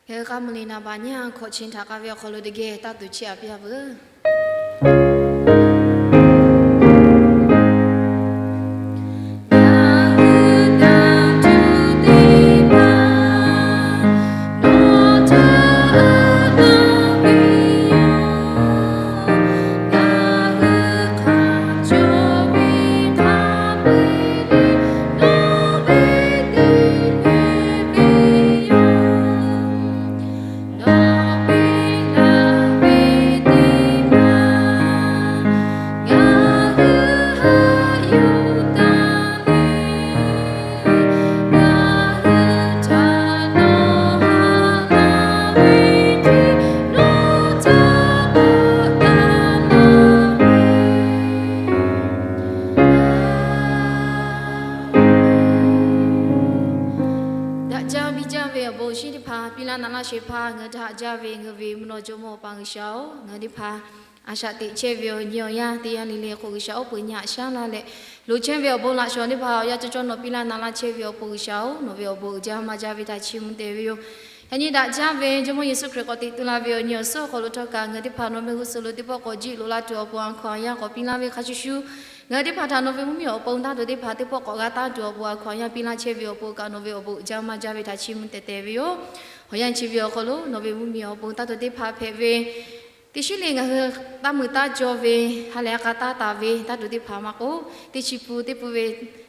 Hk'e k'a mvuhˇ le naˍ baˬ nyi hkawꞈ chi htaꞈ k'aˇ ve awˬ hk'aw lo teˇ geh taˇ tuˬ chiˇ aꞈ piˇ a veuˬ. Daꞈ jaˇ biˇ jaˇ ve awˬ bon shinˉ teˇ hpaˍ piˇ laˇ naꞈ laˇ shehˍ hpaˇ ngaˬ hui htaꞈ haꞈ jaˇ ve ngaˬ hui ve mvuhˇ naw jawˇmawˇ Awˬ pa G'uiˬsha-oˬ, ngaˬ hui teˇ hpaˍ a shaꞈ teꞈ chehˇ ve awˬ nyi awˬ yanˇ teˇ yanˇ le le hk'oˆ G'uiˬsha oˉ peunˍ nyi haꞈ shaˉ laˇ leh, loˍ chehˇ ve awˬ bon laꞈ shawˍ teˇ hpaˍ awˬ yanˇ cawˇ cawˇ nawˬ piˇ laˇ naꞈ laˇ chehˇ ve awˬ pon G'uiˬsha-oˬ, nawˬ ve awˬ bon uiˍ jaˇ maˇ jaˇ ve htaꞈ chiˇ mvuh te ve yoˬ. Yaꞈ nyi daꞈ jaˇ ve Jawˇmawˇ Yeˍsuˆ Hkriꞈ k'awꞈ teꞈ tu la ve awˬ nyi awˬ suhˉ awˬ hk'aw lo htawˇ kaꞈ ngaˬ hui teˇ hpaˍ nawˬ mehˆ g'uˇ suhˍ lo teˇ pawˆ k'awꞈ jiˆ loꞈ la tuˬ awˬ pon a hkaw a yanˇ k'awꞈ piˇ laˇ ve hk'a shuˍ shuˍ, ngaˬ hui teˇ hpaˍ htaꞈ nawˬ ve mvuhˇmiˬ awˬ pon taˇ tuˬ teˇ hpaˍ teˇ pawˆ k'awꞈ g'a taˇ tuˬ awˬ pon a hkaw a yanˇ piˇ laˇ chehˇ ve awˬ pon kaꞈ nawˬ ve awˬ bon uiˍ jaˇ maˇ jaˇ ve htaꞈ chiˇ mvuh teh teh ve yoˬ. Awˬ yanˇ chi ve awˬ hk'aw lo nawˬ ve mvuhˇmiˬ awˬ pon taˇ tuˬ teˇ hpaˍ hpehꞈ ve teˇ shinˉ le ngaˬ hui taˇ mui taˇ jaw ve ha lehˬ a k'a taˇ taˍ ve taˇ tuˬ teˇ hpaˍ maˇ k'oˆ, teˇ chi pun teˇ pun ve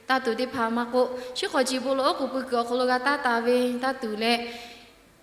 taˇ tuˬ teˇ hpaˍ maˇ k'oˆ, chi hk'awꞈ chi bon lawˬ oˉ k'oˍ pui kuiˬ awˬ hk'aw lo g'a taˇ taˍ ve taˇ tuˬ leh,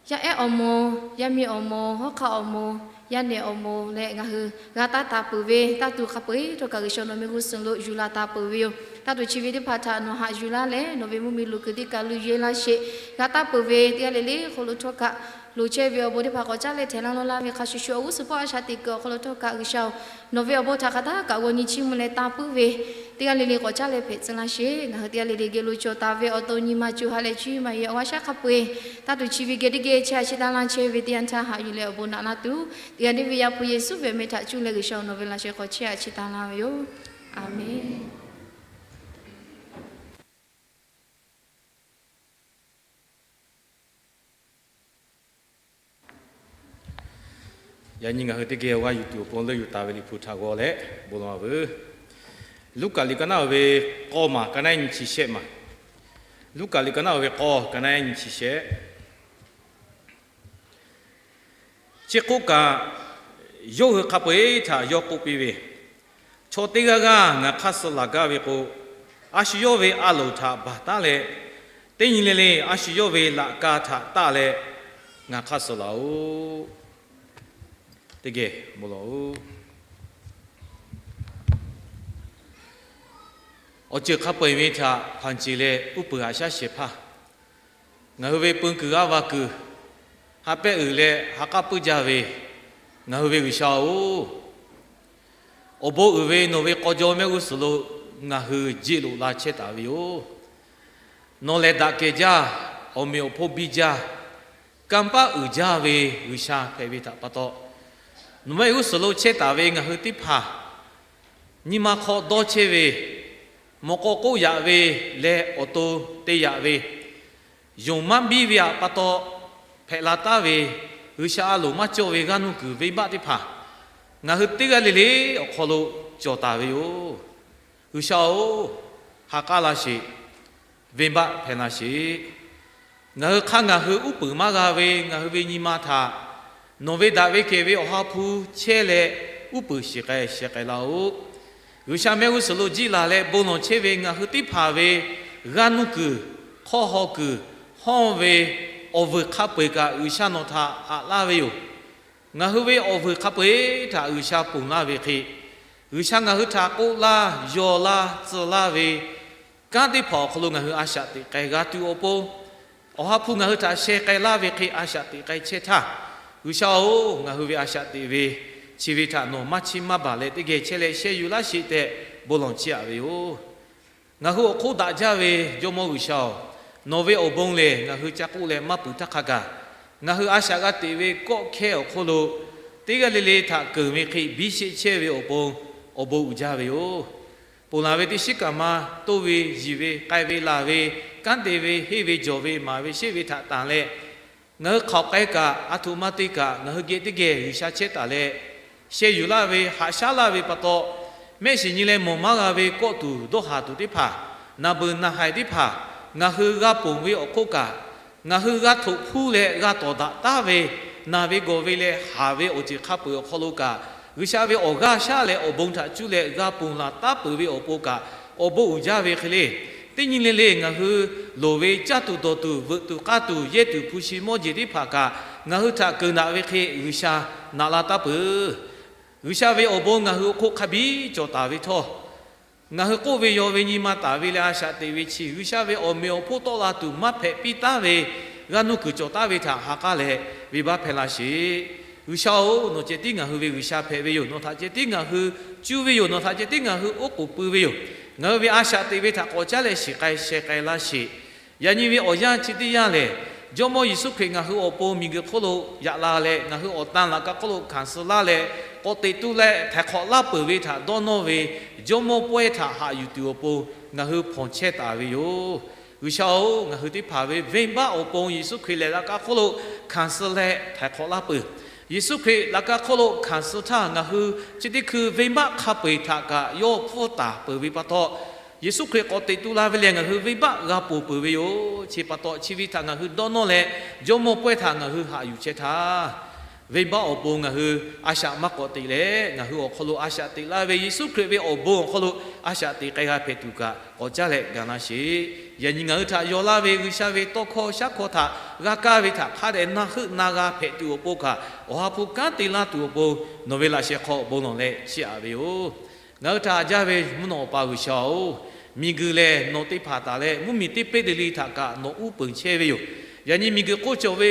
yaˇ ehˉ awˬ moˍ, yaˇ miˇ awˬ moˍ, hawˉ hk'aˆ awˬ moˍ, yaˇ nehˬ awˬ moˍ leh ngaˬ hui g'a taˇ taˍ peuˬ ve taˇ tuˬ hk'a peu-eˬ htawˇ kaꞈ G'uiˬsha nawˬ mehˆ g'uˇ suhˍ lo yuˬ la taˍ peuˬ ve yoˬ. Taˇ tuˬ chi ve teˇ hpaˍ htaꞈ nawˬ haꞈ yuˬ laˇ leh nawˬ ve mvuhˇmiˬ luˬ kuiˬ teˇ kaˬ lo yeˬ laˇ sheˍ. G'a taˇ peuˬ ve teˇ g'aˇ le le hk'oˆ lo htawˇ kaꞈ loˍ chehˇ ve awˬ bon teˇ hpaˍ k'awꞈ caˉ leh htehˍ laˇ lawˇ laˇ ve hk'a shuˍ shuˍ awˬ g'uˇ suhˍ pawˆ a shaꞈ teꞈ kuiˬ awˬ hk'aw lo htawˇ kaꞈ G'uiˬsha-oˬ, nawˬ ve awˬ bon htaꞈ hk'aˬ htaˇ kaꞈ g'aw nyi chiˇ mvuh leh taˇ puiˉ ve teˇ g'aˇ le le k'awꞈ caˉ leh hpehꞈ tcuh laˇ sheˍ. Ngaˬ hui teˇ g'aˇ le le geh lo cawˬ taˍ ve awˬ to nyi ma co ha leh cuˇ yiˍ maˍ yehˬ awˬ g'aˇ shaˉ hk'a peu-eˬ taˇ tuˬ chi ve geh teˇ geh chehˇ a chiˇ taˇ laˇ chehˇ ve teˇ yanˇ htaˇ haꞈ yuˬ leh awˬ bon naꞈ laˇ tuˬ, teˇ g'aˇ le ve Yaˇ hpu Yeˍsuˆ ve awˬ meh htaꞈ cuˇ leh G'uiˬsha nawˬ ve laꞈ sheh hk'aw chehˇ a chiˇ taˇ laˇ ve yoˬ. Aˍmenˍ. Yaꞈ nyi ngaˬ hui teˇ geh g'a yuˬ tuˬ awˬ pon leuˆ yuˬ taˍ ve Liꞈ hpu htaꞈ g'aw leh bon lawˬ a veuˬ. Luˉkaꞈ liꞈ ka naˉ uiˍ ve k'awˇ maˬ, ka naˉ nyi chi shehˆ maˬ. Luˉkaꞈ liꞈ ka naˉ uiˍ ve k'awˇ, ka naˉ nyi chi shehˆ. Chi hk'oˆ kaꞈ, yawˇ hui hk'a peu-eˬ htaꞈ yawˇ k'oˆ piˇ ve, Chaw teˇ g'aˇ g'aˇ ngaˬ hk'aˇ suh laˬ gaˇ ve k'o, a shu yawˇ ve a loˍ htaꞈ baˬ taˉ leh, teˇ nyi le le a shu yawˇ ve laꞈ ka htaꞈ taˆ leh ngaˬ hk'aˇ suh laˬ-oꞈ. Teˇ geh bon lawˬ-oꞈ. Awˬ ceuˬ hk'a peu-eˬ ve htaꞈ hpanˍ ceˬ leh uˉ peunˍ haꞈ shaˉ shehˍ hpaˇ, ngaˬ hui ve peun kuiˬ g'aˇ va kuiˬ, ha pehˆ uiˍ leh ha k'aˉ puiˉ jaˇ ve ngaˬ hui ve G'uiˬsha-oˬ, awˬ bon uiˍ ve nawˬ ve k'aw jaw mehˆ g'uˇ suhˍ lo ngaˬ hui jiˆ loꞈ la chehˇ taˍ ve yoˬ. Nawˬ lehˬ daꞈ kehˬ jaˇ, awˬ meꞈ awˬ hponˇ biˇ jaˇ, kanˇ paˆ uiˍ jaˇ ve G'uiˬsha hpehꞈ ve htaꞈ pa taw, nawˬ mehˆ g'uˇ suhˍ lo chehˇ taˍ ve ngaˬ hui teˇ hpaˍ nyi ma hk'aw dawˇ chehˇ ve, mawꞈ k'aw k'oˆ yaꞈ ve leh awˬ to te yaꞈ ve, yonˍ maˇ biˇ ve htaꞈ pa taw hpehꞈ la taˉ ve, G'uiˬsha a loˍ maˇ cawˇ ve g'aˇ nuˇ kuiˬ venˇbaˆ teˇ hpaˍ ngaˬ hui teˇ g'aˇ le le awˬ hk'aw lo cawˬ taˍ ve yoˬ. G'uiˬsha-oˬ, ha k'aˉ laˇ sheˍ. Venˇbaˆ hpehꞈ laˇ sheˍ. Ngaˬ hui hk'aˇ ngaˬ hui uˉ peunˍ maˇ g'a ve ngaˬ hui ve nyi ma htaꞈ nawˬ ve daꞈ ve kehˬ ve Awˬ ha hpu chehˇ leh uˉ peunˍ shiˍ k'ai sheh k'ai laˇ-oˆ. G'uiˬsha mehˆ g'uˇ suhˍ lo jiˆ laˬ leh bon lawˬ chehˇ ve ngaˬ hui teˇ hpaˍ ve g'aˇ nuˇ kuiˬ, hk'awˇ haw kuiˬ, hawˇ ve awˬ vuiˬ hk'a peu-eˬ kaꞈ G'uiˬsha nawˬ htaꞈ haꞈ laˇ ve yoˬ. Ngaˬ hui ve awˬ vuiˬ hk'a peu-eˬ htaꞈ G'uiˬsha ponˬ laˇ ve hk'e, G'uiˬsha ngaˬ hui htaꞈ k'oˆ laˇ, yaw laˇ, tcuh laˇ ve kanˉ teˇ hpaˍ awˬ hk'aw lo ngaˬ hui a shaꞈ teꞈ k'ai g'a tuˬ awˬ pon, Awˬ ha hpu ngaˬ hui htaꞈ sheh k'ai laˇ ve hk'e a shaꞈ teꞈ k'ai chehˇ htaˇ, G'uiˬsha-oˬ, ngaˬ hui ve a shaꞈ teꞈ ve chi ve htaꞈ nawˬ maˇ chiˇ maˇ baˬ leh teˇ geh chehˇ leh sheh yuˬ laˇ sheˍ tehꞈ bon lawˬ chiˇ aꞈ ve yoˬ. Ngaˬ hui awˬ hk'oˆ daꞈ jaˇ ve Jawˇmawˇ G'uiˬsha-oˬ, nawˬ ve awˬ bon lehˬ ngaˬ hui ca k'oˆ leh maˇ peuˬ htaˇ hk'a gaˬ, ngaˬ hui a shaꞈ g'a teꞈ ve kawˆ hkehˇ awˬ hk'oˆ lo teˇ g'aˇ le le htaꞈ keunˍ ve hk'e biˇ sheˆ chehˇ ve awˬ pon awˬ bon uiˍ jaˇ ve yoˬ. Ponˬ laˬ ve teˇ shiˉ kaꞈ maˇ toˇ ve, yiˬ ve, k'ai ve, laˬ ve, kanˉ te ve, henˇ ve, jawˬ ve, maˍ ve, sheˆ ve htaꞈ tanˍ leh, Ngaˬ hui hk'aoˍ k'ai kaꞈ, a htoꞈ ma te kaꞈ, ngaˬ hui geh teˇ geh G'uiˬsha chehˇ taˍ leh, sheh yuˬ laˇ ve, haꞈ shaˉ laˇ ve pa taw, mehˆ shiˍ nyi leh mawˬ maˇ g'a ve kawˆ tuˬ dawˇ haˍ tuˬ teˇ hpaˍ, naˬ beuˬ naˬ haiˬ teˇ hpaˍ, ngaˬ hui g'a ponˬ ve awˬ hk'oˆ kaꞈ, ngaˬ hui g'a htoꞈ hpuˇ leh g'a tawˍ daꞈ taˉ ve, naˬ ve gawˬ ve leh haˍ ve awˬ ceuˬ hk'a peu-eˬ awˬ hk'aw lo kaꞈ, G'uiˬsha ve awˬ g'aˇ shaˉ leh awˬ bon htaꞈ cuˇ leh g'a ponˬ laˬ taˉ peuˬ ve awˬ pon kaꞈ, awˬ bon uiˍ jaˇ ve hk'e le. Teˇ nyi le le ngaˬ hui loˍ ve caˇ tuˬ dawˬ tuˬ veuꞈ tuˬ k'aˇ tuˬ yehˇ tuˬ hpu shi mawˇ jeˬ teˇ hpaˍ kaꞈ, ngaˬ hui htaꞈ keunˍ daꞈ ve hk'e G'uiˬsha naꞈ la taˉ peuˬ. G'uiˬsha ve awˬ bon ngaˬ hui awˬ hk'oˆ hk'a biˇ cawˬ taˍ ve htawˇ, ngaˬ hui k'oˆ ve yaw ve nyi ma taˍ ve leh a shaꞈ teꞈ ve chi G'uiˬsha ve awˬ meꞈ awˬ hponˇ tawˆ la tuˬ maˇ hpehꞈ piˇ taˉ ve g'aˇ nuˇ kuiˬ cawˬ taˉ ve htaꞈ ha k'aˉ leh venˇbaˆ hpehˇ laˇ sheˍ. G'uiˬsha-oˬ, nawˬ ceh tiˉ ngaˬ hui ve G'uiˬsha hpehꞈ ve yoˬ. Nawˬ htaꞈ ceh tiˉ ngaˬ hui cuˇ ve yoˬ. Nawˬ htaꞈ ceh tiˉ ngaˬ hui oˉ k'oˍ pui ve yoˬ. Ngaˬ hui ve a shaꞈ teꞈ ve htaꞈ k'awꞈ caˉ leh shiˍ k'ai sheh k'ai laˇ sheˍ. Yaꞈ nyi ve awˬ yanˇ chi teˇ yanˇ lehˬ, Jawˇmawˇ Yeˍsuˆ Hkriꞈ ngaˬ hui awˬ pon miˬguiˬ hk'oˆ lo yaꞈ la leh, ngaˬ hui awˬ tan laꞈ ka hk'oˆ lo hkanˍ suh laˇ leh, k'awꞈ teꞈ tu leh htaiˍ hk'awꞈ laˇ peuˬ ve htaꞈ dawˇ nawˇ ve Jawˇmawˇ pawehˇ htaꞈ haꞈ yuˬ tuˬ awˬ pon ngaˬ hui hpawnˬ chehˇ taˍ ve yoˬ. G'uiˬsha-oˬ, ngaˬ hui teˇ hpaˍ ve venˇbaˆ awˬ pon Yeˍsuˆ Hkriꞈ lehˬ laꞈ ka hk'oˆ lo hkanˍ suh leh htaiˍ hk'awꞈ laˇ peuˬ. Yeˍsuˆ Hkriꞈ laꞈ ka hk'oˆ lo hkanˍ suh htaˇ, ngaˬ hui chi teˇ hkui venˇbaˆ hk'a peu-eˬ htaꞈ kaꞈ yawˇ pfuhˇ taˍ peuˬ ve pa taw, Yeˍsuˆ Hkriꞈ k'awꞈ teꞈ tu la ve lehˬ, ngaˬ hui venˇbaˆ g'a ponˬ peuˬ ve yoˬ. Chi pa taw, chi ve htaꞈ ngaˬ hui dawˇ nawˇ leh, Jawˇmawˇ pawehˇ htaꞈ ngaˬ hui haꞈ yuˬ chehˇ htaˇ, venˇbaˆ awˬ pon ngaˬ hui a shaꞈ maˇ k'awꞈ teꞈ leh, ngaˬ hui awˬ hk'aw lo a shaꞈ teꞈ laˇ ve Yeˍsuˆ Hkriꞈ ve awˬ bon awˬ hk'aw lo a shaꞈ teꞈ k'ai g'a hpehꞈ tuˬ kaꞈ k'awꞈ caˉ leh ga laˇ sheˍ. Yaꞈ nyi ngaˬ hui htaꞈ yaw laˇ ve G'uiˬsha ve tawˇ hkawˇ shaˉ hkawˇ htaꞈ g'a kaˇ ve htaꞈ hk'a dehꞈ na heuˆ na g'a hpehꞈ tuˬ awˬ pon kaꞈ, Awˬ ha hpu kanˉ te laˇ tuˬ awˬ pon nawˬ ve laꞈ sheh hk'aw bon lawˬ leh chiˇ aꞈ ve yoˬ. Ngaˬ hui htaꞈ haꞈ jaˇ ve mvuhˇ naw Awˬ pa G'uiˬsha-oˬ, miˬguiˬ lehˬ nawˬ teˇ hpaˍ taˍ leh mvuhˇmiˬ teˇ peˆ le le htaꞈ kaꞈ nawˬ uˉ peunˍ chehˇ ve yoˬ. Yaꞈ nyi miˬguiˬ hk'oˆ cawˬ ve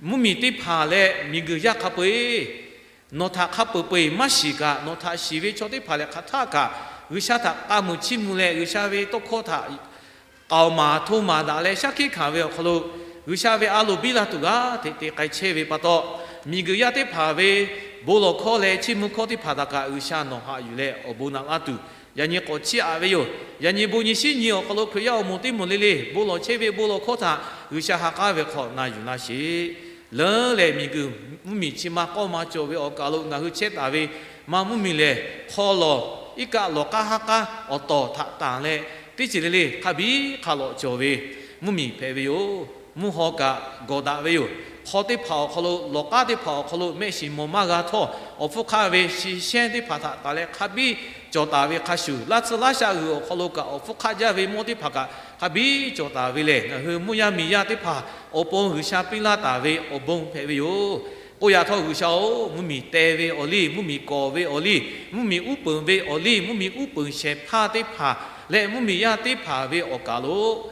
mvuhˇmiˬ teˇ hpaˍ leh miˬguiˬ yaˇ hk'a peu-eˬ nawˬ htaꞈ hk'a peu-eˬ peu-eˬ maˇ shiˍ kaꞈ, nawˬ htaꞈ shiˍ ve chaw teˇ hpaˍ lehˬ hk'aˬ htaˆ kaꞈ G'uiˬsha htaꞈ k'a muiˬ chiˇ mvuh leh, G'uiˬsha ve tawˇ hkawˇ htaꞈ k'aoˍ maˍ hto maˍ daꞈ leh shaˉ hkiˆ hkanˍ ve awˬ hk'aw lo, G'uiˬsha ve a loˍ biˇ la tuˬ g'aˇ hteꞈ te k'ai chehˇ ve pa taw, miˬguiˬ yaˇ teˇ hpaˍ ve bon lawˬ hkawˇ leh chiˇ mvuh hkawˇ teˇ hpaˍ htaꞈ kaꞈ G'uiˬsha nawˬ haꞈ yuˬ leh awˬ bon naꞈ laˇ tuˬ, yaꞈ nyi k'awꞈ chiˇ aꞈ ve yoˬ. Yaꞈ nyi bon nyi shiˉ nyi awˬ hk'aw lo Hkriꞈ yaˇ awˬ moˍ teˇ moˍ le le bon lawˬ chehˇ ve bon lawˬ hkawˇ htaꞈ G'uiˬsha ha k'aˉ ve hk'aw na yuˬ laˇ sheˍ. Leuˉ lehˬ, miˬguiˬ mvuhˇmiˬ chi ma k'awˇ ma cawˬ ve awˬ kaˬ lo ngaˬ hui chehˇ taˍ ve maˇ mvuhˇmiˬ lehˬ, hk'aw lawˬ iˉ kaˆ lawˬ k'aˉ haˉ k'aˉ awˬ tawˍ htaꞈ tanˬ leh, teˇ ceuˬ le le hk'a biˇ hk'a lawꞈ cawˬ ve mvuhˇmiˬ hpehꞈ ve yoˬ. Mvuhˇ haw kaꞈ gawˬ daꞈ ve yoˬ. Hk'aw teˇ hpaˍ awˬ hk'aw lo, lawˬ k'aˉ teˇ hpaˍ awˬ hk'aw lo mehˆ shiˍ mawˬ maˇ g'a htawˇ, awˬ hpfuhˇ hk'aˆ ve shi shehˇ teˇ hpaˍ htaꞈ tanˬ leh hk'a biˇ cawˬ taˍ ve hk'a shuˍ, laˇ tsuhˇ laˇ shaˆ g'uiˬ awˬ hk'aw lo kaꞈ awˬ hpfuhˇ hk'aˆ jaˇ ve mawˇ teˇ hpaˍ kaꞈ hk'a biˇ cawˬ taˍ ve lehˬ, ngaˬ hui mvuhˇ yaˇ miˬ yaˇ teˇ hpaˍ awˬ pon G'uiˬsha piˇ laˇ taˍ ve awˬ bon hpehꞈ ve yoˬ. K'oˆ yaꞈ htawˇ, G'uiˬsha-oˬ, mvuhˇmiˬ teh ve awˬ liˇ, mvuhˇmiˬ kawˍ ve awˬ liˇ, mvuhˇmiˬ uˉ peunˍ ve awˬ liˇ, mvuhˇmiˬ uˉ peunˍ shehˍ hpaˇ teˇ hpaˍ leh mvuhˇmiˬ yaˇ teˇ hpaˍ ve awˬ kaˬ lo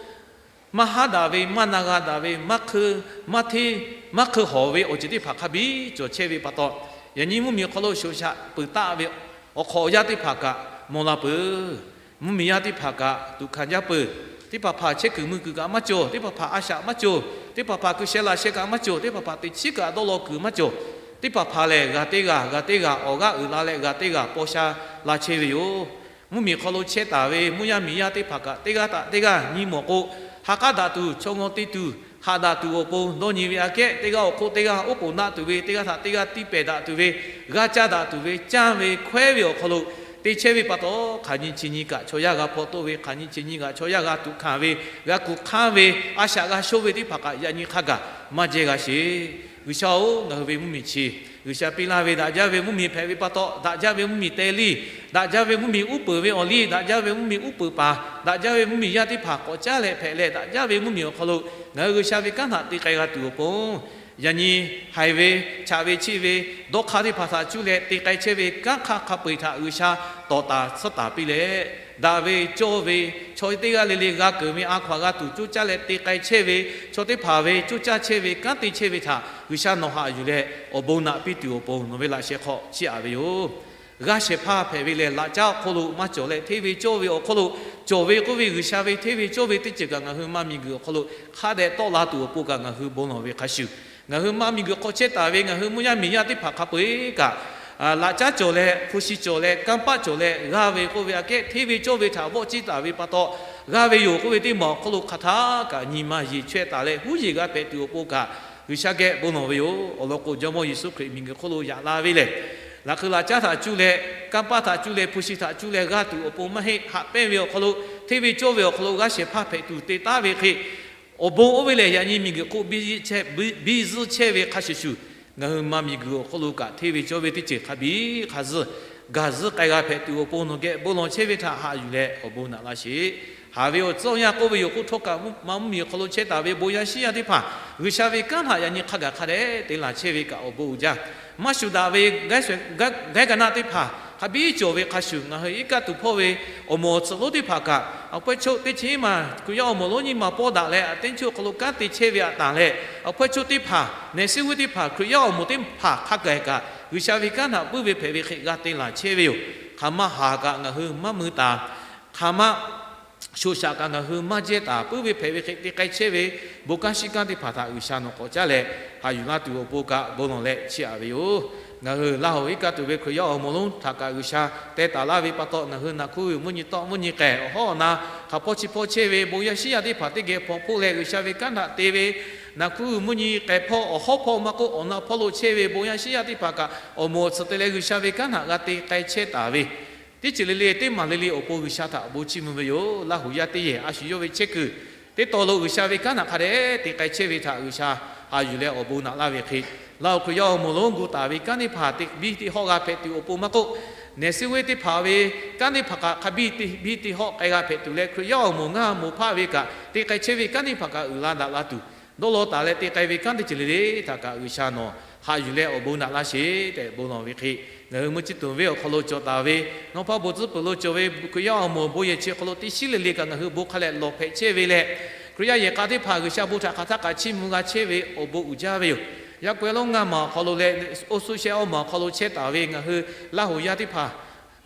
maˇ haˉ daꞈ ve, maˇ na g'a daꞈ ve, maˇ hkeu, maˇ hteˇ, maˇ hkeu hawˍ ve awˬ ceuˬ teˇ hpaˍ hk'a biˇ cawˬ chehˇ ve pa taw, yaꞈ nyi mvuhˇmiˬ awˬ hk'aw lo shoꞈ shaꞈ peuˬ taˆ ve awˬ hk'awꞈ awˬ yanˇ teˇ hpaˍ kaꞈ mawˬ la peuˬ. Mvuhˇmiˬ yaˇ teˇ hpaˍ kaꞈ tuꞈ hkanˍ jaˇ peuˬ. Teˇ hpaˍ hpaˍ chehˇ kuiˬ mui kuiˬ kaꞈ maˇ cawˬ. Teˇ hpaˍ hpaˍ a shaꞈ maˇ cawˬ. Teˇ hpaˍ hpaˍ ku sheh laꞈ sheh kaꞈ maˇ cawˬ. Teˇ hpaˍ hpaˍ teꞈ chiˉ kaꞈ dawˇ law kuiˬ maˇ cawˬ. Teˇ hpaˍ hpaˍ lehˬ, g'a teˇ g'aˇ g'a teˇ g'aˇ awˬ g'aˇ uiˍ la leh g'a teˇ g'aˇ paw sha la chehˇ ve yoˬ. Mvuhˇmiˬ hk'aw lo chehˇ taˍ ve mvuhˇ yaˇ miˬ yaˇ teˇ hpaˍ kaꞈ teˇ g'aˇ htaꞈ teˇ g'aˇ nyi mawˬ k'o, ha k'aˉ daꞈ tuˬ, chaw ngaw te tuˬ, haꞈ daꞈ tuˬ awˬ pon dawˇ nyi ve aꞈ kehˉ, teˇ g'aˇ awˬ hk'oˆ teˇ g'aˇ oˉ k'oˍ naˆ tuˬ ve, teˇ g'aˇ htaꞈ teˇ g'aˇ tiˇ pehˍ daꞈ tuˬ ve, g'aˇ caˇ daꞈ tuˬ ve, canˇ ve hkawehˉ ve awˬ hk'aw lo te chehˇ ve pa taw, hk'aˬ nyi chi nyi kaꞈ chaw yaˇ g'a hpaw toˆ ve, hk'aˬ nyi chi nyi kaꞈ chaw yaˇ g'a tuꞈ hkanˍ ve, g'a kuˬ hk'anˇ ve, a shaꞈ g'a shonˇ ve teˇ hpaˍ kaꞈ yaꞈ nyi hk'a gaˬ maˇ jehˇ g'a sheˍ. G'uiˬsha-oˬ, ngaˬ hui ve mvuhˇmiˬ chi G'uiˬsha piˇ laˇ ve daꞈ jaˇ ve mvuhˇmiˬ hpehꞈ ve pa taw, daꞈ jaˇ ve mvuhˇmiˬ teh liˇ, daꞈ jaˇ ve mvuhˇmiˬ uˉ peunˍ ve awˬ liˇ, daꞈ jaˇ ve mvuhˇmiˬ uˉ peunˍ paˍ, daꞈ jaˇ ve mvuhˇmiˬ yaˇ teˇ hpaˍ k'awꞈ caˉ leh hpehꞈ leh, daꞈ jaˇ ve mvuhˇmiˬ awˬ hk'aw lo ngaˬ hui G'uiˬsha ve kanˉ htaꞈ te k'ai g'a tuˬ awˬ pon, yaꞈ nyi haiˬ ve, chaꞈ ve, chiˆ ve, dawˇ hk'aˇ teˇ hpaˍ htaꞈ cuˇ leh te k'ai chehˇ ve kanˉ hk'aˇ hk'a peu-eˬ htaꞈ G'uiˬsha tawˍ taˍ tsuhˇ taˍ piˇ leh, daꞈ ve cawˇ ve, chaw teˇ g'aˇ le le g'a keunˍ ve a hkaw-anˬ g'a tuˬ coˇ caˇ leh te k'ai chehˇ ve, chaw teˇ hpaˍ ve coˇ caˇ chehˇ ve kanˉ te chehˇ ve htaꞈ G'uiˬsha nawˬ haꞈ yuˬ leh awˬ bon naꞈ piˇ tuˬ awˬ pon nawˬ ve laꞈ sheh hk'aw chiˇ aꞈ ve yoˬ. G'aˇ shehˍ hpaˇ hpehꞈ ve lehˬ, laꞈ caˉ awˬ hk'oˆ lo maˇ cawˬ leh, hteˇ ve cawˇ ve awˬ hk'oˆ lo cawˬ ve k'oˆ ve, G'uiˬsha ve hteˇ ve cawˇ ve teˇ ceuˬ kaꞈ ngaˬ hui maˇ miˬguiˬ awˬ hk'aw lo hk'a dehꞈ tawˆ la tuˬ awˬ pon kaꞈ ngaˬ hui bon lawˬ ve hk'a shuˍ, ngaˬ hui maˇ miˬguiˬ hk'aw chehˇ taˍ ve ngaˬ hui mvuhˇ yaˇ miˬ yaˇ teˇ hpaˍ hk'a peu-eˬ kaꞈ, laꞈ caˉ cawˬ leh, hpu shi cawˬ leh, kanˇ paˆ cawˬ leh g'aˇ ve k'oˆ ve aꞈ kehˉ, hteˇ ve cawˇ ve htaꞈ vawˆ ciˇ taˍ ve pa taw, g'aˇ ve yoˬ k'oˆ ve teˇ maˬ awˬ hk'aw lo hk'aˬ htaˇ kaꞈ nyi ma yeˬ chaweh taˍ leh huˉ yeˬ g'a hpehꞈ tuˬ awˬ pon kaꞈ, G'uiˬsha geh bon lawˬ ve yoˬ. Awˬ lawn k'o, Jawˇmawˇ Yeˍsuˆ Hkriꞈ miˬguiˬ hk'oˆ lo yaꞈ la ve lehˬ, laꞈ hk'eu laꞈ caˉ htaꞈ cuˇ leh, kanˇ paˆ htaꞈ cuˇ leh, hpu shi htaꞈ cuˇ leh g'aˇ tuˬ awˬ pon maˇ heˆ. Haꞈ pehnˇ ve awˬ hk'aw lo, hteˇ ve cawˇ ve awˬ hk'aw lo g'aˇ shehˍ hpaˇ hpehꞈ tuˬ te taˉ ve hk'e, awˬ bon oˇ ve lehˬ, yaꞈ nyi miˬguiˬ hk'oˆ biˇ zuhˆ chehˇ ve hk'a shuˍ shuˍ, ngaˬ hui ma miˬguiˬ awˬ hk'oˆ lo kaꞈ hteˇ ve cawˇ ve teˇ ceuˬ hk'a biˇ hk'a zuhˆ gaˬ zuhˆ k'ai g'a hpehꞈ tuˬ awˬ pon nawˬ geh bon lawˬ chehˇ ve htaꞈ haꞈ yuˬ leh awˬ bon naꞈ laˇ sheˍ. Haˍ ve awˬ tcuhˉ awˬ yanˇ k'oˆ ve yoˬ. Hk'oˆ htawˇ kaꞈ, ma mvuhˇmiˬ awˬ hk'aw lo chehˇ taˍ ve bon yaˇ shiˉ yaˇ teˇ hpaˍ G'uiˬsha ve kanˉ htaꞈ yaꞈ nyi hk'a gaˬ hk'a dehꞈ te laˬ chehˇ ve kaꞈ awˬ bon uiˍ jaˇ. Maˇ shuˍ daꞈ ve gaiˇ gaˉ g'aˇ naˆ teˇ hpaˍ hk'a biˇ cawˬ ve hk'a shuˍ, ngaˬ hui iˉ kaˆ tuˬ hpawˇ ve awˬ moˍ awˬ tsuhꞈ lonˉ teˇ hpaˍ kaꞈ, awˬ hpawehˇ choˆ teˇ chi maˬ Hkriꞈ yaˇ awˬ moˍ lonˉ nyiˇ ma pawˇ daꞈ leh, a teˇ choˆ hk'aw lo kanˉ te chehˇ ve htaꞈ tanˬ leh, awˬ hpawehˇ choˆ teˇ hpaˍ, neˍ suˉ g'uˇ teˇ hpaˍ, Hkriꞈ yaˇ awˬ moˍ teˇ hpaˍ hk'a gaˬ kaꞈ, G'uiˬsha ve kanˉ htaꞈ puiˉ ve hpehꞈ ve hk'e g'a te laˬ chehˇ ve yoˬ. Hk'aˬ ma haˍ kaꞈ ngaˬ hui maˇ mui taˍ. Hk'aˬ ma shoꞈ shaꞈ kaꞈ ngaˬ hui maˇ jehˇ taˍ. Puiˉ ve hpehꞈ ve hk'e te k'ai chehˇ ve bon kanˉ shiˉ kanˉ teˇ hpaˍ htaꞈ G'uiˬsha nawˬ k'awꞈ caˉ leh haꞈ yuˬ laˇ tuˬ awˬ pon kaꞈ bon lawˬ leh chiˇ aꞈ ve yoˬ. Ngaˬ hui Laˇ huˍ iˉ kaˆ tuˬ ve Hkriꞈ yaˇ awˬ moˍ lonˉ htaꞈ kaꞈ G'uiˬsha teh taˍ laˇ ve pa taw, ngaˬ hui naˬ hkuˇ mvuhˇ nyi tawˆ mvuhˇ nyi k'ehˬ awˬ hawˉ awˬ na hk'aˬ hpawˇ chi hpawˇ chehˇ ve bon yaˇ shiˉ yaˇ teˇ hpaˍ teˇ geh hpawnˬ hpoˆ leh G'uiˬsha ve kanˉ htaꞈ te ve, naˬ hkuˇ mvuhˇ nyi k'ehˬ hpawˇ awˬ hawˉ hpawˇ maˇ k'oˆ, awˬ na hpawˇ lo chehˇ ve bon yaˇ shiˉ yaˇ teˇ hpaˍ kaꞈ awˬ moˍ awˬ tsuhꞈ te leh G'uiˬsha ve kanˉ htaꞈ g'a te k'ai chehˇ taˍ ve teˇ ceuˬ le le teˇ maˬ le le awˬ pon G'uiˬsha htaꞈ awˬ bon chiˇ mvuh ve yoˬ. Laˇ huˍ yaˇ teˇ yehˬ a shu yawˇ ve chehˇ kuiˬ teˇ taw lo G'uiˬsha ve kanˉ htaꞈ hk'a dehꞈ te k'ai chehˇ ve htaꞈ G'uiˬsha haꞈ yuˬ leh awˬ bon naꞈ laˇ ve hk'e, Laˇ huˍ Hkriꞈ yaˇ awˬ moˍ lonˉ gu taˍ ve kanˉ teˇ hpaˍ teˇ biˇ teˇ hawˆ g'a hpehꞈ tuˬ awˬ pon maˇ k'oˆ, neˍ suˉ g'uˇ teˇ hpaˍ ve kanˉ teˇ hpaˍ kaꞈ hk'a biˇ teˇ biˇ teˇ hawˆ k'ai g'a hpehꞈ tuˬ leh, Hkriꞈ yaˇ awˬ moˍ ngaˇ moˍ hpaˇ ve kaꞈ te k'ai chehˇ ve kanˉ teˇ hpaˍ kaꞈ uiˍ la daꞈ la tuˬ, dawˇ law taˍ leh te k'ai ve kanˉ teˇ ceuˬ le le htaꞈ kaꞈ G'uiˬsha nawˬ haꞈ yuˬ leh awˬ bon naꞈ laˇ sheˍ tehꞈ bon lawˬ ve hk'e, ngaˬ hui mvuhˇ ciˇ tuˬ venˇ awˬ hk'aw lo cawˬ taˍ ve, nawˬ hpaˇ bon tcuhˉ peuˬ lo cawˬ ve Hkriꞈ yaˇ awˬ moˍ bon yehˬ chi hk'aw lo teˇ shiˉ le le kaꞈ ngaˬ hui bon hk'a leh lawˬ hpehꞈ chehˇ ve leh, Hkriꞈ yaˇ yehˬ k'a teˇ hpaˍ G'uiˬsha bon htaꞈ hk'aˬ htaˇ kaꞈ chiˇ mvuh g'a chehˇ ve awˬ bon uiˍ jaˇ ve yoˬ. Yaˇ k'o yaˇ lonˉ ngaˇ maˬ awˬ hk'aw lo leh, oˇ suhˆ shehˆ awˇ maˬ awˬ hk'aw lo chehˇ taˍ ve ngaˬ hui Laˇ huˍ yaˇ teˇ hpaˍ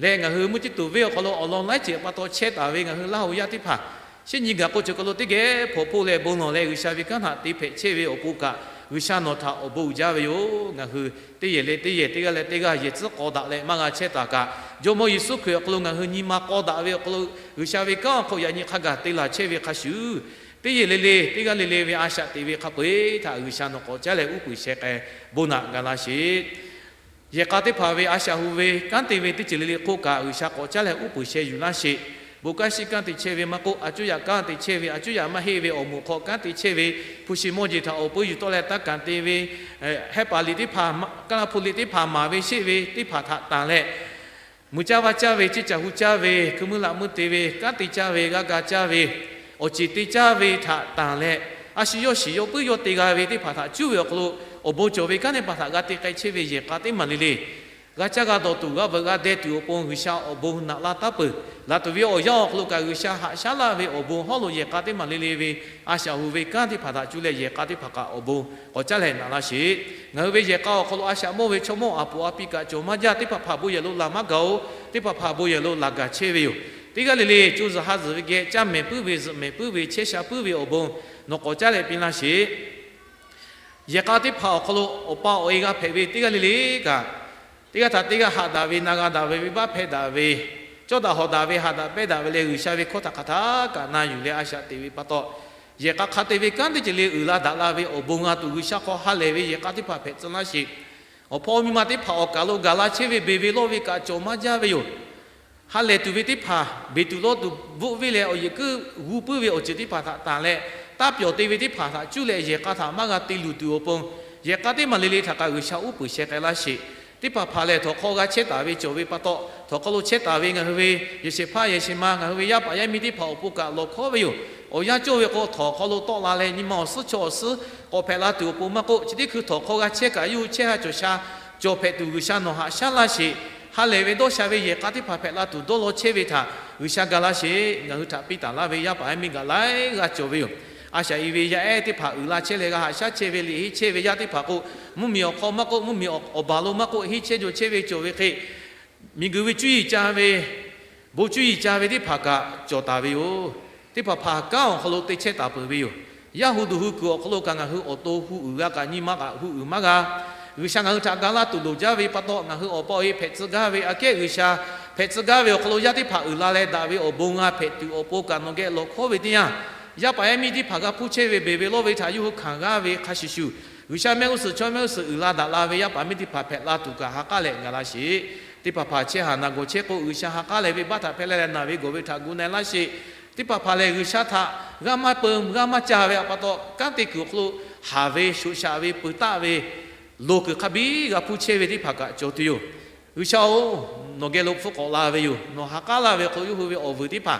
leh, ngaˬ hui mvuhˇ ciˇ tuˬ venˇ awˬ hk'aw lo awˬ lawn laiˉ ceuˬ pa taw chehˇ taˍ ve ngaˬ hui Laˇ huˍ yaˇ teˇ hpaˍ, shinˉ nyi gaˬ k'o cawˬ hk'aw lo teˇ geh hpawnˬ hpoˆ leh bon lawˬ leh G'uiˬsha ve kanˉ htaꞈ te hpehꞈ chehˇ ve awˬ pon kaꞈ, G'uiˬsha nawˬ htaꞈ awˬ bon uiˍ jaˇ ve yoˬ. Ngaˬ hui teˇ yehˬ leh teˇ yehˬ, teˇ g'aˇ leh teˇ g'aˇ yehˬ tcuhˉ k'aw daꞈ leh maˇ g'a chehˇ taˍ kaꞈ, Jawˇmawˇ Yeˍsuˆ Hkriꞈ awˬ hk'aw lo ngaˬ hui nyi ma k'aw daꞈ ve awˬ hk'aw lo G'uiˬsha ve kanˉ awˬ hk'aw yaꞈ nyi hk'a gaˬ te laˬ chehˇ ve hk'a shuˍ, teˇ yehˬ le le teˇ g'aˇ le le ve a shaꞈ teꞈ ve hk'a peu-eˬ htaꞈ G'uiˬsha nawˬ k'awꞈ caˉ leh uˉ peunˍ sheh k'ai bon naꞈ ga laˇ sheˍ. Yehˬ k'a teˇ hpaˍ ve a shaꞈ hu ve kanˉ te ve teˇ ceuˬ le le hk'oˆ kaꞈ G'uiˬsha k'awꞈ caˉ leh uˉ peunˍ sheh yuˬ laˇ sheˍ. Bon kanˉ shiˉ kanˉ te chehˇ ve maˇ k'oˆ, a cuˇ yaꞈ kanˉ te chehˇ ve, a cuˇ yaꞈ maˇ heˆ ve awˬ moˍ hk'aw kanˉ te chehˇ ve, hpu shi mawˇ jeˬ htaꞈ awˬ peu yuˬ tawˆ leh taˇ kanˍ te ve, hehˆ paˍ liꞈ teˇ hpaˍ, Kaˇlaˇ hpu liꞈ teˇ hpaˍ maˍ ve sheˆ ve teˇ hpaˍ htaꞈ tanˬ leh, mui caˇ vaˇ caˇ ve, ceˇ caˬ hu caˇ ve, hkui meuˇ laꞈ meuˇ te ve, kanˉ te caˇ ve, g'aˇ ga caˇ ve, awˬ ceˬ te caˇ ve htaꞈ tanˬ leh, a shu yawˇ shiˍ yawˇ puiˉ yawˇ te g'a ve teˇ hpaˍ htaꞈ cuˉ ve awˬ hk'aw lo awˬ bon cawˬ ve kanˉ teˇ hpaˍ htaꞈ g'a te k'ai chehˇ ve yehˬ k'a teˇ maˬ le le g'a caˇ g'a dawˬ tuˬ, g'a veuꞈ g'a deh tuˬ awˬ pon G'uiˬsha awˬ bon naꞈ laˇ taˉ peuˬ. Laˬ tuˬ ve awˬ yanˇ awˬ hk'aw lo kaꞈ G'uiˬsha haꞈ shaˉ laˇ ve awˬ bon hawˉ lo yehˬ k'a teˇ maˬ le le ve a shaꞈ hu ve kanˉ teˇ hpaˍ htaꞈ cuˇ leh yehˬ k'a teˇ hpaˍ kaꞈ awˬ bon k'awꞈ caˉ leh naꞈ laˇ sheˍ. Ngaˬ hui ve yehˬ k'a awˬ hk'aw lo a shaꞈ mawˇ ve chaw mawˇ a puˍ a pi kaꞈ cawˬ maˇ jaˇ. Teˇ hpaˍ hpaˍ bon yehˬ lo laˬ maˇ gaˬ-oˬ. Teˇ hpaˍ hpaˍ bon yehˬ lo laˬ gaˬ chehˇ ve yoˬ. Teˇ g'aˇ le le co zuhˬ ha zuhˬ ve geh caˇ mehˍ puiˉ ve zuhꞈ mehˍ puiˉ ve chehˇ sha puiˉ ve awˬ bon nawˬ k'awꞈ caˉ leh piˇ laˇ sheˍ. Yehˬ k'a teˇ hpaˍ awˬ hk'aw lo awˬ pa awˬ e g'a hpehꞈ ve teˇ g'aˇ le le kaꞈ, teˇ g'aˇ htaꞈ teˇ g'aˇ haꞈ daꞈ ve, na g'a daꞈ ve, venˇbaˆ hpehˇ daꞈ ve, cawˇ daꞈ hawˍ daꞈ ve, haꞈ daꞈ pehnˇ daꞈ ve leh G'uiˬsha ve hkawˇ htaꞈ hk'aˬ htaˇ kaꞈ na yuˬ leh a shaꞈ teꞈ ve pa taw, yehˬ k'a hk'a te ve kanˉ teˇ ceuˬ le uiˍ la daꞈ la ve awˬ bon g'a tuˬ G'uiˬsha hk'aw ha lehˬ ve yehˬ k'a teˇ hpaˍ hpehꞈ tcuh laˇ sheˍ. Awˬ hpawˇ miˇ ma teˇ hpaˍ awˬ kaˬ lo gaˬ la chehˇ ve beˬ ve lawˇ ve kaꞈ cawˬ maˇ jaˇ ve yoˬ. Ha lehˬ tuˬ ve teˇ hpaˍ beˬ tuˬ lawˇ tuˬ bvuhˆ venˇ leh awˬ yehˬ kuiˉ g'uˇ puiˉ ve awˬ ceuˬ teˇ hpaˍ htaꞈ tanˬ leh, taˇ pyawˬ te ve teˇ hpaˍ htaꞈ cuˇ leh yehˬ k'a htaꞈ maˇ g'a te luˬ tuˬ awˬ pon, yehˬ k'a teˇ maˬ le le htaꞈ kaꞈ G'uiˬsha uˉ peunˍ sheh k'ai laˇ sheˍ. Teˇ hpaˍ hpaˍ lehˬ, htawnˍ hk'aw g'a chehˇ taˍ ve cawˬ ve pa taw, htawnˍ hk'aw lo chehˇ taˍ ve ngaˬ hui ve yehˬ shehˍ hpaˇ yehˬ shehˍ ma, ngaˬ hui ve yaˇ paˍ yaˇ miˇ teˇ hpaˍ awˬ pon kaꞈ lawˬ hkawˉ ve yoˬ. Awˬ yanˇ cawˇ ve k'o, htawnˍ hk'aw lo tawˆ la leh nyi ma awˬ suhˉ chaw awˬ suhˉ k'awꞈ hpehꞈ la tuˬ awˬ pon maˇ k'oˆ, chi teˇ hkui htawnˍ hk'aw g'a chehˇ kaꞈ yawˇ hui chehˇ ha cawˬ sha cawˬ hpehꞈ tuˬ G'uiˬsha nawˬ haꞈ shaˉ laˇ sheˍ. Ha lehˬ ve dawˇ sha ve yehˬ k'a teˇ hpaˍ hpehꞈ la tuˬ dawˇ law chehˇ ve htaꞈ G'uiˬsha ga laˇ sheˍ. Ngaˬ hui htaꞈ piˇ taˍ laˇ ve yaˇ paˍ yaˇ miˇ gaˬ laiˉ g'aˇ cawˬ ve yoˬ. A shaꞈ i ve yaˇ ehˉ teˇ hpaˍ uiˍ la chehˇ leh g'a haꞈ shaˉ chehˇ ve, liꞈ henˇ chehˇ ve yaˇ teˇ hpaˍ k'o, mvuhˇmiˬ awˬ hk'aw maˇ k'oˆ, mvuhˇmiˬ awˬ baˬ lo maˇ k'oˆ, henˇ chehˇ jaw chehˇ ve cawˬ ve hk'e, miˬguiˬ ve cuˇ yiˍ ca ve, bon cuˇ yiˍ ca ve teˇ hpaˍ kaꞈ cawˬ taˍ ve yoˬ. Teˇ hpaˍ hpaˍ kanˉ awˬ hk'aw lo te chehˇ taˍ peuˬ ve yoˬ. Yaˇ hu duˬ hu kuiˬ awˬ hk'aw lo kaꞈ ngaˬ hui awˬ to hu uiˍ g'a kaꞈ nyi ma kaꞈ hu uiˍ maˇ g'a. G'uiˬsha ngaˬ hui htaꞈ ga laˇ tuˬ loˍ jaˇ ve pa taw, ngaˬ hui awˬ pa awˬ e hpehꞈ tcuh gaˇ ve aꞈ kehˉ G'uiˬsha hpehꞈ tcuh gaˇ ve awˬ hk'aw lo yaˇ teˇ hpaˍ uiˍ la leh daꞈ ve awˬ bon g'a hpehꞈ tuˬ awˬ pon kaꞈ nawˬ geh lawˬ hkawˉ ve teˇ yanˇ, yaˇ paˍ yaˇ miˇ teˇ hpaˍ g'a hpuˇ chehˇ ve beˬ ve lawˇ ve htaꞈ yawˇ hui hkanˍ g'aˇ ve hk'a shuˍ shuˍ, G'uiˬsha mehˆ g'uˇ suhˍ chaw mehˆ g'uˇ suhˍ uiˍ la daꞈ la ve yaˇ paˍ miˇ teˇ hpaˍ hpehꞈ la tuˬ kaꞈ ha k'aˉ leh gaˬ la sheˍ. Teˇ hpaˍ hpaˍ chehˇ haˍ naˬ gawˬ chehˇ k'o, G'uiˬsha ha k'aˉ leh venˇbaˆ htaꞈ hpehˇ leh leh naˬ ve gawˬ ve htaꞈ gu na-e laˇ sheˍ. Teˇ hpaˍ hpaˍ lehˬ, G'uiˬsha htaꞈ g'aˇ maˇ peu g'aˇ maˇ ca ve pa taw, kanˉ te kuiˬ awˬ hk'aw lo haˍ ve shoꞈ shaꞈ ve peuˬ taˆ ve loˍ kuiˬ hk'a biˇ g'a hpuˇ chehˇ ve teˇ hpaˍ kaꞈ cawˬ tuˬ yoˬ. G'uiˬsha-oˬ, nawˬ geh lo hpfuhˆ k'awꞈ la ve yoˬ. Nawˬ ha k'aˉ laˇ ve hk'aw lo yawˇ hui ve awˬ vuiˬ teˇ hpaˍ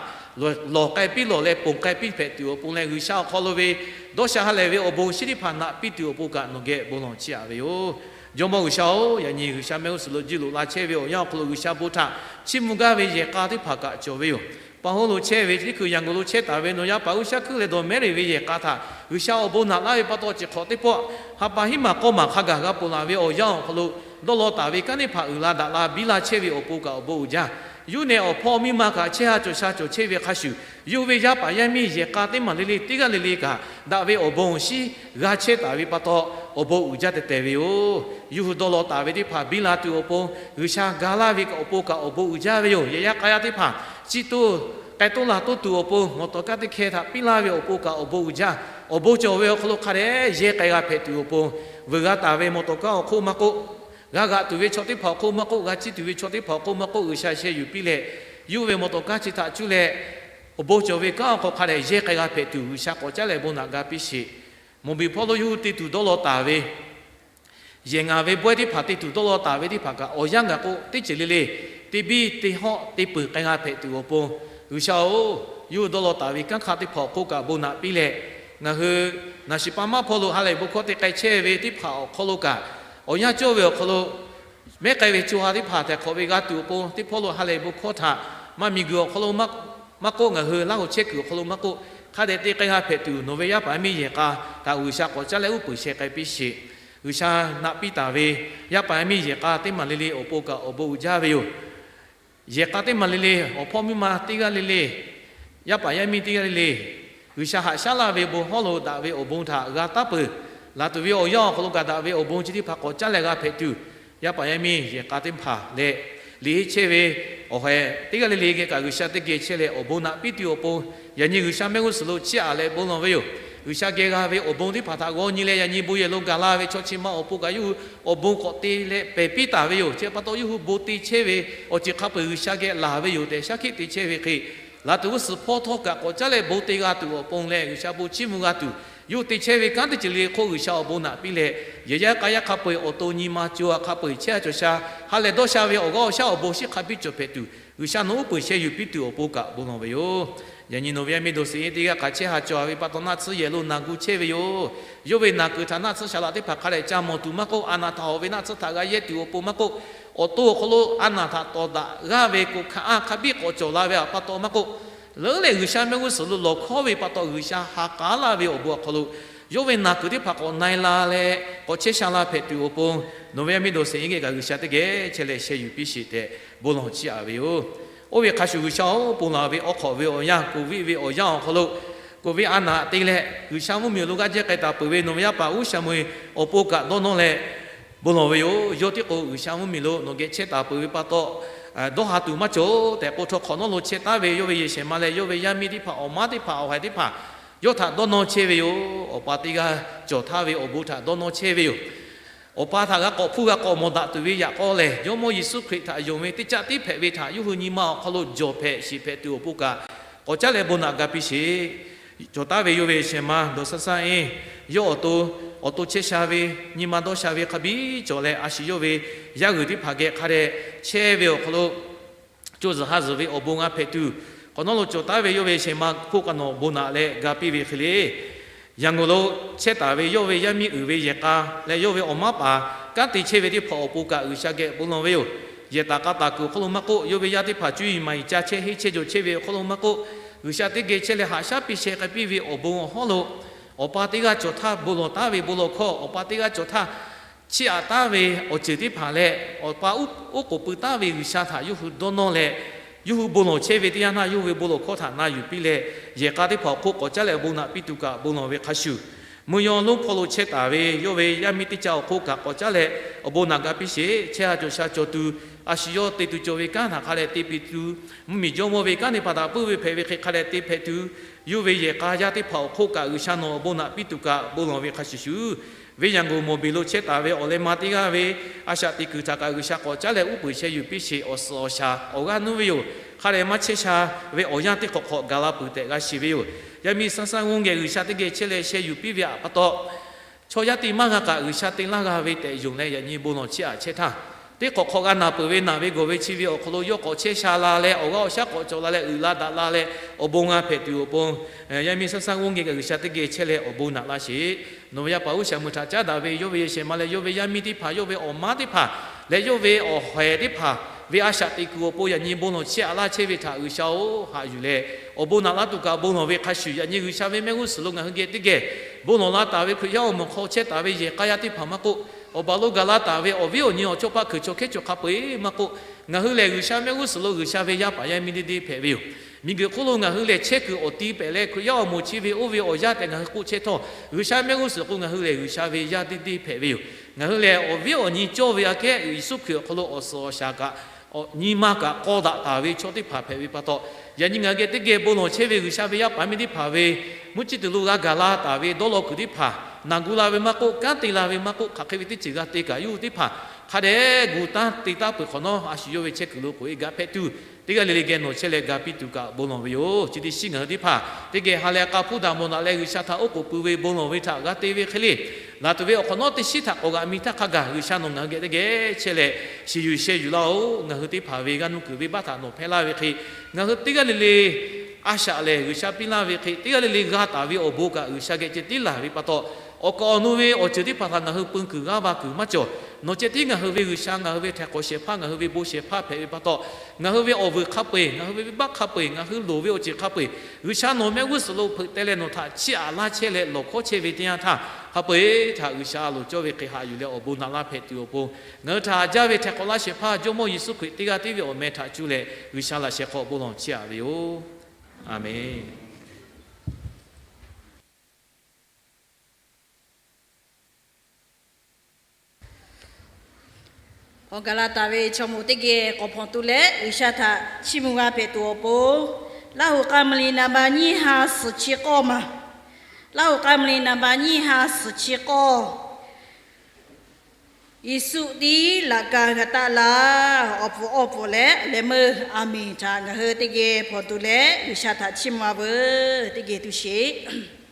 lawˬ k'ai piˇ lawˬ leh ponˬ k'ai piˇ hpehꞈ tuˬ awˬ pon leh, G'uiˬsha awˬ hk'aw lo ve dawˇ sha ha lehˬ ve awˬ bon awˬ shinˉ teˇ hpaˍ naꞈ piˇ tuˬ awˬ pon kaꞈ nawˬ geh bon lawˬ chiˇ aꞈ ve yoˬ. Jawˇmawˇ G'uiˬsha-oˬ, yaꞈ nyi G'uiˬsha mehˆ g'uˇ suhˍ lo jiˇ loꞈ la chehˇ ve awˬ yanˇ awˬ hk'aw lo G'uiˬsha bon htaꞈ chiˇ mvuh gaˇ ve yehˬ k'a teˇ hpaˍ kaꞈ cawˬ ve yoˬ. Paˍ hoˉ lo chehˇ ve, teˇ hkui Yangon lo chehˇ taˍ ve nawˬ yaˇ paˍ G'uiˬsha hkuiˉ leh dawˬ mehˉ reˬ ve yehˬ k'a htaꞈ G'uiˬsha awˬ bon naꞈ laˇ ve pa taw, chi hk'awꞈ teˇ pawˆ ha pa hiˉ maˬ k'awˇ maˬ hk'a gaˬ g'a ponˬ laˬ ve awˬ yanˇ awˬ hk'aw lo dawˇ law taˍ ve kanˉ teˇ hpaˍ uiˍ la daꞈ la biˇ la chehˇ ve awˬ pon kaꞈ awˬ bon uiˍ jaˇ. Yawˇ nehˬ awˬ hpawˇ miˇ ma kaꞈ chehˇ ha cawˬ sha cawˬ chehˇ ve hk'a shuˍ, yawˇ ve yaˇ paˍ yaˇ miˇ yehˬ k'a teˇ maˬ le le teˇ g'aˇ le le kaꞈ daꞈ ve awˬ bon awˬ shinˉ g'a chehˇ taˍ ve pa taw, awˬ bon uiˍ jaˇ tehꞈ tehˬ ve yoˬ. Yawˇ hui dawˇ law taˍ ve teˇ hpaˍ biˇ la tuˬ awˬ pon G'uiˬsha ga laˇ ve awˬ pon kaꞈ awˬ bon uiˍ jaˇ ve yoˬ. Yehˬ yaˇ k'a yaˇ teˇ hpaˍ chi to k'ai toˇ la toˇ tuˬ awˬ pon mawˬ tawˍ kaˇ teˇ hkeh htaꞈ piˇ laˇ ve awˬ pon kaꞈ awˬ bon uiˍ jaˇ. Awˬ bon cawˬ ve awˬ hk'aw lo hk'a dehꞈ yehˇ k'ai g'a hpehꞈ tuˬ awˬ pon, vuiˬ g'a taˍ ve mawˬ tawˍ kaˇ awˬ hk'oˆ maˇ k'oˆ, g'a g'aꞈ tuˬ ve chaw teˇ hpaˍ awˬ hk'oˆ maˇ k'oˆ, g'a ciˇ tuˬ ve chaw teˇ hpaˍ awˬ hk'oˆ maˇ k'oˆ, G'uiˬsha sheh yuˬ piˇ leh, yawˇ ve mawˬ tawˍ kaˇ chi htaꞈ cuˇ leh awˬ bon cawˬ ve kanˉ awˬ hk'aw hk'a dehꞈ yehˇ k'ai g'a hpehꞈ tuˬ G'uiˬsha k'awꞈ caˉ leh bon naꞈ ga piˇ sheˍ. Mvuhˇmiˬ hpawˇ lo yawˇ hui te tuˬ dawˇ law taˍ ve yehˬ ngaˬ ve bawehˇ teˇ hpaˍ te tuˬ dawˇ law taˍ ve teˇ hpaˍ kaꞈ awˬ yanˇ gaˬ k'o teˇ ceuˬ le le, te biˇ te hawˆ te peuˬ k'ai g'a hpehꞈ tuˬ awˬ pon, G'uiˬsha-oˬ, yawˇ hui dawˇ law taˍ ve kanˉ hk'a teˇ hpaˍ awˬ hk'oˆ kaꞈ bon naꞈ piˇ leh, ngaˬ hui naˬ shiˍ pa maˇ hpawˇ lo ha lehˬ bon hkawˇ te k'ai chehˇ ve teˇ hpaˍ awˬ hk'aw lo kaꞈ, awˬ yanˇ cawˇ ve awˬ hk'aw lo mehˉ k'ai ve co ha teˇ hpaˍ htaiˍ hk'awꞈ ve g'a tuˬ awˬ pon, teˇ hpawˇ lo ha lehˬ bon hkawˇ htaꞈ maˇ miˬguiˬ awˬ hk'aw lo maˇ k'oˆ, ngaˬ hui Laˇ hoꞈ chehˇ kuiˬ awˬ hk'aw lo maˇ k'oˆ, hk'a dehꞈ te k'ai g'a hpehꞈ tuˬ nawˬ ve yaˇ paˍ yaˇ miˇ yehˬ k'a htaꞈ G'uiˬsha k'awꞈ caˉ leh uˉ peunˍ sheh k'ai piˇ sheˍ. G'uiˬsha naꞈ piˇ taˍ ve yaˇ paˍ yaˇ miˇ yehˬ k'a teˇ maˬ le le awˬ pon kaꞈ awˬ bon uiˍ jaˇ ve yoˬ. Yehˬ k'a teˇ maˬ le le, awˬ hpawˇ miˇ ma teˇ g'aˇ le le, yaˇ paˍ yaˇ miˇ teˇ g'aˇ le le, G'uiˬsha haꞈ shaˉ laˇ ve bon hawˉ lo daꞈ ve awˬ bon htaꞈ g'a taˉ peuˬ. Laˬ tuˬ ve awˬ yanˇ awˬ hk'aw lo kaꞈ daꞈ ve awˬ bon chi teˇ hpaˍ k'awꞈ caˉ leh g'a hpehꞈ tuˬ, yaˇ paˍ yaˇ miˇ yehˬ k'a teˇ hpaˍ leh, liꞈ henˇ chehˇ ve awˬ haiˬ teˇ g'aˇ le le geh kaꞈ G'uiˬsha teˇ geh chehˇ leh awˬ bon naꞈ piˇ tuˬ awˬ pon, yaꞈ nyi G'uiˬsha mehˆ g'uˇ suhˍ lo chiˇ aꞈ leh bon lawˬ ve yoˬ. G'uiˬsha geh g'a ve awˬ bon teˇ hpaˍ htaꞈ g'aw nyi leh yaꞈ nyi bon yehˬ lo gaˬ la ve chaw chi ma awˬ pon kaꞈ yawˇ hui awˬ bon k'awꞈ te leh pehˬ piˇ taˍ ve yoˬ. Chi pa taw yawˇ hui bon te chehˇ ve awˬ ceuˬ hk'a peu-eˬ G'uiˬsha geh laˬ ve yoˬ tehꞈ shaˉ hkiˆ te chehˇ ve hk'e, laˬ tuˬ g'uˇ suhˍ hpawˇ htawˇ kaꞈ k'awꞈ caˉ leh bon te g'a tuˬ awˬ pon leh G'uiˬsha bon chiˇ mvuh g'a tuˬ, yawˇ hui te chehˇ ve kanˉ teˇ ceuˬ le le hk'oˆ G'uiˬsha awˬ bon naꞈ piˇ leh, yehˬ yaˇ k'a yaˇ hk'a peu-eˬ awˬ to nyi ma co ha hk'a peu-eˬ chehˇ ha cawˬ sha ha lehˬ dawˇ sha ve awˬ g'aˇ awˬ shaˉ awˬ bon shinˉ hk'a biˇ cawˬ hpehꞈ tuˬ, G'uiˬsha nawˬ uˉ peunˍ sheh yuˬ piˇ tuˬ awˬ pon kaꞈ bon lawˬ ve yoˬ. Yaꞈ nyi nawˬ ve yaˇ miˇ dawˬ seˍ e teˇ g'aˇ hk'aˬ chehˇ ha cawˬ ve pa taw naˆ tsuhˇ yehˬ lo naˬ gu chehˇ ve yoˬ. Yawˇ ve naˬ kuiˬ htaꞈ naˆ tsuhˇ shaˍ laꞈ teˇ hpaˍ hk'a dehꞈ ca mawˬ tuˬ maˇ k'oˆ, a naˬ htaꞈ hawꞈ ve naˆ tsuhˇ htaꞈ g'a yehˇ tuˬ awˬ pon maˇ k'oˆ, awˬ to awˬ hk'aw lo a naˬ htaꞈ tawˍ daꞈ g'aˇ ve k'oˍ hkanˍ a hk'a biˇ k'awꞈ cawˬ la ve pa taw maˇ k'oˆ, leuˉ leh G'uiˬsha mehˆ g'uˇ suhˍ lo lawˬ hkawˉ ve pa taw G'uiˬsha ha k'aˉ laˇ ve awˬ bon awˬ hk'aw lo, yawˇ ve naˬ kuiˬ teˇ hpaˍ k'awꞈ na-e la leh k'awꞈ chehˇ sha la hpehꞈ tuˬ awˬ pon, nawˬ ve yaˇ miˇ dawˬ seˍ e geh kaꞈ G'uiˬsha teˇ geh chehˇ leh sheh yuˬ piˇ sheˍ tehꞈ bon lawˬ chiˇ aꞈ ve yoˬ. Oˇ ve hk'a shuˍ G'uiˬsha-oˬ, ponˬ laˬ ve awˉ hk'awꞈ ve awˬ yanˇ, COVID ve awˬ yanˇ awˬ hk'aw lo, COVID a naˬ te leh G'uiˬsha mvuhˇmiˬ awˬ lo g'aˇ jehˇ k'ai taˍ peuˬ ve nawˬ ve yaˇ paˍ Uˉ Shaˍmoˍeˍ awˬ pon kaꞈ dawˇ nawˇ leh bon lawˬ ve yoˬ. Yawˇ tiˉ k'o G'uiˬsha mvuhˇmiˬ lo nawˬ geh chehˇ taˍ peuˬ ve pa taw, dawˇ ha tuˬ maˇ cawˬ tehꞈ k'oˆ htawˇ, hk'awꞈ nawˉ lo chehˇ taˉ ve yawˇ ve yehˬ shehˍ ma leh yawˇ ve yaˇ miˇ teˇ hpaˍ awˬ maˉ teˇ hpaˍ awˬ haiˬ teˇ hpaˍ yawˇ htaꞈ dawˇ nawˇ chehˇ ve yoˬ. Awˬ pa teˇ g'aˇ cawˬ htaˇ ve awˬ bon htaꞈ dawˇ nawˇ chehˇ ve yoˬ. Awˬ pa htaꞈ g'a k'awꞈ hpuˇ g'a k'awꞈ mawˬ daꞈ tuˬ ve yaꞈ k'aw lehˬ, Jawˇmawˇ Yeˍsuˆ Hkriꞈ htaꞈ yonˍ ve teˇ caˆ tiˉ hpehꞈ ve htaꞈ yawˇ hui nyi ma awˬ hk'aw lo jawˬ hpehꞈ shiˍ hpehꞈ tuˬ awˬ pon kaꞈ, k'awꞈ caˉ leh bon naꞈ ga piˇ sheˍ. Cawˬ taˉ ve yawˇ ve shehˍ ma dawˬ saˇ saˇ e, yawˇ awˬ to, awˬ to chehˇ sha ve, nyi ma dawˇ sha ve hk'a biˇ cawˬ leh, a shu yawˇ ve yaˇ g'uiˬ teˇ hpaˍ geh hk'a dehꞈ chehˇ ve awˬ hk'aw lo co zuhˬ ha zuhˬ ve awˬ bon g'a hpehꞈ tuˬ, hk'awꞈ nawˉ lo cawˬ taˉ ve yawˇ ve shehˍ ma hk'oˆ k'a nawˬ bon naꞈ leh ga piˇ ve hk'e le. Yanˍ g'uˬ lo chehˇ taˍ ve yawˇ ve yaˇ miˇ uiˍ ve yehˬ k'a leh yawˇ ve awˬ maˉ paˍ kanˉ te chehˇ ve teˇ hpaˍ awˬ pon kaꞈ G'uiˬsha geh bon lawˬ ve yoˬ. Yehˬ taˍ k'a taˍ kuiˬ awˬ hk'oˆ lo maˇ k'oˆ, yawˇ ve yaˇ teˇ hpaˍ cuˇ yiˍ maˍ yiˍ ca chehˇ henˇ chehˇ jawˬ chehˇ ve awˬ hk'oˆ lo maˇ k'oˆ, G'uiˬsha teˇ geh chehˇ leh haꞈ shaˉ piˇ sheh k'ai piˇ ve awˬ bon awˬ hawˉ lo, awˬ pa teˇ g'aˇ cawˬ htaˇ bon lawˬ taˉ ve bon lawˬ hkawˇ, awˬ pa teˇ g'aˇ cawˬ htaˇ chiˇ aꞈ taˉ ve awˬ ceuˬ teˇ hpaˍ leh, awˬ pa oˉ k'oˍ pui taˉ ve G'uiˬsha htaꞈ yawˇ hui dawˇ nawˇ leh, yawˇ hui bon lawˬ chehˇ ve teˇ yanˇ htaˇ yawˇ hui ve bon lawˬ hkawˇ htaꞈ na yuˬ piˇ leh, yehˬ k'a teˇ hpaˍ awˬ hk'oˆ k'awꞈ caˉ leh awˬ bon naꞈ piˇ tuˬ kaꞈ bon lawˬ ve hk'a shuˍ, mvuhˇ yaw lonˉ hpawˇ lo chehˇ taˍ ve yawˇ ve yaˇ miˇ teˇ caˆ awˬ hk'oˆ kaꞈ k'awꞈ caˉ leh awˬ bon naꞈ ga piˇ sheˍ. Chehˇ ha cawˬ sha cawˬ tuˬ A shu yawˇ te tuˬ cawˬ ve kanˉ htaꞈ hk'a dehꞈ te piˇ tuˬ, mvuhˇmiˬ jawˇmawˇ ve kanˉ teˇ hpaˍ htaꞈ puiˉ ve hpehꞈ ve hk'e hk'a dehꞈ te hpehꞈ tuˬ, yawˇ ve yehˬ k'a yaˇ teˇ hpaˍ awˬ hk'oˆ kaꞈ G'uiˬsha nawˬ awˬ bon naꞈ piˇ tuˬ kaꞈ bon lawˬ ve hk'a shuˍ shuˍ, Venˇyaˍngonˍ mawˬ beˬ lo chehˇ taˍ ve awˬ leh ma teˇ g'aˇ ve a shaꞈ teꞈ kuiˬ htaꞈ kaꞈ G'uiˬsha k'awꞈ caˉ leh uˉ peunˍ sheh yuˬ piˇ sheˍ. Awˬ suhˍ awˬ shaˍ awˬ g'aˇ nuˇ ve yoˬ. Hk'a dehꞈ maˇ chehˇ sha ve awˬ yanˇ teˇ hk'awꞈ hk'awꞈ gaˬ la peuˬ tehꞈ g'a shiˍ ve yoˬ. Yaˇ miˇ Sanˇ Sanˇ G'oˇ geh G'uiˬsha teˇ geh chehˇ leh sheh yuˬ piˇ ve aꞈ pa taw, chaw yaˇ teˇ maˇ g'a kaꞈ G'uiˬsha te laˇ g'a ve tehꞈ yonˍ leh yaꞈ nyi bon lawˬ chehˇ aꞈ chehˇ htaˇ, teˇ hk'awꞈ hk'awꞈ g'a naˬ peuˬ ve naˬ ve gawˬ ve chi ve awˬ hk'aw lo yawˇ k'awꞈ chehˇ sha la leh awˬ g'aˇ awˬ shaˉ k'awꞈ cawˬ la leh uiˍ la daꞈ la leh awˬ bon g'a hpehꞈ tuˬ awˬ pon, yaˇ miˇ Sanˇ Sanˇ G'oˇ geh kaꞈ G'uiˬsha teˇ geh chehˇ leh awˬ bon naꞈ laˇ sheˍ. Nawˬ ve yaˇ paˍ G'uiˬsha meuˇ htaꞈ caˉ daꞈ ve yawˇ ve yehˬ shehˍ ma leh yawˇ ve yaˇ miˇ teˇ hpaˍ, yawˇ ve awˬ maˇ teˇ hpaˍ leh yawˇ ve awˬ haiˬ teˇ hpaˍ ve a shaꞈ teꞈ kuiˬ awˬ pon yaꞈ nyi bon lawˬ chehˇ aꞈ laˇ chehˇ ve htaꞈ G'uiˬsha-oˬ, haꞈ yuˬ leh awˬ bon naꞈ laˇ tuˬ kaꞈ bon lawˬ ve hk'a shuˍ, yaꞈ nyi G'uiˬsha ve mehˆ g'uˇ suhˍ lo ngaˬ hui geh teˇ geh bon lawˬ la taˍ ve Hkriꞈ yaˇ awˬ moˍ hk'aw chehˇ taˍ ve yehˬ k'a yaˇ teˇ hpaˍ maˇ k'oˆ, awˬ baˬ lo gaˬ la taˍ ve awˬ viˉ awˬ nyi awˬ chawˇ paˆ hkui chaw hkehˉ chaw hk'a peu-eˬ maˇ k'oˆ, ngaˬ hui lehˬ G'uiˬsha mehˆ g'uˇ suhˍ lo G'uiˬsha ve yaˇ paˍ yaˇ miˇ deˇ deˇ hpehꞈ ve yoˬ. Miˬguiˬ hk'oˆ lo ngaˬ hui lehˬ chehˇ kuiˬ awˬ ti pehꞈ leh Hkriꞈ yaˇ awˬ moˍ chi ve oˇ ve awˬ yanˇ tehꞈ ngaˬ hui k'oˆ chehˇ htawˇ, G'uiˬsha mehˆ g'uˇ suhˍ k'o ngaˬ hui lehˬ G'uiˬsha ve yaˇ deˇ deˇ hpehꞈ ve yoˬ. Ngaˬ hui lehˬ awˬ viˉ awˬ nyi cawˇ ve aꞈ kehˉ Yeˍsuˆ Hkriꞈ awˬ hk'aw lo awˬ suhˍ awˬ shaˍ kaꞈ nyi ma kaꞈ k'aw daꞈ taˍ ve chaw teˇ hpaˍ hpehꞈ ve pa taw, yaꞈ nyi ngaˬ hui geh teˇ geh bon lawˬ chehˇ ve G'uiˬsha ve yaˇ paˍ miˇ teˇ hpaˍ ve mvuhˇ chi tuˬ lo g'a gaˬ la taˍ ve dawˇ law kuiˬ teˇ hpaˍ, naˬ gu la ve maˇ k'oˆ, kanˉ te la ve maˇ k'oˆ, hk'aˬ hk'e ve teˇ ceuˬ g'a te kaꞈ yawˇ hui teˇ hpaˍ hk'a dehꞈ gu tanˇ te taˍ peuˬ hk'awꞈ nawˉ, a shu yawˇ ve chehˇ kuiˬ lo k'oꞈ e gaꞈ hpehꞈ tuˬ, teˇ g'aˇ le le geh nawˬ chehˇ leh ga piˇ tuˬ kaꞈ bon lawˬ ve yoˬ. Chi teˇ shinˉ ngaˬ hui teˇ hpaˍ teˇ geh ha leh k'a hpuˇ daꞈ mawˬ daꞈ leh G'uiˬsha htaꞈ oˉ k'oˍ pui ve bon lawˬ ve htaꞈ g'a te ve hk'e le, laˬ tuˬ ve awˬ hk'awꞈ nawˉ teˇ shinˉ htaꞈ k'awꞈ g'aꞈ mi htaˇ hk'a gaˬ G'uiˬsha nawˬ ngaˬ hui geh teˇ geh chehˇ leh shiˍ yuˬ sheh yuˬ laˇ-oˬ. Ngaˬ hui teˇ hpaˍ ve g'aˇ nuˇ kuiˬ venˇbaˆ htaꞈ nawˬ hpehˇ laˇ ve hk'e, ngaˬ hui teˇ g'aˇ le le a shaꞈ lehˬ G'uiˬsha piˇ laˇ ve hk'e, teˇ g'aˇ le le g'a taˍ ve awˬ bon kaꞈ G'uiˬsha geh ceh tiˉ laˬ ve pa taw, awˬ kaˍ awˬ nu ve awˬ ceuˬ teˇ hpaˍ htaꞈ ngaˬ hui peu kuiˬ g'aˇ va kuiˬ maˇ cawˬ. Nawˬ ceh tiˉ ngaˬ hui ve G'uiˬsha, ngaˬ hui ve htaiˍ hk'awꞈ shehˍ hpaˇ, ngaˬ hui ve bon shehˍ hpaˇ hpehꞈ ve pa taw, ngaˬ hui ve awˬ vuiˬ hk'a peu-eˬ, ngaˬ hui ve venˇbaˆ hk'a peu-eˬ, ngaˬ hui loˍ ve awˬ ceuˬ hk'a peu-eˬ, G'uiˬsha nawˬ mehˆ g'uˇ suhˍ lo hpeuꞈ teh leh nawˬ htaꞈ chiˇ aꞈ laˇ chehˇ leh lawˬ hkawˉ chehˇ ve teˇ yanˇ htaˇ, hk'a peu-eˬ htaꞈ G'uiˬsha loˍ cawˇ ve hk'e haꞈ yuˬ leh awˬ bon naꞈ laˇ hpehꞈ tuˬ awˬ pon, ngaˬ hui htaꞈ haꞈ jaˇ ve htaiˍ hk'awꞈ laˇ shehˍ hpaˇ Jawˇmawˇ Yeˍsuˆ Hkriꞈ teˇ g'aˇ tiˉ ve awˬ meh htaꞈ cuˇ leh G'uiˬsha laꞈ sheh hk'aw bon lawˬ chehˇ aꞈ ve yoˬ. Aˬmenˍ. Awˬ gaˬ la taˍ ve chaw moˍ teˇ geh k'awꞈ hpawnˬ tuˬ leh G'uiˬsha htaꞈ chiˇ mvuh g'a hpehꞈ tuˬ awˬ pon, Laˇhuˍ k'a mvuh li naˍ ba nyiˇ ha suhˍ chi k'awˇ maˬ, Laˇhuˍ k'a mvuh li naˍ ba nyiˇ ha suhˍ chi k'awˇ, Yeˍsuˆ tiˉ laꞈ ka g'a taˆ laˇ, awˬ pfuhˍ awˬ pfuhˍ leh leh meuˇ, Aˍmenˍ htaꞈ ngaˬ hui teˇ geh hpawnˬ tuˬ leh G'uiˬsha htaꞈ chiˇ mvuh a veuˬ. Teˇ geh tuˬ sheˍ.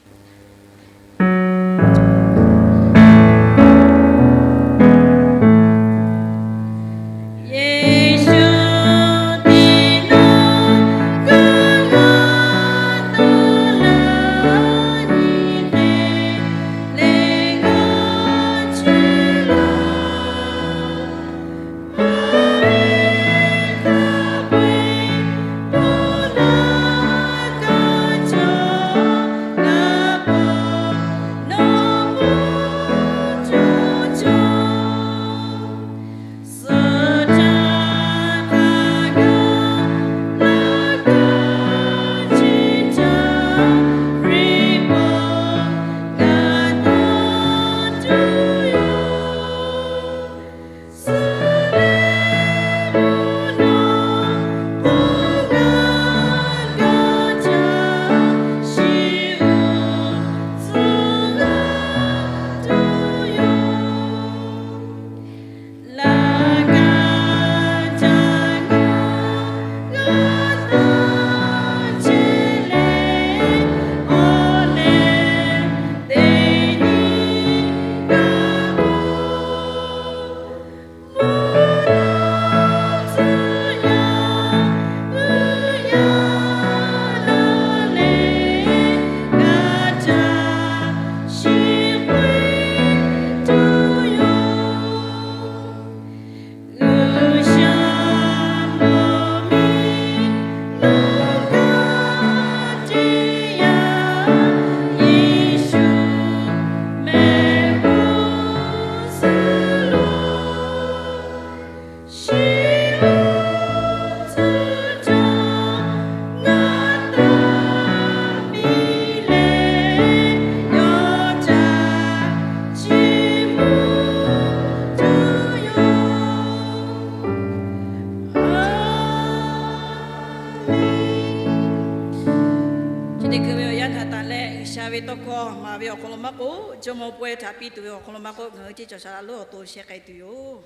Maˇ k'oˆ, jawˇmawˇ pawehˇ htaꞈ piˇ tuˬ ve awˬ hk'aw lo maˇ k'oˆ, ngaˬ hui ceˇ cawˬ shaˍ laꞈ lonˉ awˬ to sheh k'ai tuˬ yoˬ.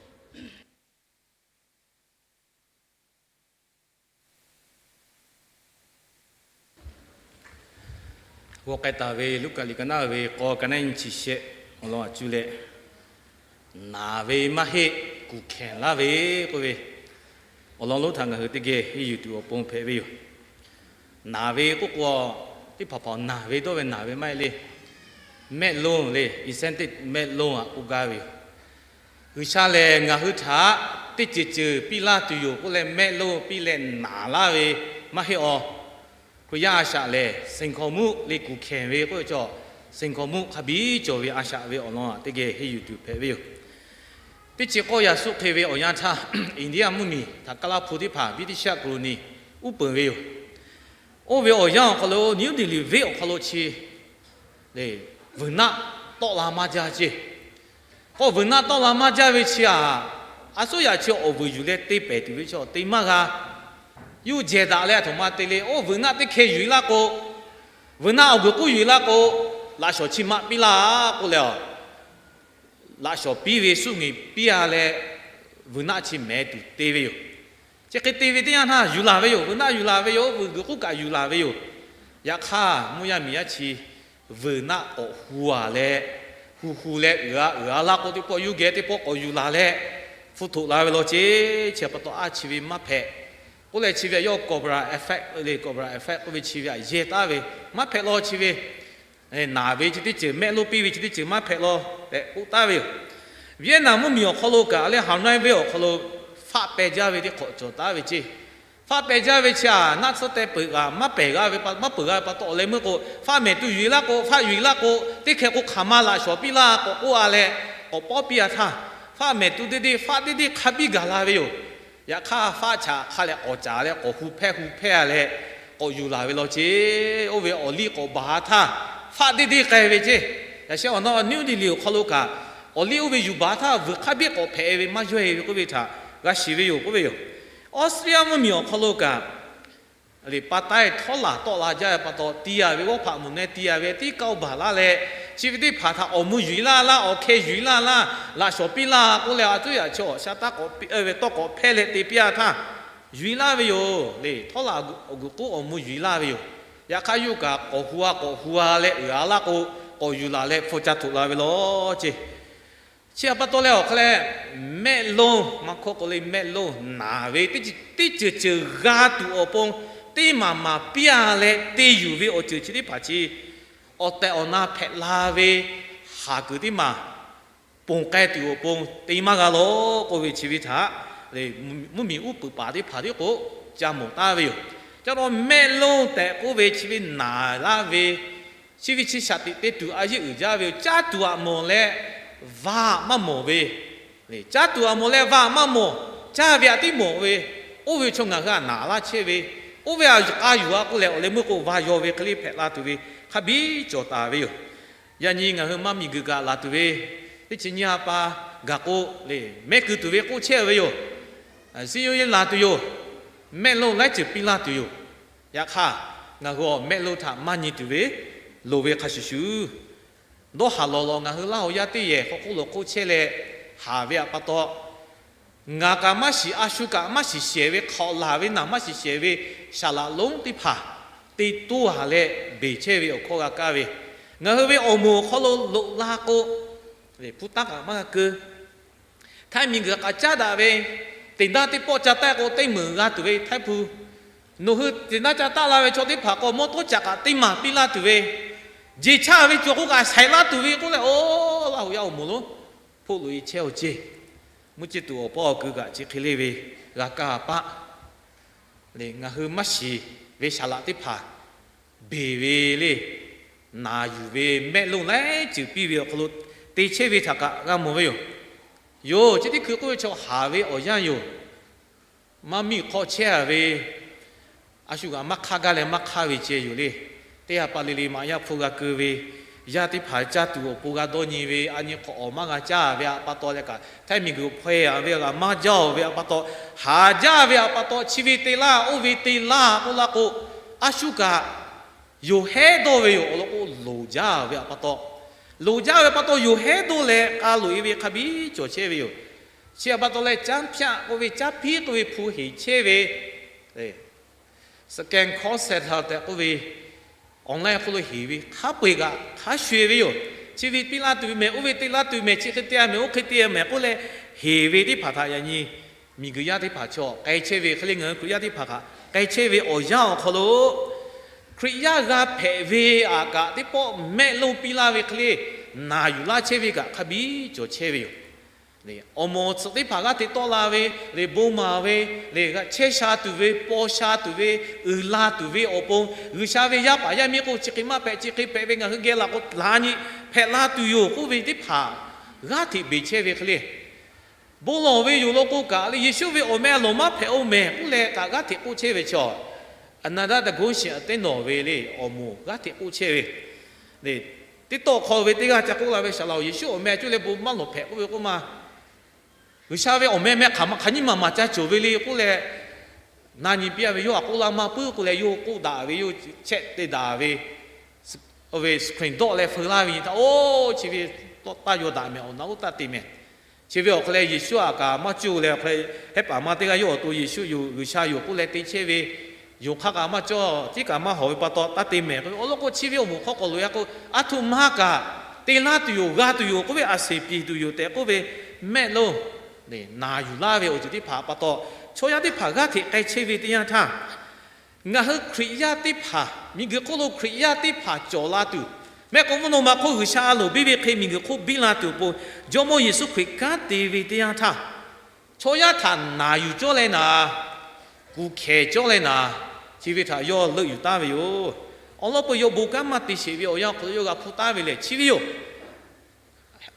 G'aw k'ai taˍ ve Luˉkaꞈ liꞈ ka naˉ ve k'aw ka naˉ nyi chi shehˆ awˬ lawn a cuˇ leh, naˍ ve maˇ heˆ, kuˬ hkehˬ laˇ ve k'oˆ ve awˬ lawn lonˉ htaꞈ ngaˬ hui teˇ geh henˇ yuˬ tuˬ awˬ pon hpehꞈ ve yoˬ. Naˍ ve k'oˆ k'o, teˇ hpaˍ hpaˍ naˍ ve dawˇ ve naˍ ve maˇ heˆ le. Mehˆ lonˉ le, essential mehˆ lonˉ aꞈ k'oˆ gaˇ ve yoˬ. G'uiˬsha lehˬ ngaˬ hui htaꞈ teˇ ceuˬ ceuˬ piˇ laˇ tuˬ yoˬ k'oˆ leh mehˆ lonˉ piˇ leh naˍ laˇ ve maˇ heˆ awˬ. Hkriꞈ yaˇ a shaꞈ lehˬ, seˍ hkaoˍmonˇ le kuˬ hkehˬ ve k'oˆ ve chaw, seˍ hkaoˍmonˇ hk'a biˇ cawˬ ve a shaꞈ ve awˬ lawn teˇ geh henˇ yuˬ tuˬ hpehꞈ ve yoˬ. Teˇ chi k'awˇ yaꞈ suhˆ hk'e ve awˬ yanˇ htaˇ, India mvuhˇmiˬ htaꞈ kaˇ laˇ hpu teˇ hpaˍ British colony uˉ peunˍ ve yoˬ. Oˇ ve awˬ yanˇ awˬ hk'aw lo New Delhi venˇ awˬ hk'aw lo chi le, vuiˬ naˆ tawˆ la maˇ jaˇ ceˇ. K'o vuiˬ naˆ tawˆ la maˇ jaˇ ve chi aꞈ, a suˉ yaꞈ chi awˬ vuiˬ yuˬ leh te pehˍ tuˬ ve chaw te maˇ g'a. Yuˇ jehˬ daꞈ leh aˬ htoꞈ ma te le. Oˇ vuiˬ naˆ teˇ hkeh yuˬ e laˇ k'o, vuiˬ naˆ awˬ guiˬ k'oˆ yuˬ e laˇ k'o, laꞈ shawˍ chi maꞈ piˇ laˇ k'oˆ leh, laꞈ shawˍ piˇ ve suhˆ nyi piˇ a leh, vuiˬ naˆ chi mehˍ tuˬ te ve yoˬ. Chi hk'e te ve teˇ yanˇ htaˇ yuˬ laˬ ve yoˬ. Vuiˬ naˆ yuˬ laˬ ve yoˬ. Vuiˬ guiˬ k'oˆ kaꞈ yuˬ laˬ ve yoˬ. Yaꞈ hk'aˇ mvuhˇ yaˇ miˬ yaˇ chi vuiˬ naˆ k'awꞈ hu a leh, hu hu leh uiˍ a uiˍ a laˇ k'o, teˇ pawˆ yuˇ geh teˇ pawˆ k'awꞈ yuˬ laˬ leh, hpu htoꞈ la ve law ceˇ. Chi pa taw a chi ve maˇ hpehꞈ k'oˆ leh, chi ve yawˇ Cobra effect le, Cobra effect k'oˆ ve chi ve aꞈ yehˇ taˉ ve, maˇ hpehꞈ law chi ve naˍ ve chi teˇ ceuˬ, mehˆ lonˉ piˇ ve chi teˇ ceuˬ maˇ hpehꞈ law tehꞈ k'oˆ taˉ ve yoˬ. Vietnam mvuhˇmiˬ awˬ hk'aw lo kaꞈ leh Hanoi venˇ awˬ hk'aw lo faˆ peh jaˇ ve teˇ hk'awꞈ cawˬ taˉ ve ceˇ. Faˆ peh jaˇ ve chi aꞈ, naˆ tsuhˇ teh peuˬ kaꞈ maˇ pehˬ g'a ve, maˇ peuˬ g'a ve pa taw awˬ leh meuˇ k'o, faˆ mehˍ tuˬ yuˬ e laˇ k'o, faˆ yuˬ e laˇ k'o, teˇ hkeh k'o hk'aˬ ma laꞈ shawˍ piˇ laˇ k'awꞈ k'oˆ a leh, k'awꞈ pawˆ piˇ a htaˇ, faˆ mehˍ tuˬ deˇ deˇ, faˆ deˇ deˇ hk'a biˇ gaˬ la ve yoˬ. Yaꞈ hk'aˇ faˆ chaꞈ hk'a leh k'awꞈ caˍ leh k'awꞈ hu hpehˇ hu hpehˇ a leh, k'awꞈ yuˬ laˬ ve law ceˇ. Oˇ ve awˬ liˇ k'awꞈ baˬ a htaˇ, faˆ deˇ deˇ k'ai ve ceˇ. Yaꞈ sheh awˬ naw New Delhi awˬ hk'aw lo kaꞈ, awˬ liˇ oˇ ve yuˬ baˬ htaˇ vuiˬ hk'a biˇ k'awꞈ hpehꞈ ve maˇ yawˇ e ve k'oˆ ve htaꞈ g'a shiˍ ve yoˬ k'oˆ ve yoˬ. Australia mvuhˇmiˬ awˬ hk'aw lo kaꞈ, pa taiˇ htawˇ laˬ tawˆ la jaˇ ve pa taw, ti a ve g'awˇ hpaꞈ moˍ neh ti a ve tiˉ kaoˇ baˬ laˇ leh, chi ve teˇ hpaˍ htaꞈ awˬ mvuh yuˬ e laˇ laˇ, awˬ hkeh yuˬ e laˇ laˇ, laꞈ shawˍ piˇ laˇ k'oˆ leh, a cuˉ yaꞈ chi awˬ sha taˇ k'awꞈ piˇ ve tawˇ k'awꞈ hpehˇ leh te piˇ a htaˇ, yuˬ e laˇ ve yoˬ le. Htawˇ laˬ awˬ guiˬ k'oˆ awˬ mvuh yuˬ e laˇ ve yoˬ. Yaꞈ hk'aˇ yawˇ kaꞈ k'awꞈ hu a k'awꞈ hu a leh uiˍ a laˇ k'o, k'awꞈ yuˬ laˬ leh hpu ca htoꞈ la ve law ceˇ. Chi a pa taw leh awˬ hk'aw leh, mehˆ lonˉ maˇ hkawˇ k'o le, mehˆ lonˉ naˍ ve teˇ ceuˬ ceuˬ g'a tuˬ awˬ pon, teˇ maˍ maˍ piˇ a leh te yuˬ ve awˬ ceuˬ chi teˇ hpaˍ chi, awˬ tehˬ awˬ na hpehꞈ la ve haˍ kuiˬ teˇ maˬ ponˬ k'ai tuˬ awˬ pon te maˇ g'a law k'oˆ ve chi ve htaꞈ mvuhˇmiˬ uˉ peunˍ paˍ teˇ hpaˍ tiˉ k'o ca mawˬ taˉ ve yoˬ. Ca taw mehˆ lonˉ tehꞈ k'oˆ ve chi ve naˍ laˇ ve, chi ve chi shaꞈ teꞈ te tuˬ a yeˇ uiˍ jaˇ ve yoˬ. Caˇ tuˬ aꞈ mawˬ leh va maˇ mawˬ ve, caˇ tuˬ aꞈ mawˬ leh va maˇ mawˬ, caˇ ve aꞈ tiˉ mawˬ ve, oˇ ve chaw ngaˬ hui aꞈ naˍ laˇ chehˇ ve, oˇ ve aꞈ k'a yuˬ a k'oˆ leh awˬ leh meuˇ k'o va yaw ve hk'e le hpehꞈ la tuˬ ve hk'a biˇ cawˬ taˍ ve yoˬ. Yaꞈ nyi ngaˬ hui maˇ miˬ guiˬ kaꞈ laˬ tuˬ ve, teˇ chi nyiˇ ha pa gaˬ k'o le, mehˆ keu tuˬ ve k'oˆ chehˇ ve yoˬ. Siˉ yoˇ yeˇ laˬ tuˬ yoˬ. Mehˆ lonˉ laiˉ ceuˬ piˇ laˇ tuˬ yoˬ. Yaꞈ hk'aˇ, ngaˬ hui awˬ mehˆ lonˉ htaꞈ maˇ nyi tuˬ ve loˍ ve hk'a shuˍ shuˍ, dawˇ haˍ lawˬ lawˬ ngaˬ hui Laˇ huˍ yaˇ teˇ yehˬ hk'aw hk'oˆ lo k'oˆ chehˇ leh haˍ ve aꞈ pa taw, ngaˬ kaꞈ maˇ shiˍ, a shu kaꞈ maˇ shiˍ shehˍ ve, hk'awꞈ laˬ ve naˬ maˇ shiˍ shehˍ ve saˍ laꞈ lonˉ teˇ hpaˍ te toˇ haˍ leh beˬ chehˇ ve awˬ hkawˇ g'a kaˇ ve, ngaˬ hui ve awˬ moˍ awˬ hk'aw lo loꞈ la k'o, hpu taˇ kaꞈ maˇ g'a keu. Htaiˇ miˬ guiˬ kaꞈ caˉ daꞈ ve, teꞈ daˇ teˇ pawˆ ca taˆ k'o teˇ meunˍ g'a tuˬ ve Htaiˇ hpu, nawˬ hui teꞈ daˇ ca taˆ la ve chaw teˇ hpaˍ k'o mawˇ tawˉ caꞈ kaꞈ teˇ maˬ piˇ laˇ tuˬ ve, jeˬ chaˇ ve cawˬ k'oˆ kaꞈ shaiˍ laˇ tuˬ ve k'oˆ leh, oˇ Laˇ huˍ yaˇ awˬ moˍ lo hpoˆ loꞈ e chehˇ aw ceˇ. Mvuhˇ ceˇ tuˬ awˬ paˇ awˬ keu kaꞈ chi hk'e le ve g'a kaˇ paˆ. Ngaˬ hui maˇ shiˍ ve saˍ laꞈ teˇ hpaˍ beˬ ve le, naˍ yuˬ ve mehˆ lonˉ laiˉ ceuˬ piˇ ve awˬ hk'aw lo te chehˇ ve htaꞈ kaꞈ g'a mawˬ ve yoˬ. Yoˬ, chi teˇ hkui k'oˆ ve chaw haˍ ve awˬ yanˇ yoˬ. Maˇ miˇ hk'aw chehˇ a ve, a shu kaꞈ maˇ hk'aˇ gaˇ leh maˇ hk'aˇ ve ceh yoˬ le. Teˇ ha pa le le maꞈ yaˇ hpu g'a keu ve, yaˇ teˇ hpaˍ caˇ tuˬ awˬ pon g'a dawˇ nyi ve, a nyi hk'awꞈ awˬ maˇ g'a caˇ ve aꞈ pa taw leh kaꞈ, Htaiˇ miˬ guiˬ hpaweh a ve g'a maˇ jaˇ oˬ ve aꞈ pa taw, haˍ jaˇ ve aꞈ pa taw, chi ve te laˇ oˇ ve te laˇ k'oˆ laˇ k'o, a shu kaꞈ yoˬ hehˉ dawˇ ve yoˬ. Awˬ lawn k'o, loˍ jaˇ ve aꞈ pa taw, Loˍ jaˇ ve pa taw, yonˍ hehˉ dawˇ leh k'a loꞈ-e ve hk'a biˇ cawˬ chehˇ ve yoˬ. Chi htaꞈ pa taw leh, caˉ hpyaˆ k'oˆ ve caˉ hpiˉ k'oˆ ve hpu heˍ chehˇ ve, second call center tehꞈ k'oˆ ve, online hk'oˆ lo heˍ ve hk'a peu-eˬ kaꞈ hk'a sho-e ve yoˬ. Chi ve piˇ laˇ tuˬ ve mehˬ, oˇ ve te laˇ tuˬ mehˬ, chi hk'e te-a mehˬ, oˇ hk'e te-a mehˬ k'oˆ leh heˍ ve teˇ hpaˍ htaꞈ yaꞈ nyi miˬguiˬ yaˇ teˇ hpaˍ chaw k'ai chehˇ ve hk'e le, ngaˬ hui Hkriꞈ yaˇ teˇ hpaˍ kaꞈ k'ai chehˇ ve awˬ yanˇ awˬ hk'aw lo, Hkriꞈ yaˇ g'a hpehꞈ ve aꞈ kaꞈ teˇ pawˆ mehˆ lonˉ piˇ laˇ ve hk'e le, naˬ yuˬ laˇ chehˇ ve kaꞈ hk'a biˇ cawˬ chehˇ ve yoˬ. Awˬ moˍ tsuhꞈ teˇ hpaˍ g'aˇ hteꞈ tawˆ la ve, leh bon maˍ ve, leh g'a chehˇ sha tuˬ ve, paw sha tuˬ ve, uiˍ la tuˬ ve awˬ pon, G'uiˬsha ve yaˇ paˍ yaˇ miˇ k'o chi hk'e maˇ hpehꞈ, chi hk'e hpehꞈ ve, ngaˬ hui geh laˬ k'o la nyi hpehꞈ la tuˬ yoˬ k'oˆ ve teˇ hpaˍ g'aˇ hteꞈ beˬ chehˇ ve hk'e le, bon lawˬ ve yoˬ law k'o kaꞈ le, Yeˍsuˆ ve awˬ meh lawˬ maˇ hpehꞈ-oˬ mehˬ k'oˆ leh kaꞈ g'aˇ hteꞈ k'oˆ chehˇ ve chaw, another devotion a teˇ nawˬ ve le awˬ moˍ g'aˇ hteꞈ k'oˆ chehˇ ve, teˇ tawˆ hk'aw ve teˇ g'aˇ ca k'oˆ la ve, Saˍ laꞈ-oˬ, Yeˍsuˆ awˬ meh cuˇ leh bon maˇ lawˬ hpehꞈ k'oˆ ve k'oˆ ma, G'uiˬsha ve awˬ meh meh hk'aˬ ma hk'aˬ nyiˇ maˬ maˍ ca cawˬ ve le k'oˆ leh, na nyi piˇ-a ve, yawˇ htaꞈ k'oˆ laˇ maˇ puiˉ k'oˆ leh, yawˇ k'oˆ daꞈ ve, yawˇ chehˇ te daꞈ ve, oˇ ve screen dawˆ leh feu laˇ ve nyi htaˇ, oˇ chi ve tawˇ taˇ yaw daꞈ mehˬ, awˬ na oˇ taˇ te mehˬ. Chi ve awˬ hk'aw leh Yeˍsuˆ htaꞈ kaꞈ maˇ cawˇ leh, awˬ hk'aw leh hehˉ paˍ ma teˇ g'aˇ yawˇ awˬ to Yeˍsuˆ yoˬ, G'uiˬsha yoˬ k'oˆ leh te chehˇ ve, yonˍ hk'aˇ kaꞈ maˇ cawˇ, tiˉ kaꞈ maˇ hawˍ ve pa taw taˇ te mehˬ k'oˆ ve. Awˬ lawn k'o, chi ve awˬ moˍ hk'aw k'awꞈ loꞈ-e k'o, aˬ htoꞈ ma kaꞈ te laˇ tuˬ yoˬ, g'a tuˬ yoˬ k'oˆ ve, a seˍ piˍ tuˬ yoˬ tehꞈ k'oˆ ve, mehˆ lonˉ naˬ yuˬ laˇ ve awˬ ceuˬ teˇ hpaˍ pa taw, chaw yaˇ teˇ hpaˍ g'aˇ hteꞈ k'ai chehˇ ve teˇ yanˇ htaˇ, ngaˬ hui Hkriꞈ yaˇ teˇ hpaˍ, miˬguiˬ hk'oˆ lo Hkriꞈ yaˇ teˇ hpaˍ cawˬ la tuˬ, mehˆ k'o mvuhˇ naw ma hk'oˆ G'uiˬsha a loˍ biˇ ve hk'e miˬguiˬ hk'oˆ biˇ la tuˬ awˬ pon, Jawˇmawˇ Yeˍsuˆ Hkriꞈ kanˉ te ve teˇ yanˇ htaˇ, chaw yaˇ htaꞈ naˬ yuˬ cawˇ leh naˍ, kuˬ hkehˍ cawˇ leh naˍ, chi ve htaꞈ yawˇ leuˆ yuˬ taˍ ve yoˬ. Awˬ lawn peu yawˇ bon kanˉ maˇ te sheˍ ve awˬ yanˇ awˬ hk'aw lo yawˇ g'a hpuˇ taˍ ve lehˬ chi ve yoˬ.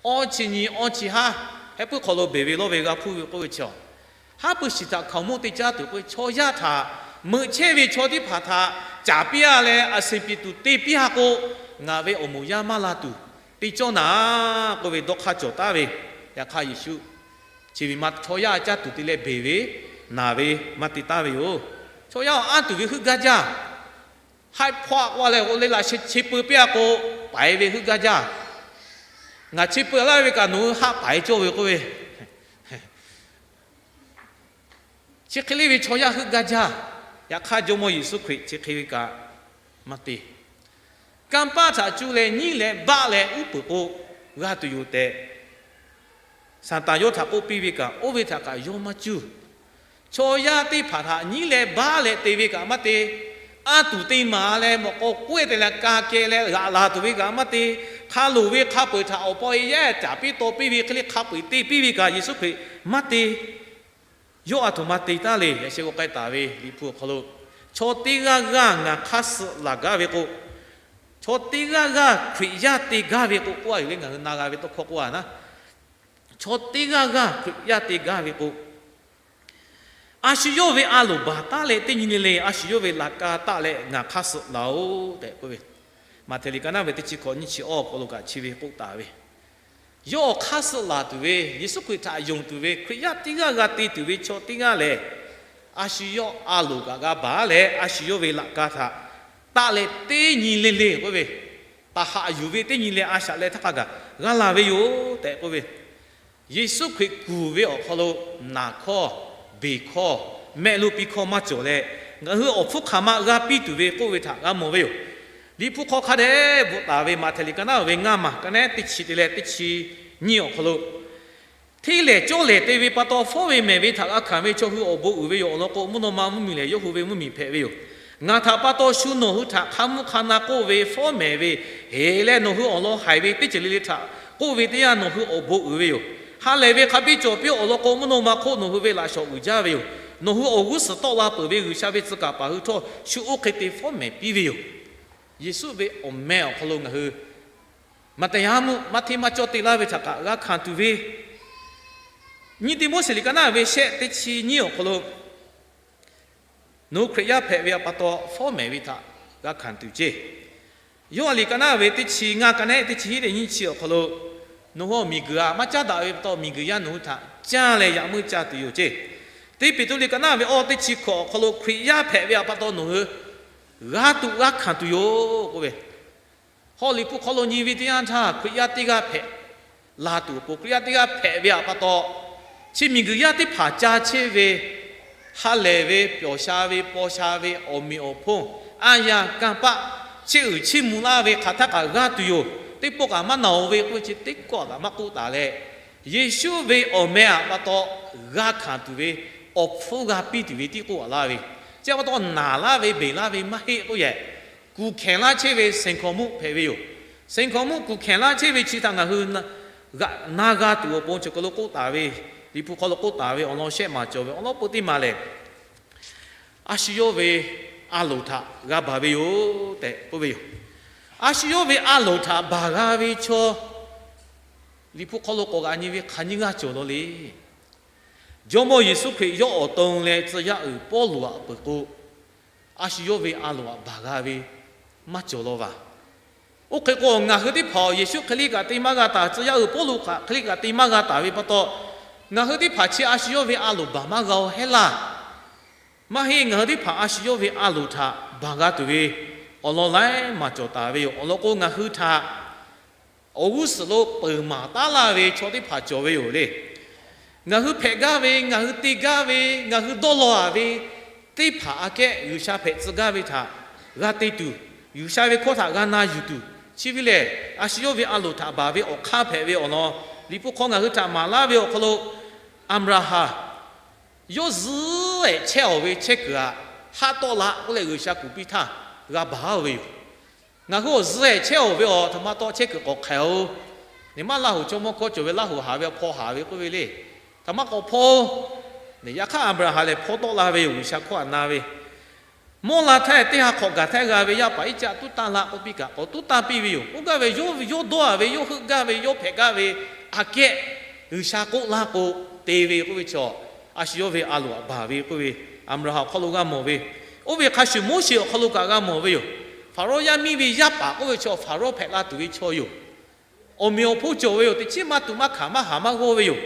Awˇ chi nyi awˇ chi haˉ, hehˉ puiˉ hk'aw lo beˬ ve lawˇ ve g'a hpuˇ ve k'oˆ ve chi, haˉ pui shiˍ htaꞈ hkaoˍmonˇ te caˇ tuˬ k'oˆ ve, chaw yaˇ htaꞈ meuꞈ chehˇ ve chaw teˇ hpaˍ htaꞈ caˍ piˇ-a leh a seˍ piˍ tuˬ te piˇ-a k'o, ngaˬ ve awˬ moˍ yaˇ maˇ la tuˬ te cawˇ naˍ k'oˆ ve dawˇ hk'aˇ cawˬ taˍ ve. Yaꞈ hk'aˇ Yeˍsuˆ chi ve ma chaw yaˇ caˇ tuˬ te leh beˬ ve, naˬ ve maˇ te taˍ ve yoˬ. Chaw yaˇ awˬ anˇ tuˬ ve heuˆ gaˇ jaˇ. Haˆ hpaw-a k'oˆ leh, oˇ leh laꞈ sheh chi peu piˇ-a k'o, paiˍ ve heuˆ gaˇ jaˇ. Ngaˬ chi peu laˇ ve kaꞈ nawˬ hui haˆ paiˍ cawˇ ve k'oˆ ve, chi hk'e le ve chaw yaˇ heuˆ gaˇ jaˇ. Yaꞈ hk'aˇ Jawˇmawˇ Yeˍsuˆ Hkriꞈ chi hk'e ve kaꞈ maˇ te. Kanˇ paˆ htaꞈ cuˇ leh nyiˉ leh baˆ leh uˉ peunˍ k'o, g'a tuˬ yoˬ tehꞈ, Saˍtanˍ yawˇ htaꞈ k'oˆ piˇ ve kaꞈ, oˇ ve htaꞈ kaꞈ yawˇ maˇ cuˇ. Chaw yaˇ teˇ hpaˍ htaꞈ nyiˉ leh baˆ leh te ve kaꞈ maˇ te. Anˇ tuˬ te maˍ leh mawꞈ k'aw k'oˆ-e te leh ka keh leh g'aꞈ laˬ tuˬ ve kaꞈ maˇ te. Hk'a loˍ ve hk'a peu-eˬ htaꞈ awˬ paw-e yaˇ caˍ piˇ taw piˇ ve hk'e le, hk'a peu-eˬ te piˇ ve kaꞈ Yeˍsuˆ Hkriꞈ maˇ te. Yawˇ aˬ htoꞈ ma te taˍ le. Yaꞈ sheh g'a k'ai taˍ ve Liꞈ hpu awˬ hk'aw lo, chaw teˇ g'aˇ g'aˇ ngaˬ hk'aˇ suh laˬ gaˇ ve k'o, chaw teˇ g'aˇ g'aˇ Hkriꞈ yaˇ te gaˇ ve k'o, k'oˆ-a yoˬ le, ngaˬ hui na g'a ve tawˇ hkawˇ k'oˆ-a naˉ, chaw teˇ g'aˇ g'aˇ Hkriꞈ yaˇ te gaˇ ve k'o, a shu yawˇ ve a loˍ baˬ taˉ leh teˇ nyi le le a shu yawˇ ve laꞈ ka taˆ leh ngaˬ hk'aˇ suh laˬ-oꞈ tehꞈ k'oˆ ve, Maꞈhtehˍ liꞈ ka naˉ ve teˇ chi hkawꞈ nyiˇ chi awˇ awˬ hk'aw lo kaꞈ chi ve k'oˆ taˍ ve, yawˇ awˬ hk'aˇ suh laˬ tuˬ ve, Yeˍsuˆ Hkriꞈ htaꞈ yonˍ tuˬ ve Hkriꞈ yaˇ teˇ g'aˇ g'a te tuˬ ve chaw teˇ g'aˇ lehˬ, a shu yawˇ a loˍ kaꞈ g'a baˬ leh a shu yawˇ ve laꞈ ka htaꞈ taˆ leh teˇ nyi le le k'oˆ ve, taˍ haꞈ yuˬ ve teˇ nyi leh a shaꞈ leh htaˇ hk'a gaˬ g'a laˬ ve yoˬ tehꞈ k'oˆ ve, Yeˍsuˆ Hkriꞈ kuˬ ve awˬ hk'aw lo naˬ hkawˇ, beˬ hkawˇ, mehˆ lo piˇ hkawˇ maˇ cawˬ leh, ngaˬ hui awˬ hpfuhˇ hk'aˬ ma g'a piˇ tuˬ ve k'oˆ ve htaꞈ g'a mawˬ ve yoˬ. Liꞈ hpu hk'aw hk'a dehꞈ bvuhꞈ taˍ ve Maꞈhtehˍ liꞈ ka naˉ ve ngaˇ maˬ ka naˉ teˇ chi te leh teˇ chi nyiˇ awˬ hk'aw lo, hteˇ lehˬ cawˇ lehˬ te ve pa taw fawˉ ve mehˬ ve htaꞈ g'a hkanˍ ve chaw hui awˬ bon uiˍ ve yoˬ. Awˬ lawn k'o, mvuhˇ naw ma mvuhˇmiˬ lehˬ yawˇ hui ve mvuhˇmiˬ hpehꞈ ve yoˬ. Ngaˬ htaꞈ pa taw shu nawˬ hui htaꞈ hk'a mvuhˇ hk'a na k'oˆ ve fawˉ mehˍ ve, heˍ leh nawˬ hui awˬ lawn haiˬ ve teˇ ceuˬ le le htaꞈ k'oˆ ve teˇ yanˇ nawˬ hui awˬ bon uiˍ ve yoˬ. Ha lehˬ ve hk'a biˇ cawˬ piˇ-oˆ. Awˬ lawn k'o, mvuhˇ naw ma hk'oˆ nawˬ hui ve laꞈ shawˍ uiˍ jaˇ ve yoˬ. Nawˬ hui awˬ g'uˇ suhˍ tawˆ la peuˬ ve G'uiˬsha ve tcuh kaˍ paˍ hui htawˇ shu oˇ hk'e te fawˉ mehˍ piˇ ve yoˬ. Yeˍsuˆ ve awˬ meh awˬ hk'aw lo ngaˬ hui မတရားမှု, maˇ hteˇ maˇ cawˇ te laˇ ve htaꞈ kaꞈ g'a hkanˍ tuˬ ve, nyiˇ Tiˆmoˉseˍ liꞈ ka naˉ ve shehˆ teˇ chi nyiˇ awˬ hk'aw lo, nawˬ hui Hkriꞈ yaˇ hpehꞈ ve pa taw fawˉ mehˍ ve htaꞈ g'a hkanˍ tuˬ ceˇ. Yoˇhanˬ liꞈ ka naˉ ve teˇ chi ngaˇ ka naˉ teˇ chi hiˉ teˇ nyiˇ chi awˬ hk'aw lo, nawˬ hui awˬ miˬguiˬ aꞈ maˇ caˉ daꞈ ve pa taw, miˬguiˬ yaˇ nawˬ hui htaꞈ caˇ leh yaꞈ meuˇ ca tuˬ yoˬ ceˇ. Teˇ Peˍtruˆ liꞈ ka naˉ ve awˇ teˇ chi hkawꞈ awˬ hk'aw lo, Hkriꞈ yaˇ hpehꞈ ve pa taw nawˬ hui g'a tuꞈ g'a hkanˍ tuˬ yoˬ k'oˆ ve, Hawˇ Liꞈ hpu hk'aw lo nyi ve teˇ yanˇ htaˇ, Hkriꞈ yaˇ teˇ g'aˇ hpehꞈ la tuˬ awˬ pon, Hkriꞈ yaˇ teˇ g'aˇ hpehꞈ ve htaꞈ pa taw, chi miˬguiˬ yaˇ teˇ hpaˍ ca chehˇ ve, ha lehˬ ve, pyawˬ sha ve, paw sha ve, awˬ meꞈ awˬ hponˇ, aˉ yanˇ kanˇ paˆ, chiˇ uiˍ chiˇ mvuh laˇ ve hk'aˬ htaˇ kaꞈ g'aˇ tuˬ yoˬ. Teˇ pawˆ kaꞈ maˇ na-oˬ ve k'oˆ ve chi teˇ kawˆ kaꞈ maˇ k'oˆ taˍ leh, Yeˍsuˆ ve awˬ meh htaꞈ pa taw g'a hkanˍ tuˬ ve, awˬ hpfuhˇ g'a piˇ tuˬ ve tiˉ k'oˆ laˇ ve, chi pa taw naˬ laˇ ve beˬ laˇ ve maˇ heˆ k'oˆ yehˬ, kuˬ hkehˬ laˇ chehˇ ve สังคม hpehꞈ ve yoˬ. สังคม kuˬ hkehˬ laˇ chehˇ ve chi htaꞈ ngaˬ hui g'aꞈ na g'a tuˬ awˬ pon chi hk'aw lo k'oˆ taˍ ve, Liꞈ hpu hk'aw lo k'oˆ taˍ ve awˬ lawn shehˆ maˍ cawˬ ve awˬ lawn peuˬ teˇ maˬ lehˬ, a shu yawˇ ve a loˍ htaꞈ g'a baˬ ve yoˬ tehꞈ k'oˆ ve yoˬ. A shu yawˇ ve a loˍ htaꞈ baˬ g'a ve chaw, Liꞈ hpu hk'aw lo k'awꞈ g'aꞈ nyi ve hk'aˬ nyiˇ g'aˇ cawˬ law le. Jawˇmawˇ Yeˍsuˆ Hkriꞈ yawˇ awˬ to leh tcuh yaˇ uiˍ Pawˇluꞈ htaꞈ peuˬ k'o, a shu yawˇ ve a loˍ htaꞈ baˬ g'a ve maˇ cawˬ law vaˬ. Oˇ hk'e k'o, ngaˬ hui teˇ hpaˍ Yeˍsuˆ hk'e liˇ kaꞈ te maˇ g'a taˍ, tcuh yaˇ uiˍ Pawˇluꞈ hk'aˬ hk'e liˇ kaꞈ te maˇ g'a taˍ ve pa taw, ngaˬ hui teˇ hpaˍ chi a shu yawˇ ve a loˍ baˬ maˇ g'a-o heˆ laˇ. Maˇ heˆ, ngaˬ hui teˇ hpaˍ a shu yawˇ ve a loˍ htaꞈ baˬ g'a tuˬ ve awˬ lawn laiˉ maˬ cawˬ taˍ ve yoˬ. Awˬ lawn k'o, ngaˬ hui htaꞈ awˬ g'uˇ suhˍ lo peuˬ maˍ taˉ laˇ ve chaw teˇ hpaˍ cawˬ ve yoˬ le. Ngaˬ hui hpehꞈ gaˇ ve, ngaˬ hui te gaˇ ve, ngaˬ hui dawˇ law-a ve teˇ hpaˍ aꞈ kehˉ G'uiˬsha hpehꞈ tcuh gaˇ ve htaꞈ g'a te tuˬ, G'uiˬsha ve hkawˇ htaꞈ g'a na yuˬ tuˬ, chi ve lehˬ, a shu yawˇ ve a loˍ htaꞈ baˬ ve awˬ hk'aˇ hpehꞈ ve awˬ lawn, Liꞈ hpu hk'aw ngaˬ hui htaꞈ maˍ laˇ ve awˬ hk'aw lo, Aˍbraˍhanˍ yawˇ zuhˆ-ehˍ chehˇ-aˬ ve chehˇ kuiˬ-aꞈ, haˆ tawˆ la k'oˆ leh G'uiˬsha kuˬ piˇ htaˇ g'a baˬ-oˬ ve yoˬ. Ngaˬ hui awˬ zuhˆ-ehˍ chehˇ-aˬ ve awˬ htaꞈ ma taw chehˇ kuiˬ k'awꞈ hk'ehꞈ-oˬ. Neˇ maˇ Laˇ hoꞈ chaw mawˇ hkawˇ cawˬ ve Laˇ hoꞈ haˍ ve awˬ hpaw haˍ ve k'oˆ ve le. Htaꞈ ma k'awꞈ hpaw-oˬ. Yaꞈ hk'aˇ Aˍbraˍhanˍ lehˬ hpaw tawˆ la ve yoˬ. G'uiˬsha hkawˇ htaꞈ na ve, mawˇ la htaˇ teˇ ha hk'awꞈ gaˬ htaˇ g'a ve yaˇ paˍ Iˉcaˆ tuˉ tanˇ la k'oˆ piˇ kaꞈ k'awꞈ tuˉ tanˇ piˇ ve yoˬ. K'oˆ gaˇ ve, yawˇ yawˇ dawˇ-a ve, yawˇ heuˆ gaˇ ve, yawˇ hpehꞈ gaˇ ve aꞈ kehˉ G'uiˬsha k'oˆ laˇ k'o te ve k'oˆ ve chaw, a shu yawˇ ve a loˍ htaꞈ baˬ ve k'oˆ ve Aˍbraˍhanˍ awˬ hk'aw lo g'a mawˬ ve. Oˇ ve hk'a shuˍ Moˉseˍ awˬ hk'aw lo kaꞈ g'a mawˬ ve yoˬ. Hpaˍrawˇ yaˇ miˇ ve yaˇ paˍ k'oˆ ve chaw Hpaˍrawˇ hpehꞈ la tuˬ ve chaw yoˬ. Awˬ meꞈ awˬ hponˇ cawˬ ve yoˬ. Teˇ chiˉ maˇ tuꞈ maˇ hkanˍ maˇ haˍ maˇ g'awˇ ve yoˬ.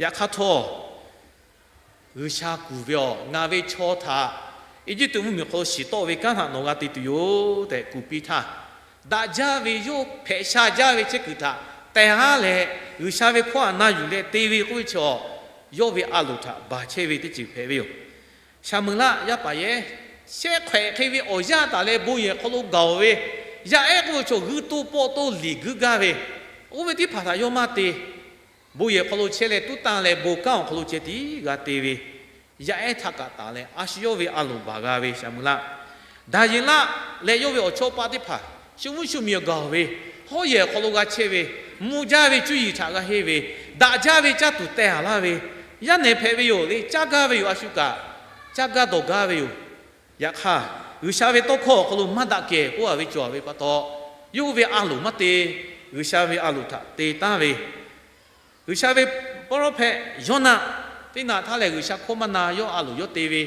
Yaꞈ hk'aˇ htawˇ, G'uiˬsha kuˬ ve, Awˬ, ngaˬ ve chaw htaꞈ Eˇjiˇtuꞈ mvuhˇmiˬ hk'aw lo shiˍ tawˆ ve kanˉ htaꞈ nawˬ g'a te tuˬ yoˬ tehꞈ kuˬ piˇ htaˇ, daꞈ jaˇ ve yawˇ hpehꞈ sha jaˇ ve chehˇ kuiˬ htaꞈ teh haˉ leh, G'uiˬsha ve hkawˇ htaꞈ na yuˬ leh te ve k'oˆ ve chaw, yawˇ ve a loˍ htaꞈ baˬ chehˇ ve teˇ ceuˬ hpehꞈ ve yoˬ. Shaˍmuˍlaˆ yaˇ paˍ yehˬ, shehˆ hk'awehꞈ hk'e ve awˬ yanˇ taˍ leh bon yehˬ hk'aw lo gaˬ-oˬ ve, yaˇ ehˉ k'oˆ ve chaw g'uiˇ toˇ pawˆ toˇ liꞈ guiˇ gaˇ ve, oˇ ve teˇ hpaˍ htaꞈ yawˇ maˇ te. Bon yehˬ hk'aw lo chehˇ leh tuˉ tanˇ leh bon kanˉ awˬ hk'aw lo ceh tiˉ g'a te ve, yaˇ ehˉ htaꞈ kaꞈ taˍ leh a shu yawˇ ve a loˍ baˬ g'a ve Shaˍmuˍlaˆ, Daˍyeˍlaˆ leh yawˇ ve awˬ chawˇ paˆ teˇ hpaˍ shu mvuhˇ shu miˬ awˬ gaˬ-oˬ ve, hawˉ yehˬ awˬ hk'aw lo g'a chehˇ ve, mvuh jaˇ ve cuˇ yiˍ htaꞈ g'a henˇ ve, daꞈ jaˇ ve caˇ tuˬ teh haˍ laˇ ve, yaˇ nehˬ hpehꞈ ve yoˬ le. Caˇ gaˇ ve yoˬ. A shu kaꞈ caˇ gaˇ dawˬ gaˇ ve yoˬ. Yaꞈ hk'aˇ, G'uiˬsha ve tawˇ hkawˇ awˬ hk'aw lo maˇ daꞈ kehˬ k'oˆ-a ve cawˬ ve pa taw, yawˇ hui ve a loˍ maˇ te. G'uiˬsha ve a loˍ htaꞈ te taˉ ve, G'uiˬsha ve pawˇ rawˇ hpehꞈ Yoˇnaˆ teˇ naꞈ htaˇ lehˬ, G'uiˬsha hkawˇ maˇ na, yawˇ a loˍ yawˇ te ve.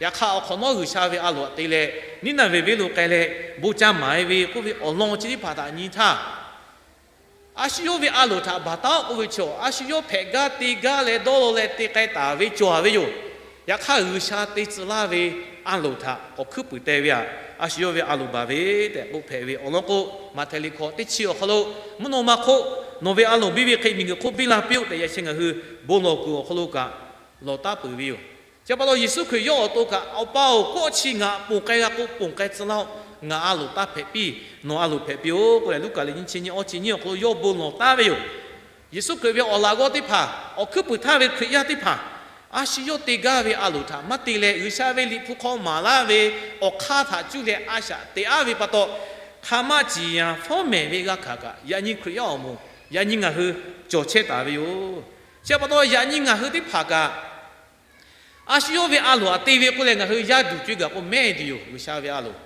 Yaꞈ hk'aˇ, awˬ hk'awꞈ nawˉ G'uiˬsha ve a loˍ htaꞈ te leh, Niˇnaˍveˍ venˇ lo k'ai leh bon ca maˍ-e ve k'oˆ ve awˬ lawn chi teˇ hpaˍ htaꞈ nyi htaˇ, a shu yawˇ ve a loˍ htaꞈ baˬ taˉ-oˆ k'oˆ ve chaw, a shu yawˇ hpehꞈ gaˇ te gaˇ leh dawˇ law leh te k'ai taˍ ve cawˬ ve yoˬ. Yaꞈ hk'aˇ, G'uiˬsha te tcuh laˇ ve a loˍ htaꞈ k'awꞈ hkuiˉ puiˍ teh ve htaꞈ, a shu yawˇ ve a loˍ baˬ ve tehꞈ k'oˆ hpehꞈ ve awˬ lawn k'o, Maꞈhtehˍ liꞈ hkawꞈ teˇ chi awˬ hk'aw lo, mvuhˇ naw ma hk'oˆ nawˬ ve a loˍ biˇ ve hk'e miˬguiˬ hk'oˆ biˇ la piˇ-oˆ tehꞈ yaꞈ sheh ngaˬ hui bon lawˬ kuiˬ awˬ hk'aw lo kaꞈ lawˬ taˉ peuˬ ve yoˬ. Chi pa taw Yeˍsuˆ Hkriꞈ yawˇ awˬ to kaꞈ, Awˬ pa-oˬ, kawˆ chi ngaˬ htaꞈ ponˬ k'ai g'a k'o, ponˬ k'ai tcuh laˇ-oˆ. Ngaˬ a loˍ taˇ hpehꞈ piˇ, nawˬ a loˍ hpehꞈ piˇ-oˆ k'oˆ leh, Luˉkaꞈ liꞈ nyiˇ chi nyiˇ awˇ chi nyiˇ awˬ hk'aw lo yawˇ bon lawˬ taˉ ve yoˬ. Yeˍsuˆ Hkriꞈ ve awˬ laꞈ g'awˇ teˇ hpaˍ, awˬ hkuiˉ puiˍ htaˇ ve Hkriꞈ yaˇ teˇ hpaˍ, a shu yawˇ te gaˇ ve a loˍ htaꞈ maˇ te leh, G'uiˬsha ve Liꞈ hpu hk'aw maˍ laˇ ve awˬ hk'aˇ htaꞈ cuˇ leh a shaꞈ teꞈ aˉ ve pa taw, hk'aˬ ma ciˍ yanˍ fawˉ mehˍ ve g'a hkanˍ kaꞈ, yaꞈ nyi Hkriꞈ yaˇ awˬ moˍ, yaꞈ nyi ngaˬ hui cawˬ chehˇ taˍ ve yoˬ. Chi pa taw, yaꞈ nyi ngaˬ hui teˇ hpaˍ kaꞈ, a shu yawˇ ve a loˍ htaꞈ te ve k'oˆ leh, ngaˬ hui yaˇ duˬ co-e gaˬ k'o mehˇ tuˬ yoˬ. G'uiˬsha ve a loˍ,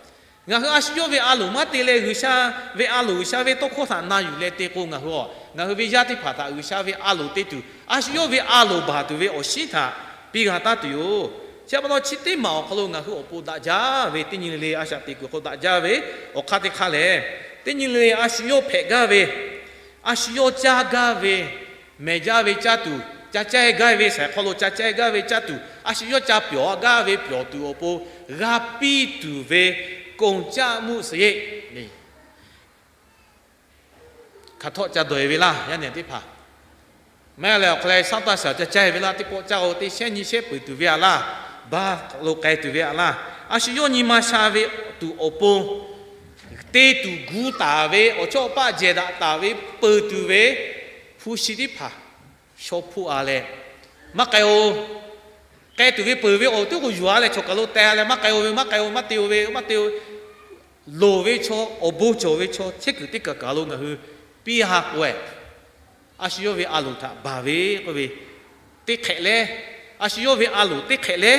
ngaˬ hui a shu yawˇ ve a loˍ maˇ te leh, G'uiˬsha ve a loˍ, G'uiˬsha ve tawˇ hkawˇ htaꞈ na yuˬ leh te k'o, ngaˬ hui a, ngaˬ hui ve yaˇ teˇ hpaˍ htaꞈ G'uiˬsha ve a loˍ te tuˬ, a shu yawˇ ve a loˍ baˬ tuˬ ve awˬ shinˉ htaꞈ piˇ g'a taˉ tuˬ yoˬ. Chi pa taw, chi teˇ maˬ awˬ hk'aw lo ngaˬ hui awˬ pon daꞈ jaˇ ve, teˇ nyi le le a shaꞈ teꞈ kuiˬ hk'aw daꞈ jaˇ ve awˬ hk'aˇ teˇ hk'aˇ lehˬ, teˇ nyi le le a shu yawˇ hpehꞈ gaˇ ve, a shu yawˇ caˇ gaˇ ve, mehˬ jaˇ ve caˇ tuˬ, ca caˇ-e gaˇ ve, saiˍ hk'aw lo ca caˇ-e gaˇ ve caˇ tuˬ, a shu yawˇ ca pyawˬ gaˇ ve pyawˬ tuˬ awˬ pon g'a piˇ tuˬ ve ကုန်ကျမှုစရိတ် le. hk'aˬ htawˇ ca dawˬ e ve laˇ, yaˇ nehˬ teˇ hpaˍ. Maˇ heˆ leh awˬ hk'aw leh shaˉ taˇ shaˍ ca caˇ e ve laˇ, teˇ pawˆ caˇ-o, teˇ shehnˉ nyiˇ shehnˉ peuˬ tuˬ ve aꞈ laˇ, ba lo k'ai tuˬ ve aꞈ laˇ. A shu yawˇ nyi ma sha ve tuˬ awˬ pon te tuˬ gu taˍ ve, awˬ chawˇ paˆ jehˬ daꞈ taˍ ve, peuˬ tuˬ ve hpu shi teˇ hpaˍ shaw hpoˆ a leh, maˇ k'ai-o, k'ai tuˬ ve peuˬ ve awˬ teˇ k'o yuˬ a leh chaw kaˬ lo teh a leh, maˇ k'ai-o ve, maˇ k'ai-o, maˇ te-o ve, maˇ te-o, loˍ ve chaw, awˬ bon cawˬ ve chaw, chehˇ kuiˬ teˇ kaˬ kaˬ lo ngaˬ hui piˇ ha k'o-e, a shu yawˇ ve a loˍ htaꞈ baˬ ve k'oˆ ve teˇ hk'ehꞈ leh, a shu yawˇ ve a loˍ teˇ hk'ehꞈ leh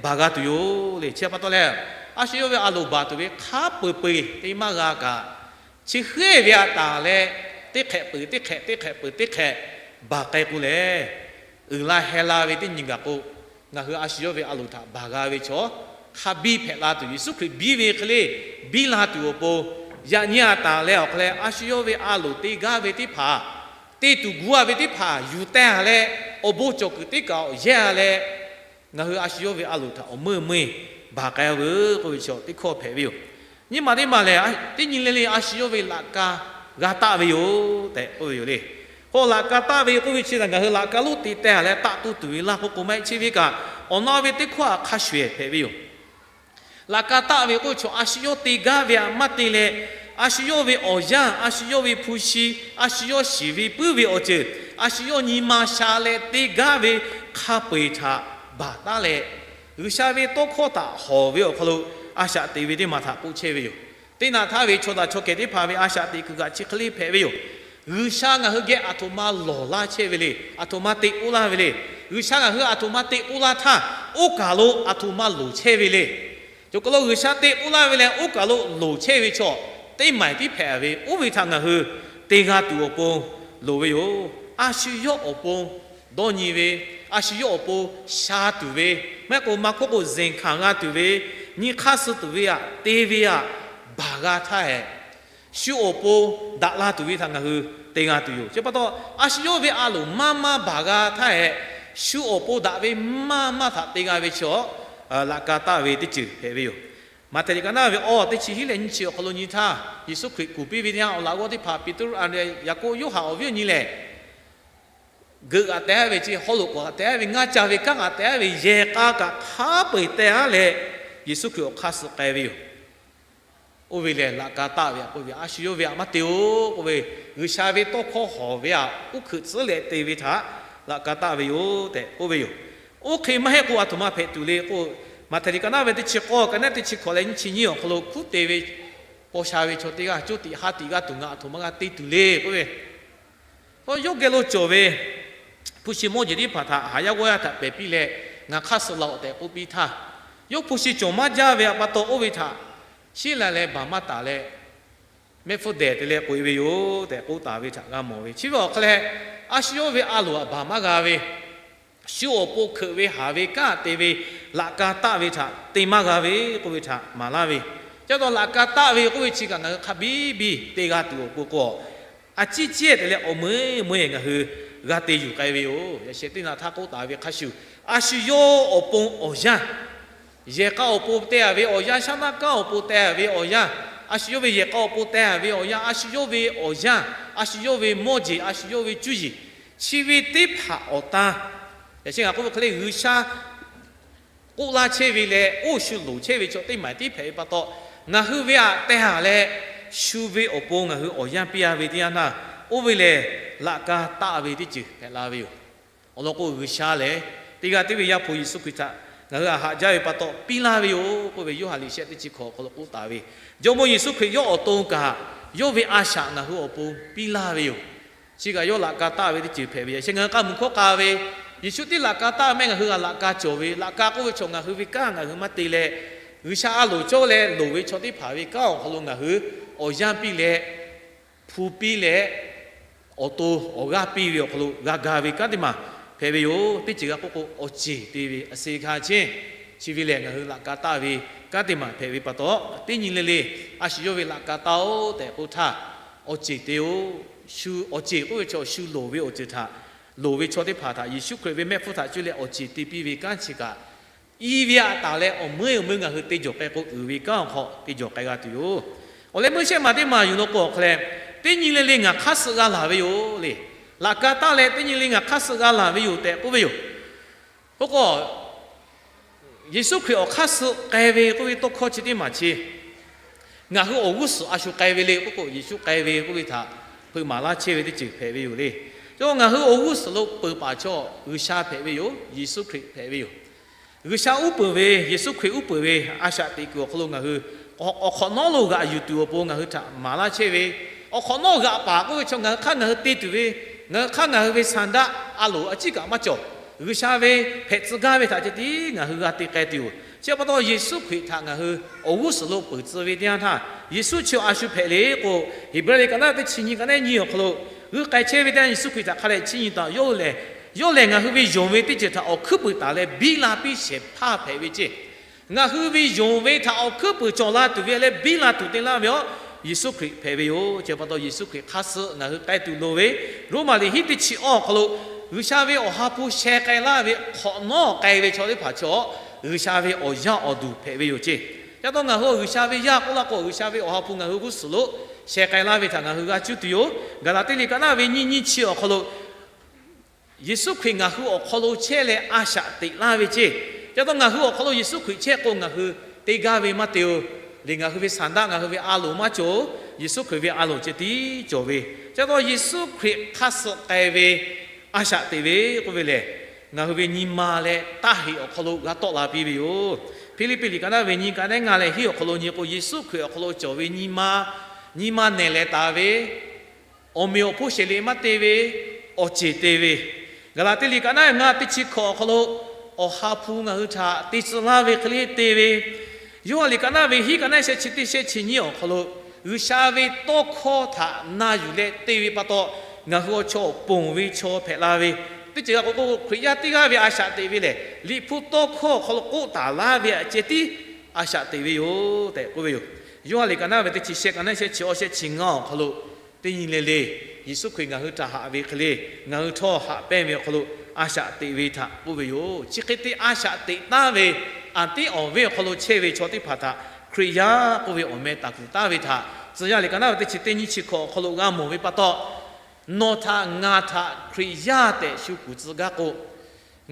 baˬ g'a tuˬ yoˬ le. Chi pa taw leh, a shu yawˇ ve a loˍ baˬ tuˬ ve hk'a peu-eˬ peu-eˬ te maˇ g'a kaꞈ, chi hk'e ve aꞈ taˍ leh, teˇ hk'ehꞈ peuˬ teˇ hk'ehꞈ, teˇ hk'ehꞈ peuˬ teˇ hk'ehꞈ baˬ k'ai k'o leh, uiˍ la heh la ve teˇ nyi gaˬ k'o, ngaˬ hui a shu yawˇ ve a loˍ htaꞈ baˬ g'a ve chaw hk'a biˇ hpehꞈ la tuˬ, Yeˍsuˆ Hkriꞈ biˇ ve hk'e le biˇ la tuˬ awˬ pon, yaꞈ nyi aꞈ taˍ leh awˬ hk'aw leh a shu yawˇ ve a loˍ te gaˇ ve teˇ hpaˍ, te tuˬ gu a ve teˇ hpaˍ yuˬ teh a leh, awˬ bon cawˬ kuiˬ teˇ kaˬ awˬ yehˇ a leh, ngaˬ hui a shu yawˇ ve a loˍ htaꞈ awˬ meuˇ meuˇ baˬ k'ai-a veuˬ k'oˆ ve chaw teˇ hkawˇ hpehꞈ ve yoˬ. Nyi ma teˇ maˬ lehˬ, teˇ nyi le le a shu yawˇ ve laꞈ ka g'a taˆ ve yoˬ tehꞈ k'oˆ ve yoˬ le. K'o laꞈ ka taˆ ve k'oˆ ve chi ngaˬ hui laꞈ ka lonˉ te teh a leh taˆ toˇ tuˬ ve laˇ k'oˆ k'o maˇ heˆ, chi ve kaꞈ awˬ na ve teˇ hkawˇ aꞈ hk'a shuˍ ehˍ hpehꞈ ve yoˬ. Laꞈ ka taˆ ve k'oˆ ve chaw a shu yawˇ te gaˇ ve aꞈ maˇ te leh, a shu yawˇ ve awˬ yanˇ, a shu yawˇ ve hpu shi, a shu yawˇ shiˍ ve puiˉ ve awˬ ceuˬ, a shu yawˇ nyi ma sha leh te gaˇ ve hk'a peu-eˬ htaꞈ baˬ taˉ leh, G'uiˬsha ve tawˇ hkawˇ htaꞈ hawˬ ve awˬ hk'aw lo a shaꞈ teꞈ ve teˇ maˬ htaꞈ k'oˆ chehˇ ve yoˬ. Teˇ naꞈ htaˇ ve chaw taˍ chaw kehˬ teˇ hpaˍ ve a shaꞈ teꞈ kuiˬ kaꞈ chi hk'e le hpehꞈ ve yoˬ. G'uiˬsha ngaˬ hui geh aˬ htoꞈ ma lawˬ laˇ chehˇ ve le, aˬ htoꞈ ma te k'oˆ laˇ ve le. G'uiˬsha ngaˬ hui aˬ htoꞈ ma te k'oˆ laˇ htaˇ, oˇ kaˬ lo aˬ htoꞈ ma loˍ chehˇ ve le. Cawˬ kaˬ lo G'uiˬsha te k'oˆ laˇ ve leh oˇ kaˬ lo loˍ chehˇ ve chaw teˇ maˬ tiˉ hpehꞈ ve, oˇ ve htaꞈ ngaˬ hui te g'a tuˬ awˬ pon loˍ ve yoˬ. A shu yawˇ awˬ pon dawˇ nyi ve, a shu yawˇ awˬ pon sha tuˬ ve, maˇ heˆ k'o maˇ hk'oˆ k'o zeˬ hkanˍ g'a tuˬ ve, nyi hk'aˇ suh tuˬ ve aꞈ te ve aꞈ baˬ g'a htaˇ hehꞈ, shu awˬ pon daꞈ la tuˬ ve htaꞈ ngaˬ hui te g'a tuˬ yoˬ. Chi pa taw, a shu yawˇ ve a loˍ maˇ maˇ baˬ g'a htaˇ hehꞈ, shu awˬ pon daꞈ ve maˇ maˇ htaꞈ te g'a ve chaw, laꞈ ka taˆ ve teˇ ceuˬ hpehꞈ ve yoˬ. Maꞈhtehˍ liꞈ ka naˇ ve awˇ teˇ chi hiˉ leh nyiˇ chi awˬ hk'aw lo nyi htaˇ, Yeˍsuˆ Hkriꞈ kuˬ piˇ ve teˇ yanˇ, awˬ laꞈ g'awˇ teˇ hpaˍ Peˍtruˆ, Anˍdrehˍ, Yaˍkoˆ, Yoˇhanˬ awˬ viˉ awˬ nyi lehˬ, geuꞈ kaꞈ teh aˉ ve, chi haw loꞈ k'awꞈ kaꞈ teh aˉ ve, ngaˇ ca ve kanˉ kaꞈ teh aˉ ve, yehˬ k'a kaꞈ hk'a peu-eˬ teh aˉ leh, Yeˍsuˆ Hkriꞈ awˬ hk'aˇ suh k'ai ve yoˬ. Oˇ ve lehˬ laꞈ ka taˆ ve aꞈ k'oˆ ve, a shu yawˇ ve aꞈ maˇ te-o k'oˆ ve, G'uiˬsha ve tawˇ hkawˇ hawˬ ve aꞈ uˉ hkeuꞈ tcuhˉ leh te ve htaꞈ laꞈ ka taˆ ve yoˬ tehꞈ k'oˆ ve yoˬ. Oˇ hk'e maˇ heˆ k'o aˬ htoꞈ ma hpehꞈ tuˬ le k'o, Maꞈhtehˍ liꞈ ka naˇ ve teˇ chi k'awˇ, ka naˉ teˇ chi hkawꞈ leh nyiˇ chi nyiˇ awˬ hk'aw lo hkuˉ te ve paw sha ve chaw teˇ g'aˇ, coˇ tiꞈ ha tiꞈ g'aˇ tuˬ ngaˬ aˬ htoꞈ ma g'a te tuˬ le k'oˆ ve, yawˇ geh lo cawˬ ve hpu shi mawˇ jeˬ teˇ hpaˍ htaꞈ haˍ yaˇ g'awˇ yaˇ htaꞈ pehˬ piˇ leh, ngaˬ hk'aˇ suh la-oˬ tehꞈ k'oˆ piˇ htaˇ, yawˇ hpu shi cawˬ maˇ jaˇ ve aꞈ pa taw oˇ ve htaꞈ shiˉ la leh baˬ maˇ taˍ leh, mehˆ hpfuhˇ dehˬ te leh k'oꞈ-e ve yoˬ tehꞈ k'oˆ taˍ ve htaꞈ g'a mawˬ ve. Chi ve awˬ hk'aw leh, a shu yawˇ ve a loˍ aꞈ baˬ maˇ g'a ve, shu awˬ pon hkeuꞈ ve haˍ ve kanˉ te ve, laꞈ ka taˆ ve htaꞈ te maˇ g'a ve k'oˆ ve htaꞈ maˍ laˇ ve. Chi pa taw laꞈ ka taˆ ve k'oˆ ve chi kaꞈ ngaˬ hui hk'a biˇ biˇ te g'a tuˬ awˬ pon k'o, a ciˉ ciˉ te leh awˬ meuˇ meuˇ ngaˬ hui g'a te yuˬ k'ai ve yoˬ. Yaꞈ sheh teˇ naꞈ htaˇ k'oˆ taˍ ve hk'a shuˍ, a shu yawˇ awˬ pon awˬ yanˇ, yehˬ k'a awˬ pon teh a ve awˬ yanˇ, shaˉ naˆ kanˉ awˬ pon teh a ve awˬ yanˇ, a shu yawˇ ve yehˬ k'a awˬ pon teh a ve awˬ yanˇ, a shu yawˇ ve awˬ yanˇ, a shu yawˇ ve mawˇ jeˬ, a shu yawˇ ve cuˇ yiˍ, chi ve teˇ hpaˍ awˬ tan, yaꞈ sheh ngaˬ k'oˆ ve hk'e le G'uiˬsha k'oˆ laˇ chehˇ ve leh oˇ shu loˍ chehˇ ve chaw teˇ maˬ tiˉ hpehꞈ ve pa taw, ngaˬ hui ve aꞈ teh a leh, shu ve awˬ pon ngaˬ hui awˬ yanˇ piˇ a ve teˇ yanˇ htaˇ, oˇ ve lehˬ laꞈ ka taˆ ve teˇ ceuˬ hpehꞈ la ve yoˬ. Awˬ lawn k'o G'uiˬsha lehˬ, teˇ g'aˇ tiˉ ve Yaˇ hpu Yeˍsuˆ Hkriꞈ htaꞈ ngaˬ hui aꞈ haꞈ jaˇ ve pa taw piˇ laˇ ve yoˬ k'oˆ ve Yoˇhanˬ liꞈ shehˆ teˇ chi hkawꞈ awˬ hk'aw lo k'oˆ taˍ ve, Jawˇmawˇ Yeˍsuˆ Hkriꞈ yawˇ awˬ to kaꞈ, yawˇ ve a shaꞈ ngaˬ hui awˬ pon piˇ laˇ ve yoˬ. Chi kaꞈ yawˇ laꞈ ka taˆ ve teˇ ceuˬ hpehꞈ ve. Yaꞈ sheh ngaˬ hui k'a muiˬ hkawˇ k'a ve, Yeˍsuˆ tiˉ laꞈ ka taˆ mehˆ ngaˬ hui g'a laꞈ ka cawˬ ve, laꞈ ka k'oˆ ve chaw ngaˬ hui ve kanˉ ngaˬ hui maˇ te leh, G'uiˬsha a loˍ cawˇ leh loˍ ve chaw teˇ hpaˍ ve kanˉ awˬ hk'aw lo ngaˬ hui awˬ yanˇ piˇ leh, hpu piˇ leh, awˬ to awˬ g'aˇ piˇ ve awˬ hk'aw lo g'a ga ve kanˉ teˇ maˬ hpehꞈ ve yoˬ. Teˇ ceuˬ g'a k'oˆ k'o, awˬ ceˬ te ve a se hka chehˇ. Chi ve lehˬ ngaˬ hui laꞈ ka taˆ ve kanˉ teˇ maˬ hpehꞈ ve pa taw, teˇ nyi le le a shu yawˇ ve laꞈ ka taˆ-oˆ tehꞈ k'oˆ htaˇ, awˬ ceˬ te-o. Shu awˬ ceˬ k'oˆ ve chaw shu loˍ ve awˬ ceuˬ htaꞈ, loˍ ve chaw teˇ hpaˍ htaꞈ Yeˍsuˆ Hkriꞈ ve mehˆ hpfuhˇ htaꞈ cuˇ leh awˬ ceˬ te piˇ ve kanˉ chi kaꞈ, i ve aꞈ taˍ leh awˬ meuˇ awˬ meuˇ ngaˬ hui te jawˬ k'ai k'o, uiˍ ve kanˉ awˬ hk'aw te jawˬ k'ai g'a tuˬ yoˬ. Awˬ leh meuˇ shehˆ maˬ teˇ maˬ yuˬ law k'o awˬ hk'aw leh, Teˇ nyi le le ngaˬ hk'aˇ suh g'a laˬ ve yoˬ le. Laꞈ ka taˇ leh teˇ nyi le ngaˬ hk'aˇ suh g'a laˬ ve yoˬ tehꞈ k'oˆ ve yoˬ. K'o k'o, Yeˍsuˆ Hkriꞈ awˬ hk'aˇ suh k'ai ve k'oˆ ve tawˇ hkawˇ chi teˇ maˬ chi, ngaˬ hui awˬ g'uˇ suhˍ a shu k'ai ve le k'oˆ k'o, Yeˍsuˆ k'ai ve k'oˆ ve htaꞈ hpeuꞈ maˍ laˇ chehˇ ve teˇ ceuˬ hpehꞈ ve yoˬ le. Cawˬ ngaˬ hui awˬ g'uˇ suhˍ lo peuˬ paˍ chaw G'uiˬsha hpehꞈ ve yoˬ. Yeˍsuˆ Hkriꞈ hpehꞈ ve yoˬ. G'uiˬsha uˉ peunˍ ve, Yeˍsuˆ Hkriꞈ uˉ peunˍ ve a shaꞈ teꞈ kuiˬ awˬ hk'aw lo ngaˬ hui awˬ hk'awꞈ nawˉ lo g'aꞈ yuˬ tuˬ awˬ pon ngaˬ hui htaꞈ maˍ laˇ chehˇ ve, awˬ hk'awꞈ nawˉ g'aꞈ paˍ k'oˆ ve chaw ngaˬ hui hk'aˇ ngaˬ hui te tuˬ ve, ngaˬ hui hk'aˇ ngaˬ hui ve saˍ daˆ a loˍ a ciˉ kaꞈ maˇ cawˬ. G'uiˬsha ve hpehꞈ tcuh gaˇ ve htaꞈ ceh tiˉ ngaˬ hui g'a te k'ai tuˬ yoˬ. Chi pa taw Yeˍsuˆ Hkriꞈ htaꞈ ngaˬ hui awˬ g'uˇ suhˍ lo peuˬ tcuh ve teˇ yanˇ htaˇ, Yeˍsuˆ chi awˬ a shu hpehꞈ le k'o, Heˍbrehˇ liꞈ ka naˉ teˇ chi nyi ka naˉ nyi awˬ hk'aw lo, g'uˇ k'ai chehˇ ve teˇ yanˇ Yeˍsuˆ Hkriꞈ htaꞈ hk'a leh chi nyi taˍ yawˇ hui lehˬ, yawˇ lehˬ ngaˬ hui ve yonˍ ve teˇ ceuˬ htaꞈ awˬ hkuiˉ puiˍ taˍ leh biˇ la piˇ shehˍ hpaˇ hpehꞈ ve ceˇ. Ngaˬ hui ve yonˍ ve htaꞈ awˬ hkuiˉ puiˍ cawˬ la tuˬ ve leh biˇ la tuˬ te laˇ ve aw, Yeˍsuˆ Hkriꞈ hpehꞈ ve yoˬ. Chi pa taw Yeˍsuˆ Hkriꞈ hk'aˇ suh ngaˬ hui k'ai tuˬ loˍ ve, Roˉmaꞈ liꞈ hiˉ teˇ chi awˇ awˬ hk'aw lo, G'uiˬsha ve Awˬ ha hpu sheh k'ai laˇ ve hk'awꞈ nawˉ k'ai ve chaw teˇ hpaˍ chaw, G'uiˬsha ve awˬ yaˇ awˬ duˬ hpehꞈ ve yoˬ ceˇ. Chi pa taw ngaˬ hui G'uiˬsha ve yaˇ k'oˆ laˇ k'o, G'uiˬsha ve Awˬ ha hpu ngaˬ hui g'uˇ suhˍ lo sheh k'ai laˇ ve htaꞈ ngaˬ hui g'a cuˇ tuˬ yoˬ. Gaˍlaˍtiˆ liꞈ ka naˉ ve nyiˇ nyiˇ chi awˬ hk'aw lo, Yeˍsuˆ Hkriꞈ ngaˬ hui awˬ hk'aw lo chehˇ leh a shaꞈ teꞈ laˇ ve ceˇ. Chi pa taw ngaˬ hui awˬ hk'aw lo Yeˍsuˆ Hkriꞈ chehˇ k'o ngaˬ hui te gaˇ ve maˇ te-o. Liꞈ ngaˬ hui ve saˍ daˆ ngaˬ hui ve a loˍ maˇ cawˬ-o. Yeˍsuˆ Hkriꞈ ve a loˍ ceh tiˉ cawˬ ve. Chi pa taw Yeˍsuˆ Hkriꞈ hk'aˇ suh k'ai ve a shaꞈ teꞈ ve k'oˆ ve lehˬ, ngaˬ hui ve nyi ma leh taˇ heꞈ awˬ hk'aw lo g'a tawˆ la piˇ ve yoˬ. Hpiˇliˇpiˆ liꞈ ka naˉ ve nyi ka naˉ ngaˇ leh hiˉ awˬ hk'aw lo nyi k'o, Yeˍsuˆ Hkriꞈ awˬ hk'aw lo cawˬ ve nyi ma, nyi ma nehˬ lehˬ taˍ ve, awˬ meꞈ awˬ hponˇ sheˍ liꞈ maˇ te ve, awˬ ceˬ te ve, Gaˍlaˍtiˆ liꞈ ka naˉ ve ngaˇ teˇ chi hkawꞈ awˬ hk'aw lo, Awˬ ha hpu ngaˬ hui htaꞈ te tcuh laˇ ve hk'e le te ve, Yoˇhanˬ liꞈ ka naˉ ve hiˉ ka naˉ shehˆ chi teˇ shehˆ chi nyiˇ awˬ hk'aw lo, G'uiˬsha ve tawˇ hkawˇ htaꞈ na yuˬ leh te ve pa taw, ngaˬ hui awˬ chaw ponˬ ve chaw hpehꞈ la ve, teˇ ceuˬ g'a k'oˆ k'o Hkriꞈ yaˇ teˇ g'aˇ ve a shaꞈ teꞈ ve lehˬ, Liꞈ hpu tawˇ hkawˇ awˬ hk'aw lo k'oˆ taˍ laˇ ve htaꞈ ceh tiˉ a shaꞈ teꞈ ve yoˬ tehꞈ k'oˆ ve yoˬ. Yoˇhanˬ liꞈ ka naˉ ve teˇ chi shehˆ ka naˉ shehˆ chi awˇ shehˆ chi ngaˇ awˬ hk'aw lo, teˇ nyi le le, Yeˍsuˆ Hkriꞈ ngaˬ hui htaꞈ haꞈ ve hk'e le, ngaˬ hui htawˇ haꞈ pehnˇ ve awˬ hk'aw lo a shaꞈ teꞈ ve htaꞈ k'oˆ ve yoˬ. Chi hk'e te a shaꞈ teꞈ taˉ ve, anˍ tiˉ awˍ venˇ awˬ hk'aw lo chehˇ ve chaw teˇ hpaˍ htaꞈ Hkriꞈ yaˇ k'oˆ ve awˬ meh taˍ kuˬ taˉ ve htaꞈ Tcuh yaˇ liꞈ ka naˉ ve teˇ chi teˇ nyiˇ chi hkawꞈ awˬ hk'aw lo g'a mawˬ ve pa taw, nawˬ htaꞈ ngaˬ htaꞈ Hkriꞈ yaˇ tehꞈ shu kuˬ tcuh gaˇ k'o,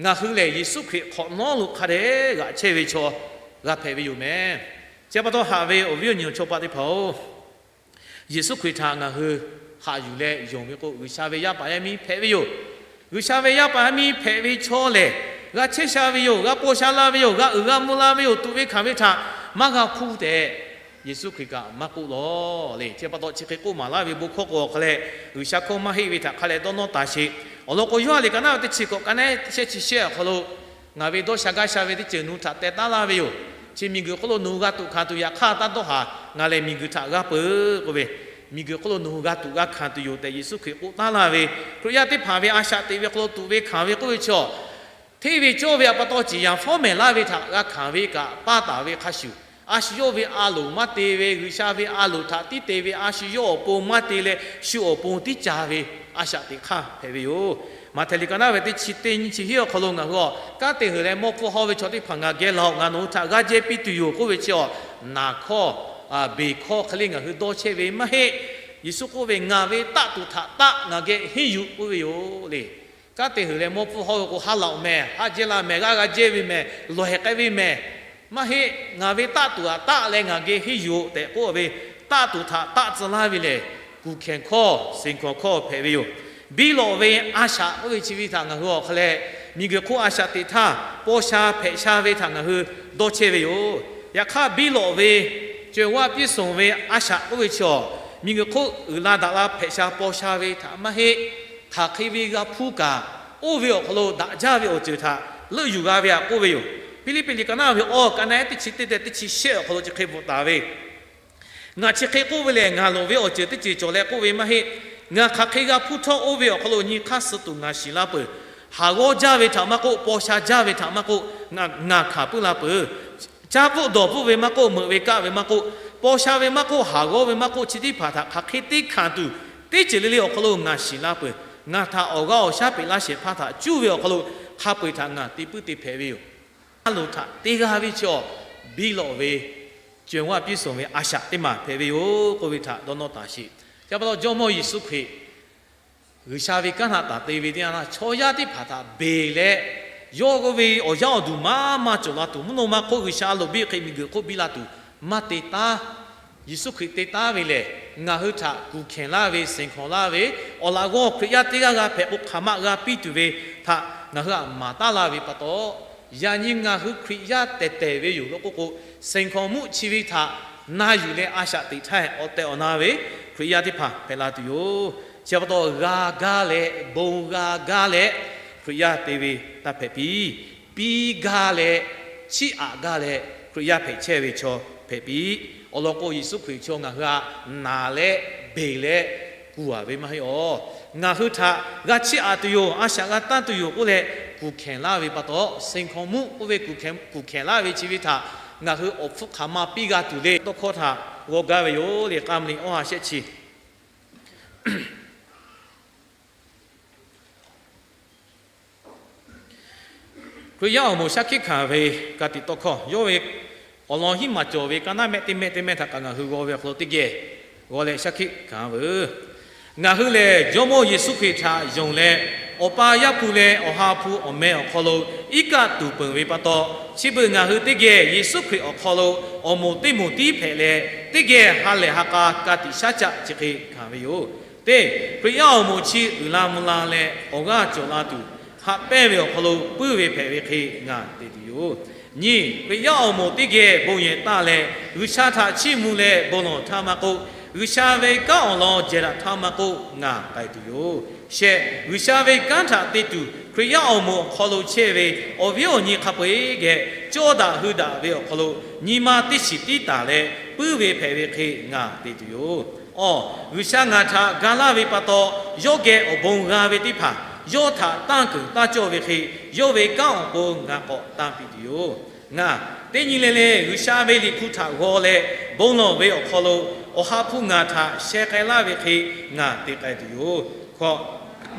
ngaˬ hui lehˬ Yeˍsuˆ Hkriꞈ hk'awꞈ nawˉ lo hk'a dehꞈ g'aꞈ chehˇ ve chaw g'a hpehꞈ ve yoˬ meh. Chi pa taw haꞈ ve awˬ viˉ awˬ nyi awˬ chawˇ paˆ teˇ hpaˍ-oˬ, Yeˍsuˆ Hkriꞈ htaꞈ ngaˬ hui haꞈ yuˬ leh yonˍ ve k'o, G'uiˬsha ve yaˇ paˍ yaˇ miˇ hpehꞈ ve yoˬ. G'uiˬsha ve yaˇ paˍ yaˇ miˇ hpehꞈ ve chaw lehˬ, g'a chehˇ sha ve yoˬ, g'a paw sha la ve yoˬ, g'a uiˍ g'a mvuh la ve yoˬ, tuꞈ ve hkanˍ ve htaꞈ maˇ g'a hpuˇ tehꞈ, Yeˍsuˆ Hkriꞈ kaꞈ maˇ k'oˆ lawˬ le. Chi pa taw chi hk'e k'oˆ maˍ laˇ ve bon hkawˇ k'o hk'a leh, G'uiˬsha hkawˇ maˇ heˆ ve htaꞈ hk'a leh dawˇ nawˇ taˍ sheˍ. Awˬ lawn k'o, Yoˇhanˬ liꞈ ka naˉ ve teˇ chi hkawꞈ ka naˉ shehˆ chi shehˆ awˬ hk'aw lo, ngaˬ ve dawˇ sha gaˇ sha ve teˇ ceuˬ nawˬ hui htaꞈ teh taˉ laˇ ve yoˬ. Chi miˬguiˬ hk'oˆ lo nawˬ hui g'a tuꞈ hkanˍ tuˬ yaꞈ hk'aˇ taˇ dawˇ haˍ, ngaˬ lehˬ miˬguiˬ htaꞈ g'a peuˬ k'oˆ ve, miˬguiˬ hk'oˆ lo nawˬ hui g'a tuꞈ g'a hkanˍ tuˬ yoˬ tehꞈ Yeˍsuˆ Hkriꞈ k'oˆ taˉ laˇ ve, Hkriꞈ yaˇ teˇ hpaˍ ve a shaꞈ teꞈ ve hk'aw lo tuꞈ ve hkanˍ ve k'oˆ ve chaw, hteˇ ve cawˇ ve a pa taw ciˍ yanˍ fawˉ mehˍ laˇ ve htaꞈ g'a hkanˍ ve kaꞈ paˇ taˍ ve hk'a shuˍ, a shu yawˇ ve a loˍ maˇ te ve, G'uiˬsha ve a loˍ htaꞈ tiˉ te ve, a shu yawˇ awˬ pon maˇ te leh shu awˬ pon tiˉ ca ve a shaꞈ teꞈ hk'aˇ hpehꞈ ve yoˬ. Maꞈhtehˍ liꞈ ka naˉ ve teˇ chi teˇ nyiˇ chi hiˉ awˬ hk'aw lo ngaˬ hui a, kanˉ te huiˬ leh mawˇ hpfuhˇ hawˇ ve chaw teˇ hpaˍ ngaˬ geh laˬ-oꞈ, ngaˬ nawˬ hui htaꞈ g'aˇ jehˇ piˇ tuˬ yoˬ k'oˆ ve chi a, naˍ hkawˇ, beˬ hkawˇ hk'e le ngaˬ hui dawˇ chehˇ ve maˇ heˆ. Yeˍsuˆ k'oˆ ve, Ngaˬ ve taˆ tuˬ htaꞈ taˆ ngaˬ geh henˇ yuˬ k'oˆ ve yoˬ le. Kanˉ te huiˬ leh mawˇ hpfuhˇ hawˇ ve k'o, ha laꞈ-oꞈ mehˍ, haˆ jehˇ la mehˍ, g'aˇ g'a jehˇ ve mehˍ, lawˬ hehˍ k'ai ve mehˍ, maˇ heˆ. Ngaˬ ve taˆ tuˬ htaꞈ taˆ leh ngaˬ geh henˇ yuˬ-oꞈ tehꞈ k'oˆ ve, taˆ tuˬ htaꞈ taˆ tcuh laˇ ve lehˬ, kuˬ hkehˬ hkawˇ, seˍ hkawnˍ hkawˇ hpehꞈ ve yoˬ. Biˇ lawꞈ ve a shaꞈ k'oˆ ve chi ve htaꞈ ngaˬ hui awˬ hk'a leh, miˬguiˬ hk'oˆ a shaꞈ teꞈ htaˇ paw sha hpehꞈ sha ve htaꞈ ngaˬ hui dawˇ chehˇ ve yoˬ. Yaꞈ hk'aˇ, biˇ lawꞈ ve ကြွယ်ဝပြည့်စုံ ve a shaꞈ k'oˆ ve chi a, miˬguiˬ hk'oˆ uiˍ la daꞈ la hpehꞈ sha paw sha ve htaꞈ maˇ heˆ. Hk'aˬ hk'e ve g'a hpuˇ kaꞈ, oˇ ve awˬ hk'aw lo daꞈ jaˇ ve awˬ ceuˬ htaꞈ leuˆ yuˬ g'a ve htaꞈ k'oˆ ve yoˬ. Hpiˇliˇpiˆ liꞈ ka naˉ ve awˇ ka naˉ teˇ chi teˇ teˇ chi shehˆ awˬ hk'aw lo chi hk'e bvuhꞈ taˍ ve, Ngaˬ chi hk'e k'oˆ ve lehˬ, ngaˬ loˍ ve awˬ ceuˬ teˇ ceuˬ cawˬ leh k'oˆ ve maˇ heˆ. Ngaˬ hk'aˬ hk'e g'a hpuˇ htawˇ, oˇ ve awˬ hk'aw lo nyi hk'aˇ suh tuˬ ngaˬ shiˍ la peuˬ. Haˍ g'awˇ jaˇ ve htaꞈ maˇ k'oˆ, paw sha jaˇ ve htaꞈ maˇ k'oˆ, ngaˬ hkanˍ puiˉ la peuˬ. Caˇ bvuhˆ dawˬ bvuhˆ ve maˇ k'oˆ, meuꞈ ve kaˆ ve maˇ k'oˆ, paw sha ve maˇ k'oˆ, haˍ g'awˇ ve maˇ k'oˆ, chi teˇ hpaˍ htaꞈ hk'aˬ hk'e teˇ hkanˍ tuˬ, teˇ ceuˬ le le awˬ hk'aw lo ngaˬ shiˍ la peuˬ. Ngaˬ htaꞈ awˬ g'aˇ awˬ shaˉ peꞈ laˇ shehˍ hpaˇ htaꞈ cuˇ ve awˬ hk'aw lo hk'a peu-eˬ htaꞈ ngaˬ te puiˉ te hpehꞈ ve yoˬ. A loˍ htaꞈ te g'a ve chi a, biˇ lawꞈ ve ကြွယ်ဝပြည့်စုံ ve a shaꞈ teˇ maˬ hpehꞈ ve yoˬ k'oˆ ve htaꞈ dawˇ nawˇ taˍ sheˍ. Chi pa taw Jawˇmawˇ Yeˍsuˆ Hkriꞈ G'uiˬsha ve kanˉ htaꞈ taˍ te ve teˇ yanˇ, chaw yaˇ teˇ hpaˍ htaꞈ beˬ leh, yawˇ ve awˬ yaˇ awˬ duˬ maˇ maˇ cawˬ la tuˬ, mvuhˇ naw ma hk'oˆ G'uiˬsha a loˍ biˇ hk'e miˬguiˬ hk'oˆ biˇ la tuˬ maˇ te taˉ. Yeˍsuˆ Hkriꞈ te taˉ ve lehˬ, ngaˬ hui htaꞈ kuˬ hkehˬ laˇ ve, senˍ hkawnˍ laˇ ve, awˬ laꞈ g'awˇ Hkriꞈ yaˇ teˇ g'aˇ g'a hpehꞈ k'o, hk'aˬ ma g'a piˇ tuˬ ve htaꞈ ngaˬ hui htaꞈ maˍ taˉ laˇ ve pa taw, yaꞈ nyi ngaˬ hui Hkriꞈ yaˇ tehˬ tehˬ ve yoˬ law k'oˆ k'o, senˍ hkawnˍ mvuhˇ chi ve htaꞈ na yuˬ leh a shaꞈ teꞈ htaˇ, awˬ tehˬ awˬ na ve Hkriꞈ yaˇ teˇ hpaˍ hpehꞈ la tuˬ yoˬ. Chi pa taw, g'a gaˇ leh, bon g'a gaˇ leh Hkriꞈ yaˇ te ve taˇ hpehꞈ piˇ. Piˇ gaˇ leh, chiˇ aꞈ gaˇ leh Hkriꞈ yaˇ hpehꞈ chehˇ ve chaw hpehꞈ piˇ. Awˬ lawn k'o, Yeˍsuˆ Hkriꞈ chaw ngaˬ hui htaꞈ naˍ leh beˬ leh kuˬ a ve maˇ heˆ awˬ. Ngaˬ hui htaꞈ g'a chiˇ aꞈ tuˬ yoˬ, a shaꞈ g'a tanˇ tuˬ yoˬ k'oˆ leh kuˬ hkehˬ laˇ ve pa taw, senˍ hkawnˍ mvuhˇ k'oˆ ve kuˬ hkehˬ laˇ ve chi ve htaꞈ ngaˬ hui awˬ hpfuhˇ hk'aˬ ma piˇ g'a tuˬ le tawˇ hkawˇ htaꞈ g'aw gaˇ ve yoˬ le. K'a mvuh liꞈ awˇ ha shehˆ chi Hkriꞈ yaˇ awˬ moˍ shaˉ hkiˆ hkanˍ ve ka tiꞈ tawˇ hkawˇ yawˇ ve awˬ lawn hiˉ maˬ cawˬ ve ka naˉ mehˆ teˇ mehˆ teˇ mehˆ htaꞈ kaꞈ ngaˬ hui g'aw ve awˬ hk'aw lo teˇ geh g'aw leh shaˉ hkiˆ hkanˍ veuˬ. Ngaˬ hui lehˬ, Jawˇmawˇ Yeˍsuˆ Hkriꞈ htaꞈ yonˍ leh, Awˬ pa, Yaˇ hpu leh Awˬ ha hpu awˬ meh awˬ hk'aw lo iˉ kaˆ tuˍ peunˍ ve pa taw, chi beuꞈ ngaˬ hui teˇ geh Yeˍsuˆ Hkriꞈ awˬ hk'aw lo awˬ moˍ teˇ moˍ tiˉ hpehꞈ leh, teˇ geh ha lehˬ ha k'a ka tiꞈ shaˉ caˆ chi hk'e hkanˍ ve yoˬ. Teˇ, Hkriꞈ yaˇ awˬ moˍ chi uiˍ la mvuh la leh awˬ g'aˇ cawˬ la tuˬ, haꞈ pehnˇ ve awˬ hk'aw lo puiˉ ve hpehꞈ ve hk'e ngaˬ te tuˬ yoˬ. Nyiˇ, Hkriꞈ yaˇ awˬ moˍ teˇ geh bon yehˬ taˇ leh, G'uiˬsha htaꞈ chiˇ mvuh leh bon lawˬ htaˇ maˇ k'oˆ, G'uiˬsha ve kanˉ awˬ lawn jehˬ daꞈ htaˇ maˇ k'oˆ, ngaˬ k'ai tuˬ yoˬ. Shehˆ, G'uiˬsha ve kanˉ htaꞈ te tuˬ Hkriꞈ yaˇ awˬ moˍ awˬ hk'aw lo chehˇ ve awˬ viˉ awˬ nyi hk'a peu-eˬ geh cawˇ daꞈ hui daꞈ ve awˬ hk'aw lo nyi ma teˇ shiˍ tiˉ taˍ leh puiˉ ve hpehꞈ ve hk'e ngaˬ te tuˬ yoˬ. Awˬ, G'uiˬsha ngaˬ htaꞈ ga laˇ ve pa taw, yawˇ geh awˬ bon g'a ve teˇ hpaˍ yawˇ htaꞈ tanˇ keunˍ taˇ cawˇ ve hk'e, yawˇ ve kanˉ awˬ pon ngaˬ k'awꞈ tanˇ piˇ tuˬ yoˬ. Ngaˬ teˇ nyi le le G'uiˬsha ve Liꞈ hpu htaꞈ g'aw leh bon lawˬ ve awˬ hk'aw lo, Awˬ ha hpu ngaˬ htaꞈ sheh k'ai laˇ ve hk'e ngaˬ te k'ai tuˬ yoˬ. Hkawꞈ,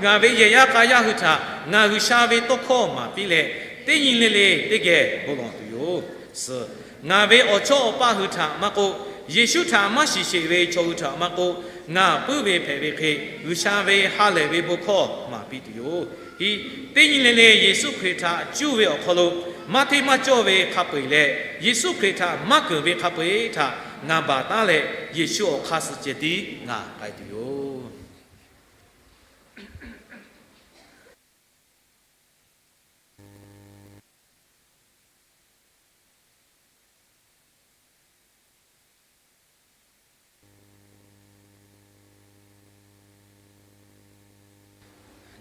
ngaˬ ve yehˬ yaˇ k'a yaˇ hui htaꞈ ngaˬ G'uiˬsha ve tawˇ hkawˇ maˍ piˇ leh, teˇ nyi le le teˇ geh bon lawˬ tuˬ yoˬ. Suhˍ, ngaˬ ve awˬ chawˇ awˬ paˆ hui htaꞈ maˇ k'oˆ, Yeˍsuˆ htaꞈ maˇ shiˍ sheˍ ve chaw hui htaꞈ maˇ k'oˆ, ngaˬ puiˉ ve hpehꞈ ve hk'e G'uiˬsha ve ha lehˬ ve bon hkawˇ maˍ piˇ tuˬ yoˬ. Hiˆ, teˇ nyi le le Yeˍsuˆ Hkriꞈ htaꞈ cuˇ ve awˬ hk'aw lo maˇ hteˇ maˇ cawˇ ve hk'a peu-eˬ leh, Yeˍsuˆ Hkriꞈ htaꞈ maˇ keunˍ ve hk'a peu-eˬ htaꞈ ngaˬ baˬ taˉ leh, Yeˍsuˆ awˬ hk'aˇ suh ceh tiˉ ngaˬ k'ai tuˬ yoˬ.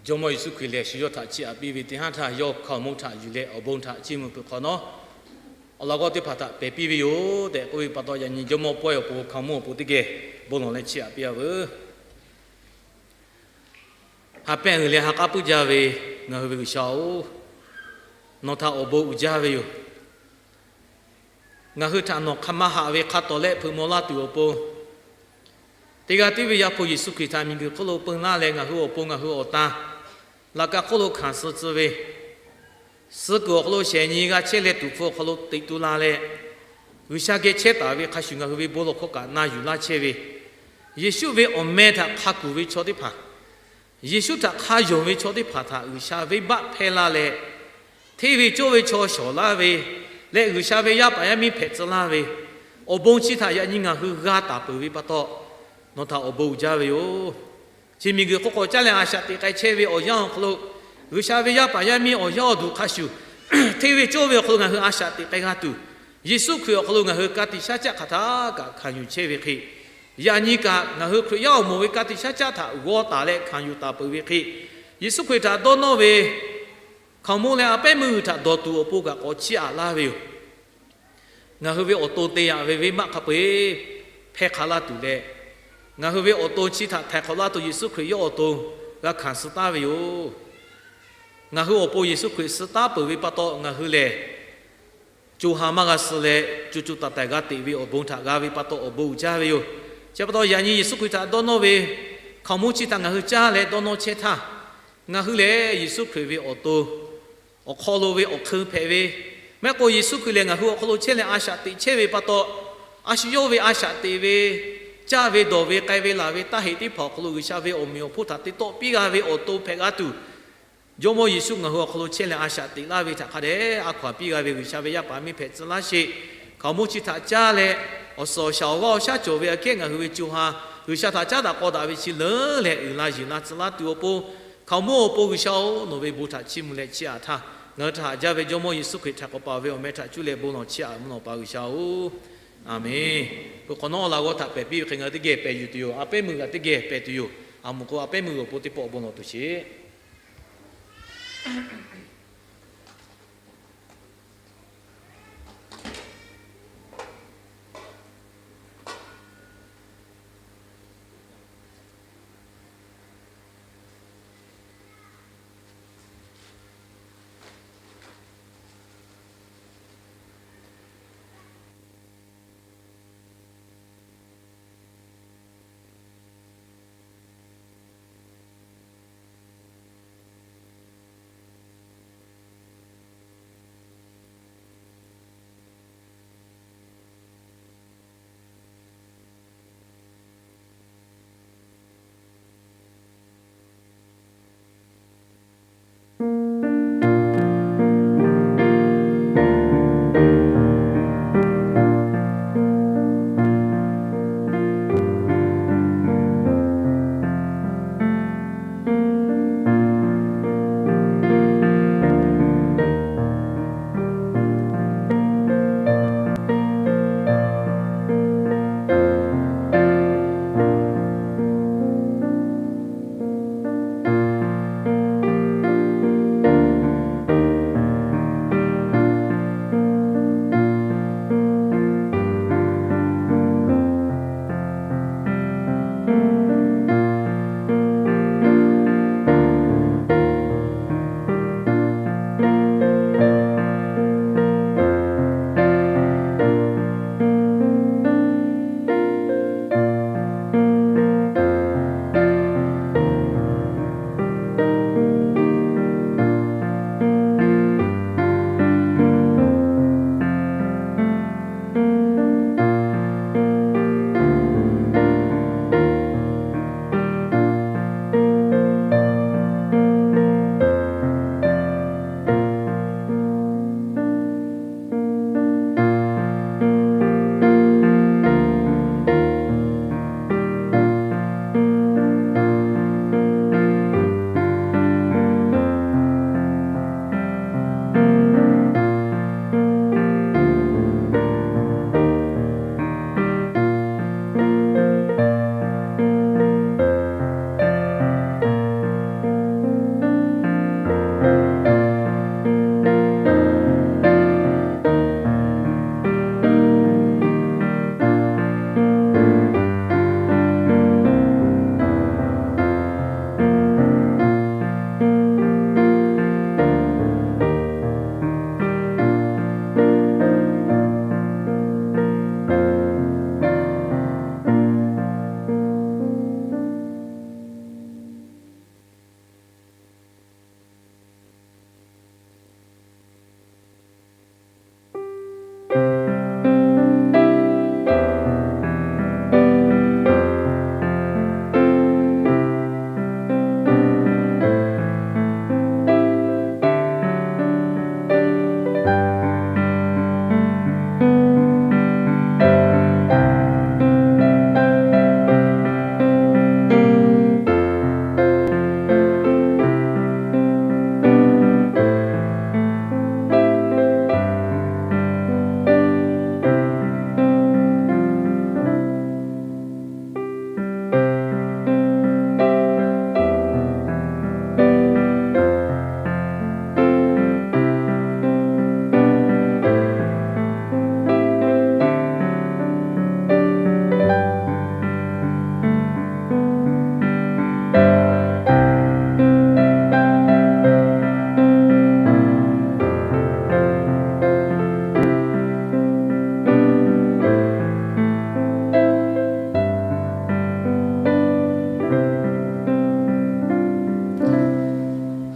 Jawˇmawˇ Yeˍsuˆ Hkriꞈ lehˬ, shu yawˇ htaꞈ chiˇ aꞈ piˇ ve teˇ haˉ htaˇ, yawˇ hkaoˍmonˇ htaꞈ yuˬ leh awˬ bon htaꞈ chiˇ mvuh peuˬ hk'awꞈ nawˉ, awˬ laꞈ g'awˇ teˇ hpaˍ htaꞈ pehˬ piˇ ve yoˬ tehꞈ k'oˆ ve pa taw, yaꞈ nyi Jawˇmawˇ pawehˇ awˬ pon hkaoˍmonˇ awˬ pon teˇ geh bon lawˬ leh chiˇ aꞈ piˇ a veuˬ. Ha pehˇ uiˍ leh ha k'aˉ puiˉ jaˇ ve ngaˬ hui ve G'uiˬsha-oˬ, nawˬ htaꞈ awˬ bon uiˍ jaˇ ve yoˬ. Ngaˬ hui htaꞈ nawˬ hk'aˬ ma haꞈ ve hk'a tawˍ lehˆ hpeuꞈ maw laˇ tuˬ awˬ pon, teˇ g'aˇ tiˉ ve Yaˇ hpu Yeˍsuˆ Hkriꞈ htaꞈ miˬguiˬ hk'oˆ lo peun laˇ leh, ngaˬ hui awˬ pon ngaˬ hui awˬ tan laꞈ ka hk'oˆ lo hkanˍ suh tcuh ve, suh kuiˬ awˬ hk'aw lo shehˍ nyi g'a chehˇ leh tuˍ hpfuh awˬ hk'aw lo teꞈ tu la leh, G'uiˬsha geh chehˇ taˍ ve hk'a shuˍ ngaˬ hui ve bon lawˬ hkawˇ kaꞈ na yuˬ laˇ chehˇ ve, Yeˍsuˆ ve awˬ meh htaꞈ hk'a kuˬ ve chaw teˇ hpaˍ, Yeˍsuˆ htaꞈ hk'a yonˍ ve chaw teˇ hpaˍ htaꞈ G'uiˬsha venˇbaˆ hpehˇ laˇ leh, hteˇ ve cawˇ ve chaw shawˍ laˇ ve leh, G'uiˬsha ve yaˇ paˍ yaˇ miˇ hpehꞈ tcuh laˇ ve awˬ bon chi htaꞈ yaꞈ nyi ngaˬ hui g'a taˍ peuˬ ve pa taw, nawˬ htaꞈ awˬ bon uiˍ jaˇ ve yoˬ. Chi miˬguiˬ hk'oˆ k'awꞈ caˉ leh a shaꞈ teꞈ k'ai chehˇ ve awˬ yanˇ awˬ hk'aw lo, G'uiˬsha ve yaˇ paˍ yaˇ miˇ awˬ yanˇ awˬ duˬ hk'a shuˍ, hteˇ ve cawˇ ve awˬ hk'aw lo ngaˬ hui a shaꞈ teꞈ k'ai g'a tuˬ, Yeˍsuˆ Hkriꞈ awˬ hk'aw lo ngaˬ hui ka tiꞈ shaˉ caˆ hk'aˬ htaˇ kaꞈ hkanˍ yuˬ chehˇ ve hk'e, yaꞈ nyi kaꞈ ngaˬ hui Hkriꞈ yaˇ awˬ moˍ ve ka tiꞈ shaˉ caˆ htaꞈ g'aw taˍ leh hkanˍ yuˬ taˍ peuˬ ve hk'e, Yeˍsuˆ Hkriꞈ htaꞈ dawˇ nawˇ ve hkaoˍmonˇ leh a pehˉ meuˇ hui htaꞈ dawˬ tuˬ awˬ pon kaꞈ k'awꞈ chiˇ aꞈ laˇ ve yoˬ. Ngaˬ hui ve awˬ to te yaꞈ ve venˇbaˆ hk'a peu-eˬ hpehˇ hk'a laˇ tuˬ leh, ngaˬ hui ve awˬ to chi htaꞈ htaiˍ hk'awꞈ laˇ tuˬ Yeˍsuˆ Hkriꞈ yawˇ awˬ to g'a hkanˍ suh taˉ ve yoˬ. Ngaˬ hui awˬ pon Yeˍsuˆ Hkriꞈ suh taˉ peuˬ ve pa taw, ngaˬ hui lehˬ co ha maˇ g'a suh leh, co co taiˍ taiˍ g'a teꞈ ve awˬ bon htaꞈ g'a ve pa taw awˬ bon uiˍ jaˇ ve yoˬ. Chi pa taw, yaꞈ nyi Yeˍsuˆ Hkriꞈ htaꞈ dawˇ nawˇ ve hkaoˍmonˇ chi htaꞈ ngaˬ hui caˇ leh dawˇ nawˇ chehˇ htaˇ, ngaˬ hui lehˬ Yeˍsuˆ Hkriꞈ ve awˬ to awˬ hk'aw lo ve awˬ hk'eun hpehꞈ ve, mehˆ k'o Yeˍsuˆ Hkriꞈ lehˬ ngaˬ hui awˬ hk'aw lo chehˇ leh a shaꞈ teꞈ chehˇ ve pa taw, a shu yawˇ ve a shaꞈ teꞈ ve caˇ ve dawˬ ve k'ai ve laˬ ve taˇ heꞈ teˇ hpaˍ awˬ hk'aw lo G'uiˬsha ve awˬ meꞈ awˬ hponˇ htaꞈ te tawˆ piˇ g'a ve awˬ to hpehꞈ g'a tuˬ, Jawˇmawˇ Yeˍsuˆ ngaˬ hui awˬ hk'aw lo chehˇ leh a shaꞈ teꞈ laˇ ve htaꞈ hk'a dehꞈ a hkaw anˬ piˇ g'a ve G'uiˬsha ve yaˇ paˍ miˇ hpehꞈ tcuh laˇ sheˍ. Hkaoˍmonˇ chi htaꞈ caˇ leh, awˬ suhˍ awˬ shaˍ awˬ g'aˇ awˬ shaˉ cawˬ ve aꞈ kehˉ ngaˬ hui ve co ha G'uiˬsha htaꞈ caˉ daꞈ k'aw daꞈ ve chi leuˉ leh uiˍ la yeˬ la tcuh laˇ tuˬ awˬ pon, hkaoˍmonˇ awˬ pon G'uiˬsha-oˬ, nawˬ ve bon htaꞈ chiˇ mvuh leh chiˇ aꞈ htaˇ, ngaˬ hui htaꞈ haꞈ jaˇ ve Jawˇmawˇ Yeˍsuˆ Hkriꞈ htaꞈ k'awꞈ paˍ ve awˬ meh htaꞈ cuˇ leh bon lawˬ chiˇ aꞈ mvuhˇ naw pa G'uiˬsha-oˬ, Aˍmenˍ. Hk'e k'awꞈ nawˉ la g'awˇ htaꞈ pehˬ piˇ ve hk'e ngaˬ hui teˇ geh pehˬ yuˬ tuˬ yoˬ. A pehˉ meuˇ g'aꞈ teˇ geh pehˬ tuˬ yoˬ. A mvuhˬ k'o a pehˉ meuˇ awˬ pon teˇ pawˆ bon lawˬ tuˬ sheˍ.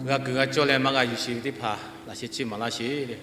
G'a kuiˬ g'a cawˇ leh maˇ g'a yuˬ sheˍ ve teˇ hpaˍ laꞈ sheh chiˇ maˍ laˇ sheˍ le.